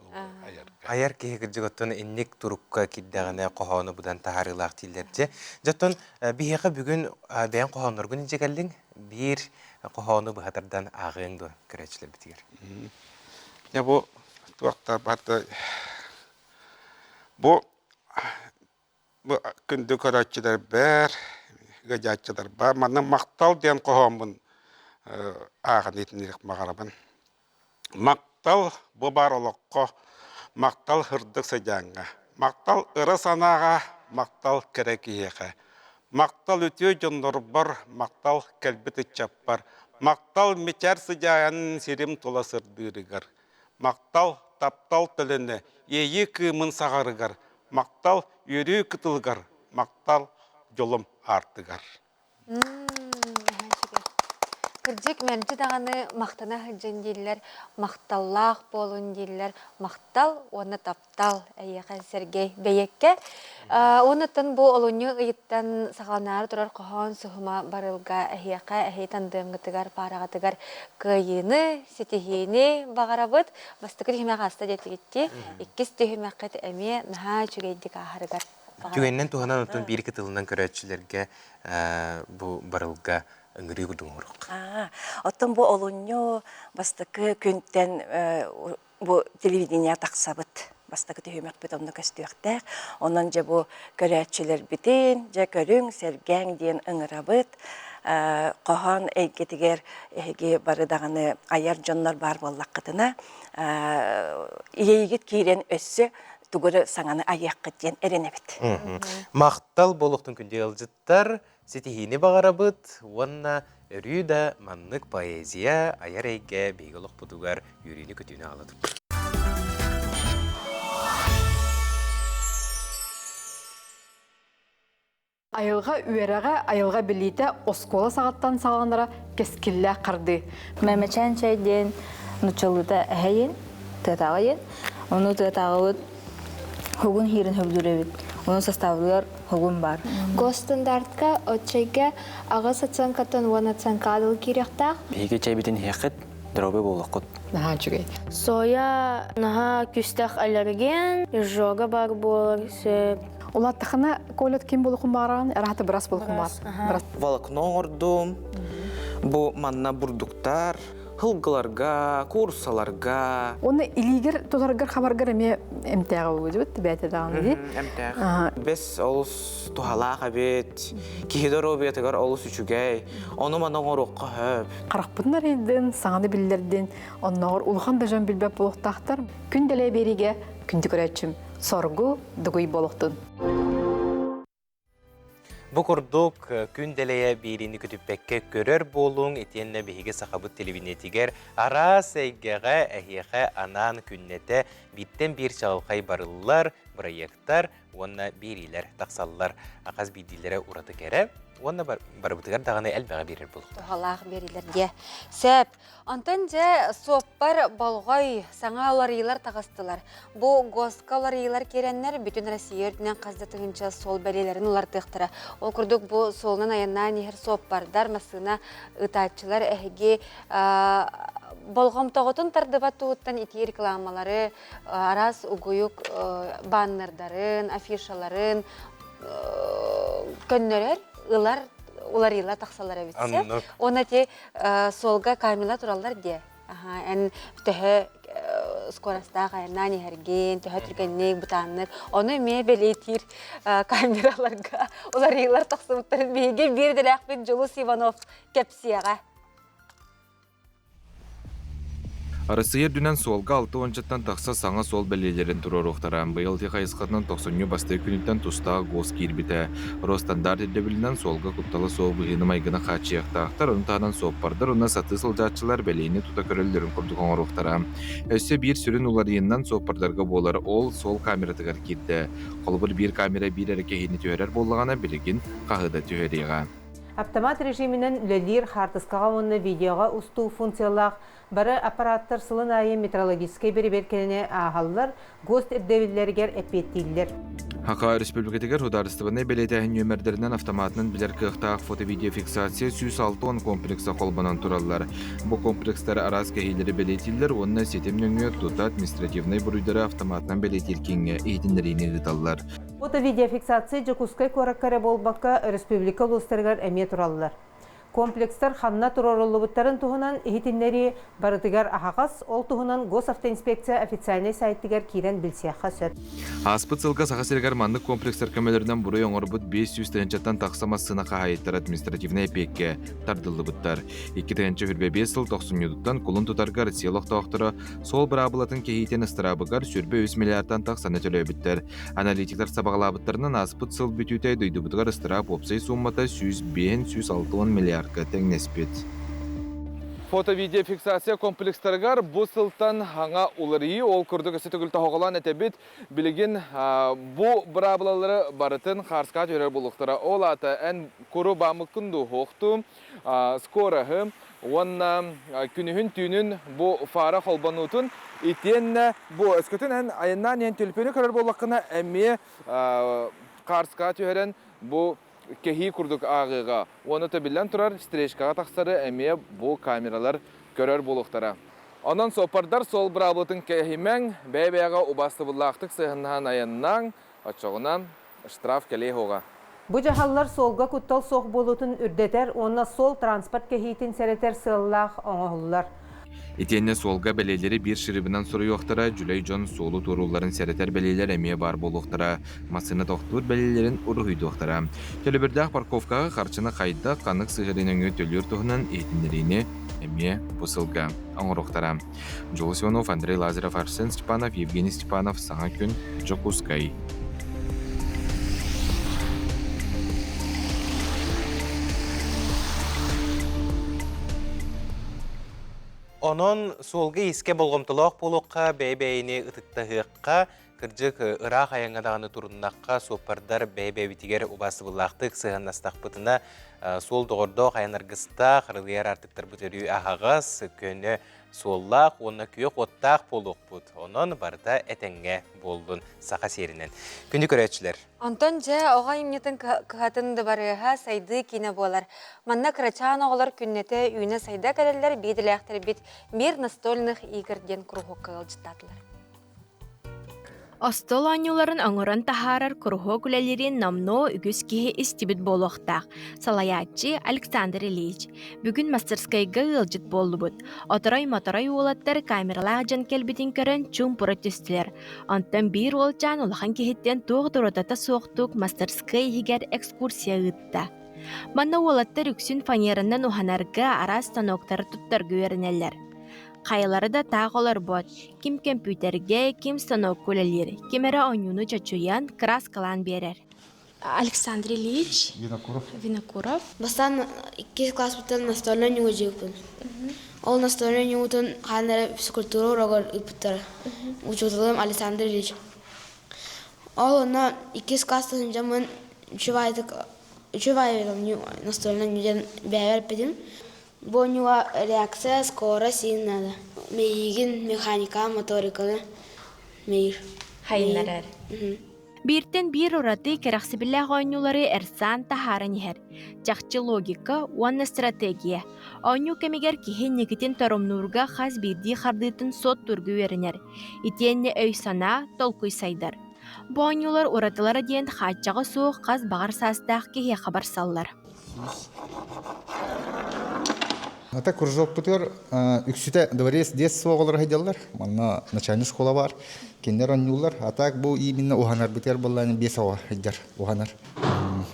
Speaker 1: айарга. Айар киһи кырдьык оттон инник турукка киирдэҕинэ хоһоону будан таһаарыылаах дииллэр дьэ. Дьэ оттон биһиэхэ бүгүн бэйэҥ хоһоонноргун илдьэ кэллиҥ. Биир хоһоону быһа тардан ааҕыаҥ дуо көрөөччүлэрбитигэр?
Speaker 5: Дьэ бу туохта барда бу бу күндү көрөөччүлэрбэр, ыадьааччыларбар манна махтал диэн хоһооммун ааҕан иһитиннэриэх баҕарабын. Махтал бу баар олоххо, махтал һырдык сыдьааҥҥа, махтал ыра санааҕа, махтал кэрэ киһиэхэ, махтал үтүө дьоннорбор, махтал кэлбит ыччаппар, махтал мичээр сыдьаайан сирим тула сырдыырыгар, махтал таптал төлөнө иэйии кыымын саҕарыгар, махтал үөрүү кытылыгар, махтал дьолум аартыгар.
Speaker 2: Кырдьык, мэлдьи даҕаны махтана сылдьан дииллэр, махталлаах буолун дииллэр, махтал уонна таптал эйиэхэ Сергей бэйэккэ. Уоннаттан бу олунньу ыйыттан саҕаланаары турар хоһоон суһума барылга эһиэхэ эһии тандыамҥытыгар, паараҕытыгар кыайыыны, ситиһиини баҕарабыт. Бастакы түһүмэх ааста диэтигиттии, иккис түһүмэххит эмиэ наһаа үчүгэйдик ааһарыгар
Speaker 1: Түгэнинэн туһанан оттон биир кытылынан көрөөччүлэргэ бу барылга ыҥырыы курдук оҥоруох.
Speaker 13: Оттон бу олунньу бастакы күнтэн бу телевидение тахсабыт. Бастакы түһүмэхпит онно көстүөхтээх. Онон дьэ бу көрөөччүлэрбитин, дьэ көрүҥ, сэргээҥ диэн ыҥырабыт. Хоһоон эйгэтигэр эһиги бары даҕаны айар дьоннор баар буоллаххытына, иэйигит киирэн өссө тугу эрэ саҥаны айыаххыт диэн эрэнэбит.
Speaker 1: Махтал буолуохтун күндү ыалдьыттар, ситиһиини баҕарабыт уонна өрүү да маннык поэзия айар эйгэ биһиги олохпутугар үөрүүнү-көтүүнү аҕала турдун.
Speaker 6: Айылҕа үөрэҕэ, айылҕа билиитэ оскуола саҕаттан саҕаланара кэскиллээх хардыы.
Speaker 11: Мэмэчээн чэй диэн нуччалыыта эһэйин, тыатааҕыйын. Ону тыатааҕыбыт хугун хиирин хөбүлүүр эбит. Ону составыгар хугун бар.
Speaker 14: Госстандартка отчайга аҕыс оценкаттан уон оценкаҕа дылы киириэхтээх.
Speaker 15: Биһиги чэйбитин иһиэххит, здоровый буолуоххут.
Speaker 6: Наһаа үчүгэй.
Speaker 14: Соя наһаа күстэх аллерген, изжога бар буолар сөп.
Speaker 6: Улааттахына Колят ким буолуохун баҕараҕын, араһата бырас буолуохун баҕар.
Speaker 16: Волокно оҥордум. Бу манна бурдуктар, һылгыларга, куурусаларга.
Speaker 6: Уонна илиигэр тутаргар хабаргар эмиэ эмтээҕэ буолуо бэйэтэ даҕаны дии.
Speaker 16: Эмтээх. Бэс олус туһалаах эбит. Киһи доруобуйатыгар олус үчүгэй. Ону маны оҥоруохха сөп.
Speaker 6: Харахпытын арыйдын, саҥаны биллэрдин, оннооҕор улахан да дьон билбэт буолуохтаахтар. Күн дэлэй биэриигэ күндү көрөөччүм, соргу дугуй буолуохтун.
Speaker 1: Бу курдук күн дэлэйэ биэриини көтүппэккэ көрөр буолуҥ, итиэннэ биһиги сахабыт телевидениетигэр араас эйгэҕэ эһиэхэ анаан күннэтэ бииртэн биир чаҕылхай барыллар, бырайыактар уонна биэриилэр тахсаллар. Хас биирдиилэрэ ураты кэрэ уонна барыбытыгар даҕаны элбэҕи биэрэр буолуохтаах.
Speaker 2: Туһалаах биэриилэр диэ. Сөп. Онтон дьэ суоппар болҕой саҥа уларыйыылар таҕыстылар. Бу ГОСка уларыйыылар киирэннэр бүтүн Россия үрдүнэн хас да тыһыынча суол бэлиэлэрин улартыахтара. Ол курдук бу суолунан айаннаан иһэр суоппардар, массыына ыытааччылар эһиги болҕомтоҕутун тардыбат туһуттан итии рекламалары, араас угуйук баннердарын, афишаларын көннөрөр, ылар уларыйыла тахсалар эбит. Уонна ти суолга камера тураллар диэ. Эн төһө скоростаах айаннаан иһэргин, төһө түргэнник, бытааннык, ону эмиэ бэлиэтиир камераларга уларыйыылар тахсыбыттарын биһиги биир идэлээхпит Дьулус Иванов кэпсиэҕэ.
Speaker 4: Арассыыйа үрдүнэн суолга алта уончаттан тахса саҥа суол бэлиэлэрин туруоруохтара. Быйыл ити хайысхатынан тохсунньу бастакы күнүттэн тустаах ГОС киирбитэ. Росстандарт ирдэбилинэн суолга куттала суох быһыыны-майгыны хааччыйыахтаахтар, ону таһынан суоппардар уонна сатыы сылдьааччылар бэлиэни тута көрөллөрүн курдук оҥоруохтара. Өссө биир сүрүн уларыйыынан суоппардарга буолар, ол суол камератыгар киирдэ. Холобур, биир камера биир эрэ киһини түһэрэр буоллаҕына, билигин хаһы да түһэриэҕэ.
Speaker 17: Автомат режиминэн үлэлиир хаартыскаҕа уонна видеоҕа устуу функциялаах бары аппараттар сылын аайы метрологическай бэрэбиэркэни ааһаллар, ГОСТ ирдэбиллэригэр эппиэттииллэр.
Speaker 4: Саха Республикатыгар судаарыстыбаннай бэлиэтээһин нүөмэрдэринэн автоматынан билэр кыахтаах фото-видеофиксация 160 комплекса холбонон тураллар. Бу комплекстар араас кэһиилэри бэлиэтииллэр уонна ситим нөҥүө тута административнай буруйдары автоматынан бэлиэтиир кииҥҥэ иһитиннэриини ыыталлар.
Speaker 17: Фото-видеофиксация Дьокуускай куоракка эрэ буолбакка, өрөспүүбүлүкэ улуустарыгар эмиэ тураллар. Комплекстар ханна туруоруллубуттарын туһунан иһитиннэрии барытыгар аһаҕас, ол туһунан Госавтоинспекция официальнай сайтыгар киирэн билсиэххэ сөп.
Speaker 4: Ааспыт сылга Саха сиригэр маннык комплекстар көмөлөрүнэн буруй оҥорбут 500 тыһыынчаттан тахса массыына хаһаайыттара административнай эпиэккэ тардыллыбыттар. 2025 сыл тохсунньутуттан кулун тутарга Россия олохтоохторо суол быраабылатын кэһиитин ыстараабыгар 23 миллиардтан тахсаны төлөөбүттэр. Аналитиктар сабаҕалаабыттарынан ааспыт сыл бүтүүтэ дойдубутугар ыстараап уопсай сууммата 105-160 миллиардка тэҥнэспит.
Speaker 22: Фото-видеофиксация комплекстарыгар бу сылтан хаҥа уларыйыы, ол курдук өссө төгүл тоһоҕолоон этэбит, билигин бу быраабылалары барытын хаарскаҕа түһэрэр буолуохтара. Ол аата эн куру бааммыккын дуу, суохтуу, скороһы уонна күнүһүн-түүнүн бу фара холбонуутун итиэннэ бу өскөтүн эн айаннаан иһэн төлөпүөнү көрөр буоллаххына эмиэ хаарскаҕа түһэрэн бу кэһии курдук ааҕыыга уонна төбүллэн турар стрижкаҕа тахсары эмиэ бу камералар көрөр буолуохтара. Онон суоппардар суол быраабылатын кэһимэҥ, бэйэ-бэйэҕэ убаастабыллаахтык сыһыаннаһан айаннааҥ, оччоҕуна штраф кэлиэ суоҕа.
Speaker 17: Бу дьаһаллар суолга куттал суох буолуутун үрдэтэр уонна суол-транспорт кэһиитин сэрэтэр сыаллаах оҥоһуллар.
Speaker 4: Итиэннэ суолга бэлиэлэри биир шрибынан суруйуохтара, дьүлэй дьон суолу туоруулларын сэрэтэр бэлиэлэр эмиэ баар буолуохтара, массыына тохтуур бэлиэлэрин уруһуйдуохтара. Төлөбүрдээх парковкаҕа харчыны хайдах, ханнык сыһыарыы нөҥүө төлүүр туһунан иһитиннэриини эмиэ бу сылга оҥоруохтара. Дьулус Иванов, Андрей Лазарев, Арсен Степанов, Евгений Степанов, Саҥа күн, Дьокуускай.
Speaker 1: Онон суолга-иискэ болҕомтолоох буолуохха, бэйэ-бэйэни ытыктаһыахха, кырдьык ыраах айаҥҥа даҕаны туруннахха, суоппардар бэйэ-бэйэбитигэр убаастабыллаахтык сыһыаннастахпытына, суол доҕордоох айан аргыстаах, арылыйар аартыктарбыт өрүү аһаҕас, көнө суоллаах уонна күөх уоттаах буолуохпут. Онон барыта этэҥҥэ буоллун саха сиэринэн. Күндү көрөөччүлэр!
Speaker 2: Онтон дьэ оҕо айымньытын кыһатын дыбарыаһа сайдыы киинэ буолар. Манна кырачаан оҕолор күннэтэ үүнэ-сайда кэлэллэр биирдэлээхтэрбит Мир настольных игр диэн куруһуокка ыалдьыттаатылар.
Speaker 18: Остуол оонньууларын оҥорон таһаарар куруһуок үлэлиирин номнуо үгүс киһи истибит буолуохтаах. Салайааччы Александр Ильич. Бүгүн мастерскайга ыалдьыт буоллубут. Оторой-моторой уолаттар камералаах дьон кэлбитин көрөн чуумпура түстүлэр. Онтон биир уолчаан улахан киһиттэн туох да уратыта суохтук мастерскай иһигэр экскурсия ыытта. Манна уолаттар үксүн фанеранан уһанарга, араас станоктары туттарга үөрэнэллэр. Хайалара да таах олорбот, ким көмпүүтэргэ, ким станокка үлэлиир, ким эрэ оонньууну чочуйан, кырааскалаан биэрэр. Александр Ильич
Speaker 19: Винокуров.
Speaker 18: Винокуров.
Speaker 14: Бастаан иккис класспыттан настольнай ньугу дьиэппин. Ол настольнай ньугутун хаан эрэ физкультура урогар ыыппыттара. Учууталым Александр Ильич. Ол онно иккис класста сылдьаммын үчүгэй үчүгэй настольнай ньуден бэйэбэр эппитим. Бу оонньууга реакция, скорость иин надо. Миигин механика, моториканы мейир.
Speaker 18: Хайыннарар. Бииртэн биир ураты кэрэхсэбиллээх оонньуулары Эрсан таһааран иһэр. Чахчы логика уонна стратегия. Оонньуу кэмигэр киһи инникитин торумнуурга хас биирдии хардыытын суоттуурга үөрэнэр. Итиэннэ өй-санаа, толкуй сайдар. Бу оонньуулар уратылара диэн хааччаҕа суох хас баҕар саастаах киһиэхэ барсаллар.
Speaker 19: Ата кружокпутугар үксүтэ дворец детства оҕолоро сылдьаллар. Манна начальный школа бар. Кинилэр оонньууллар. А так бу именно уһанарбытыгар буоллаан биэс оҕо сылдьар, уһанар.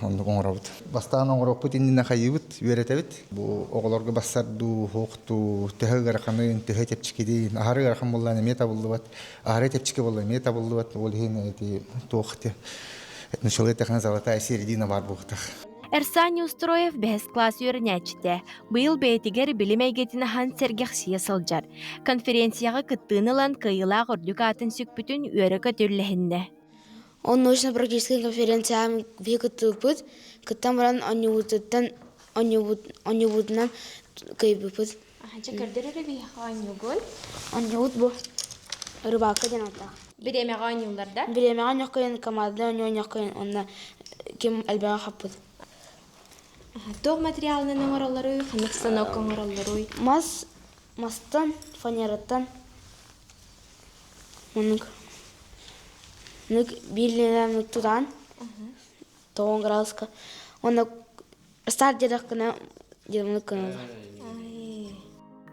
Speaker 19: Оннук оҥоробут. Бастаан оҥоруохпут иннинэ хайыыбыт, үөрэтэбит. Бу оҕолорго бассар дуу, суох дуу, төһө ыараханын, төһө чэпчэкитин, аһары ыарахан буоллаан эмиэ табыллыбат, аһары чэпчэки буолла эмиэ табыллыбат. Ол иһин ити туох ити начало золотая середина баар буолуохтаах.
Speaker 18: Эрсан Неустроев бэһис класс үөрэнээччитэ. Быйыл бэйэтигэр билим эйгэтин аһан сэргэхсийэ сылдьар. Конференцияҕа кыттыыны ылан кыайыылаах үрдүк аатын сүкпүтүн үөрэ-көтө үллэһиннэ.
Speaker 14: Он научно-практическай конференцияҕа биһи кыттыбыппыт. Кыттан баран оонньуубутуттан оонньуубутунан кыайбыппыт.
Speaker 18: Чэ көрдөр эрэ биһиэхэ оонньуугун.
Speaker 14: Оонньуубут бу рыбалка диэн ааттаах.
Speaker 18: Бириэмэҕэ оонньууллар да?
Speaker 14: Бириэмэҕэ оонньуоххайын, команданы оонньуоххайын уонна ким элбэҕи хаппыт.
Speaker 18: Туох материалынан оҥороллоруй, ханнык станок оҥороллоруй?
Speaker 14: Мас, мастан, фанераттан. Маннык биир линиянан тутаан, тоҕон градуска. Уонна Старт диэтэххинэ дьыаланы кыналлар.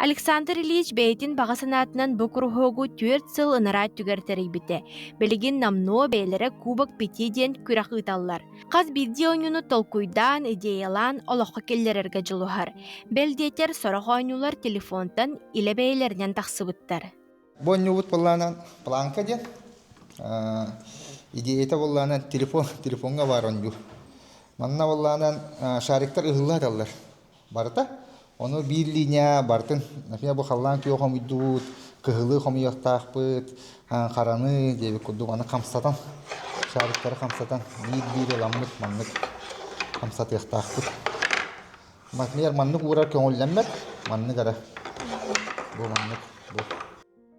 Speaker 18: Александр Ильич бэйэтин баҕа санаатынан бу куруһуогу 4 сыл ынараа өттүгэр тэрийбитэ. Билигин номнуо бэйэлэрэ Кубок Пяти диэн күрэх ыыталлар. Хас биирдии оонньууну толкуйдаан, идеялаан олоххо киллэрэргэ дьулуһар. Бэл диэтэр, сорох оонньуулар телефонтан илэ бэйэлэринэн тахсыбыттар.
Speaker 19: Бу оонньуубут былаанан планка диэн идеята буоллаанан телефон телефоҥҥа баар оонньуу. Манна буоллаанан шариктар ыһылла сыталлар барыта. Ону биир линия барытын, например, бу халлаан күөх хомуйдубут, кыһылы хомуйуохтаахпыт, хараны диэбит курдук аны хамсатан, шариктары хамсатан биир-биир ыламмыт маннык хамсатыахтаахпыт. Например, маннык уурар көҥүллэммэт, маннык эрэ. Бу маннык, бу.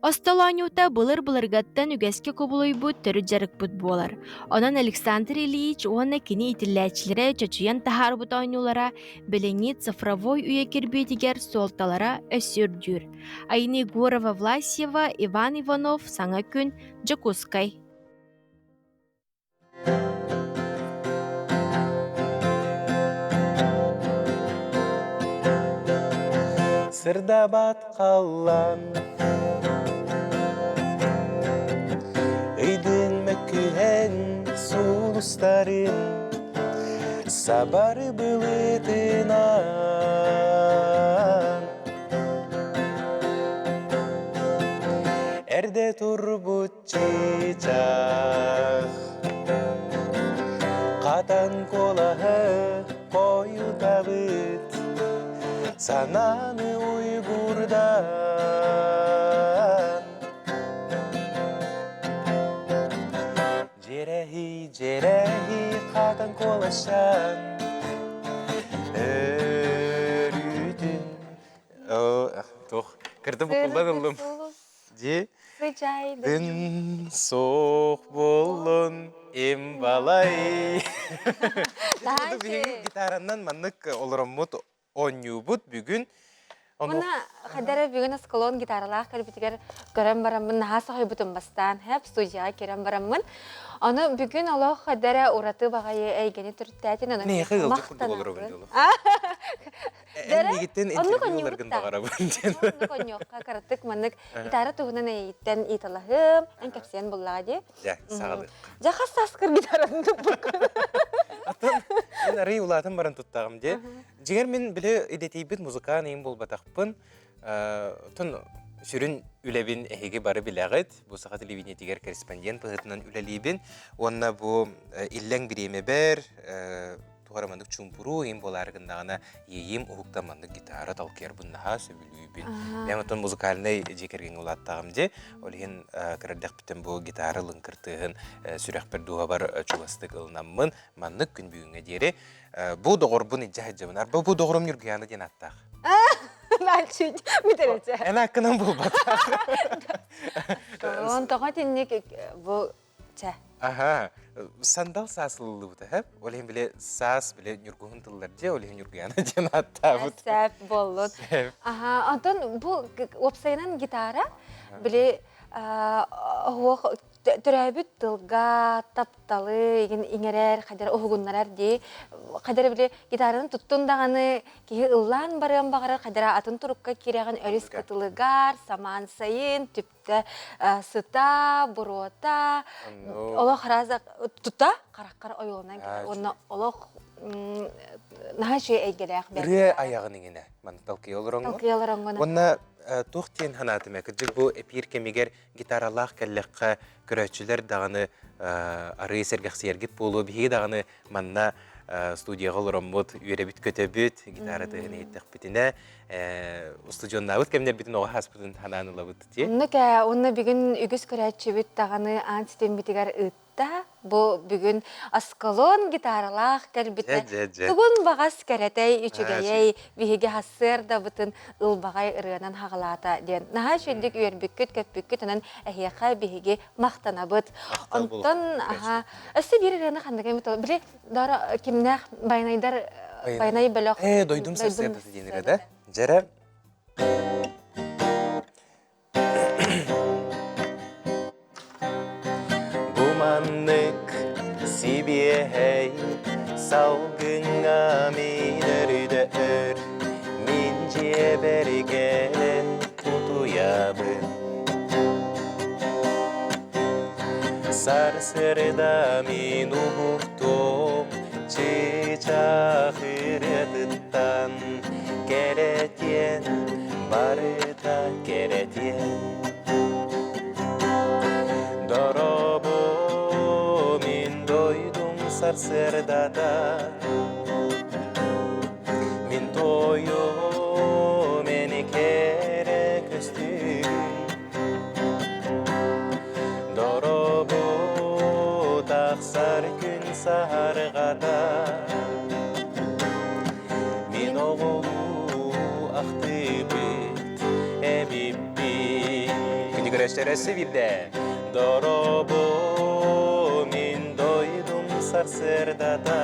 Speaker 18: Остол оонньуута былыр-былыргаттан үгэскэ кубулуйбут төрүт дьарыкпыт буолар. Онон Александр Ильич уонна кини иитиллээччилэрэ чочуйан таһаарбыт оонньуулара билиҥҥи цифровой үйэ кирбиитигэр суолталара өссө үрдүүр. Айна Егорова-Власьева, Иван Иванов, Саҥа күн, Дьокуускай.
Speaker 1: Сырдабат халлан Ыйдын мөккүһэн сулустарын Сабары былытынан Эрдэ турбут Чыычаах Хатан куолаһы хойутабыт Санааны уйгурдан Дьэрэһий, дьэрэһий, хатан куолашан Өрүүтүн Туох, кырдым букуллан ыллым. Ди
Speaker 2: Сычайдын.
Speaker 1: Суох буоллун им балай. Биһиги гитаранан маннык олороммут оонньуубут бүгүн.
Speaker 2: Уна хадара бүгүн осколон гитаралаах кэлбитигэр көрөн бараммын наһаа соһуйбутум бастаан хэп студияҕа кирэн бараммын. Ону бүгүн олох хадара ураты баҕайы эйгэни төрүттээтин ону
Speaker 1: Миэхэ ыалдьыт курдук олоробун дьолу.
Speaker 2: Дэрэ,
Speaker 1: Миигиттэн
Speaker 2: оннук
Speaker 1: интервью ыларгын
Speaker 2: онньуубут да.
Speaker 1: баҕарабын диэн.
Speaker 2: Оннук онньуохха кыратык маннык гитара туһунан эйигиттэн ыйыталаһыам, эн кэпсиэн буллаҕа дии.
Speaker 1: Дьэ, саҕалыахха.
Speaker 2: Дьэ, хас сааскар гитараны туппуккун?
Speaker 1: Атын мин арый улаатан баран туттаҕым дии. Дьиҥэр мин били идэтийбит музыкаан иим буолбатахпын. Тон Сүрүн үлэбин эһиги бары билэҕит. Бу саха телевидениетигэр корреспондент быһыытынан үлэлиибин. Уонна бу иллэҥ бириэмэбэр туох эрэ маннык чуумпуруу им буолаары гыннаҕына иэйиим уһуктан маннык гитара талкыйарбын наһаа сөбүлүүбүн. Мен оттон музыкальнай дьиэ кэргэҥҥэ улааттаҕым дии. Ол иһин кырардэхпиттэн бу гитара лыҥкыр тыаһын сүрэхпэр дууһабар чугастык ылынаммын маннык күн бүгүҥҥэ диэри бу доҕорбун илдьэ сылдьабын. Арба бу доҕорум Ньургуйаана диэн ааттаах.
Speaker 2: Мальчик, бүтэрече.
Speaker 1: Эн аккынан буолбатах.
Speaker 2: Он тоҕо тинник бу чэ.
Speaker 1: Аха, сандал саас ылыллыбыта, һэ? Ол иһин бile саас бile ньургуһун тыллар дьэ, ол иһин Ньургуйаана диэн ааттаабыт.
Speaker 2: Сэп боллун. Аха, онтон бу уопсайынан гитара били оһуох төрөөбүт тылга тапталы иҥэрэр, хайдара уһугуннарар дии. Хайдара били гитараны туттун даҕаны киһи ыллаан барыан баҕарар, хайдара атын турукка киирэҕин өрүс кытылыгар, самаан сайын, түптэ сыта, буруота, олох араас тута хараххар ойууланан кэлэр. Уонна олох наһаа үчүгэй эйгэлээх
Speaker 1: Ырыа айаҕын иҥинэ манна талкыйа олороҥҥун.
Speaker 2: Талкыйа олороҥҥун.
Speaker 1: Уонна туох диэн санаатым ээ, кырдьык бу эпиир кэмигэр гитаралаах кэллэххэ көрөөччүлэр даҕаны арыы сэргэхсийэргит буолуо. Биһиги даҕаны манна студияҕа олороммут, үөрэбит-көтөбүт, гитара тыаһын иһиттэхпитинэ, устудьуоннаабыт кэмнэрбитин оҕо ааспытын санаан ылабыт дии.
Speaker 2: Оннук ээ, уонна бүгүн үгүс көрөөччүбүт даҕаны аан ситиммитигэр ыытта Бу бүгүн Аскалон гитаралаах кэлбитэ. Тугун баҕас кэрэтэй, үчүгэйэй, биһиги хассыардабытын ылбаҕай ырыанан хаҕалаата диэн наһаа үчүгдүк үөрбүккүт, көппүккүт, онон эһиэхэ биһиги махтанабыт. Онтон аха өссө биир ырыаны ханнык эмит били дора кимнээх байанайдар байанай бөлөх
Speaker 1: Ээ, дойдум сарсыардата диэн ырыа да? Дьэрэ Бу маннык сибиэһэй салгыҥҥа мин өрүдэ өр мин дьиэбэр кэлэн утуйабын. Сарсыарда мин уһуктуом чыычаах ырыатыттан кэрэтиэн барыта кэрэтиэн Доробо мин дойдум сарсыардата Мин тойум эни кэрэ көстүүгүн Доробо тахсар күн саһарҕата Мин оҕолуу ахтыбыт эбиппин. Күнү көрөстөрөсү бирдэ. Доробо мин дойдум сарсыардата.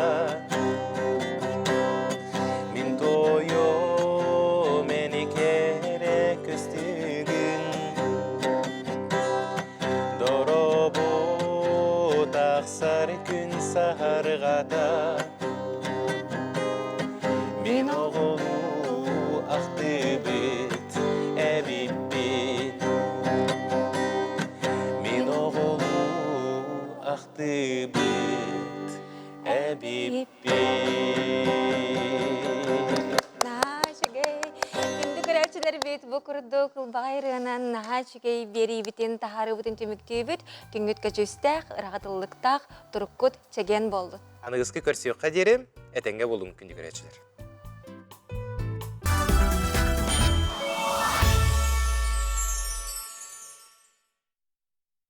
Speaker 1: Мин тойом эни кэрэ көстүгүн. Доробо тахсар күн саһарҕата. Мин оҕолуу ахтыбыт эбиппин Мин оҕолуу ахтыбыт эбиппин
Speaker 2: Наһаа үчүгэй. Күндү көрөөччүлэрбит бу курдук ылбаҕай ырыанан наһаа үчүгэй биэриибитин таһаарыыбытын түмүктүүбүт. Түҥҥүт көчүүстээх, ыраҕатыллыктаах туруккут чэгиэн буоллун.
Speaker 1: Аныгыскы көрсүөххэ диэри этэҥҥэ буолуҥ күндү көрөөччүлэр.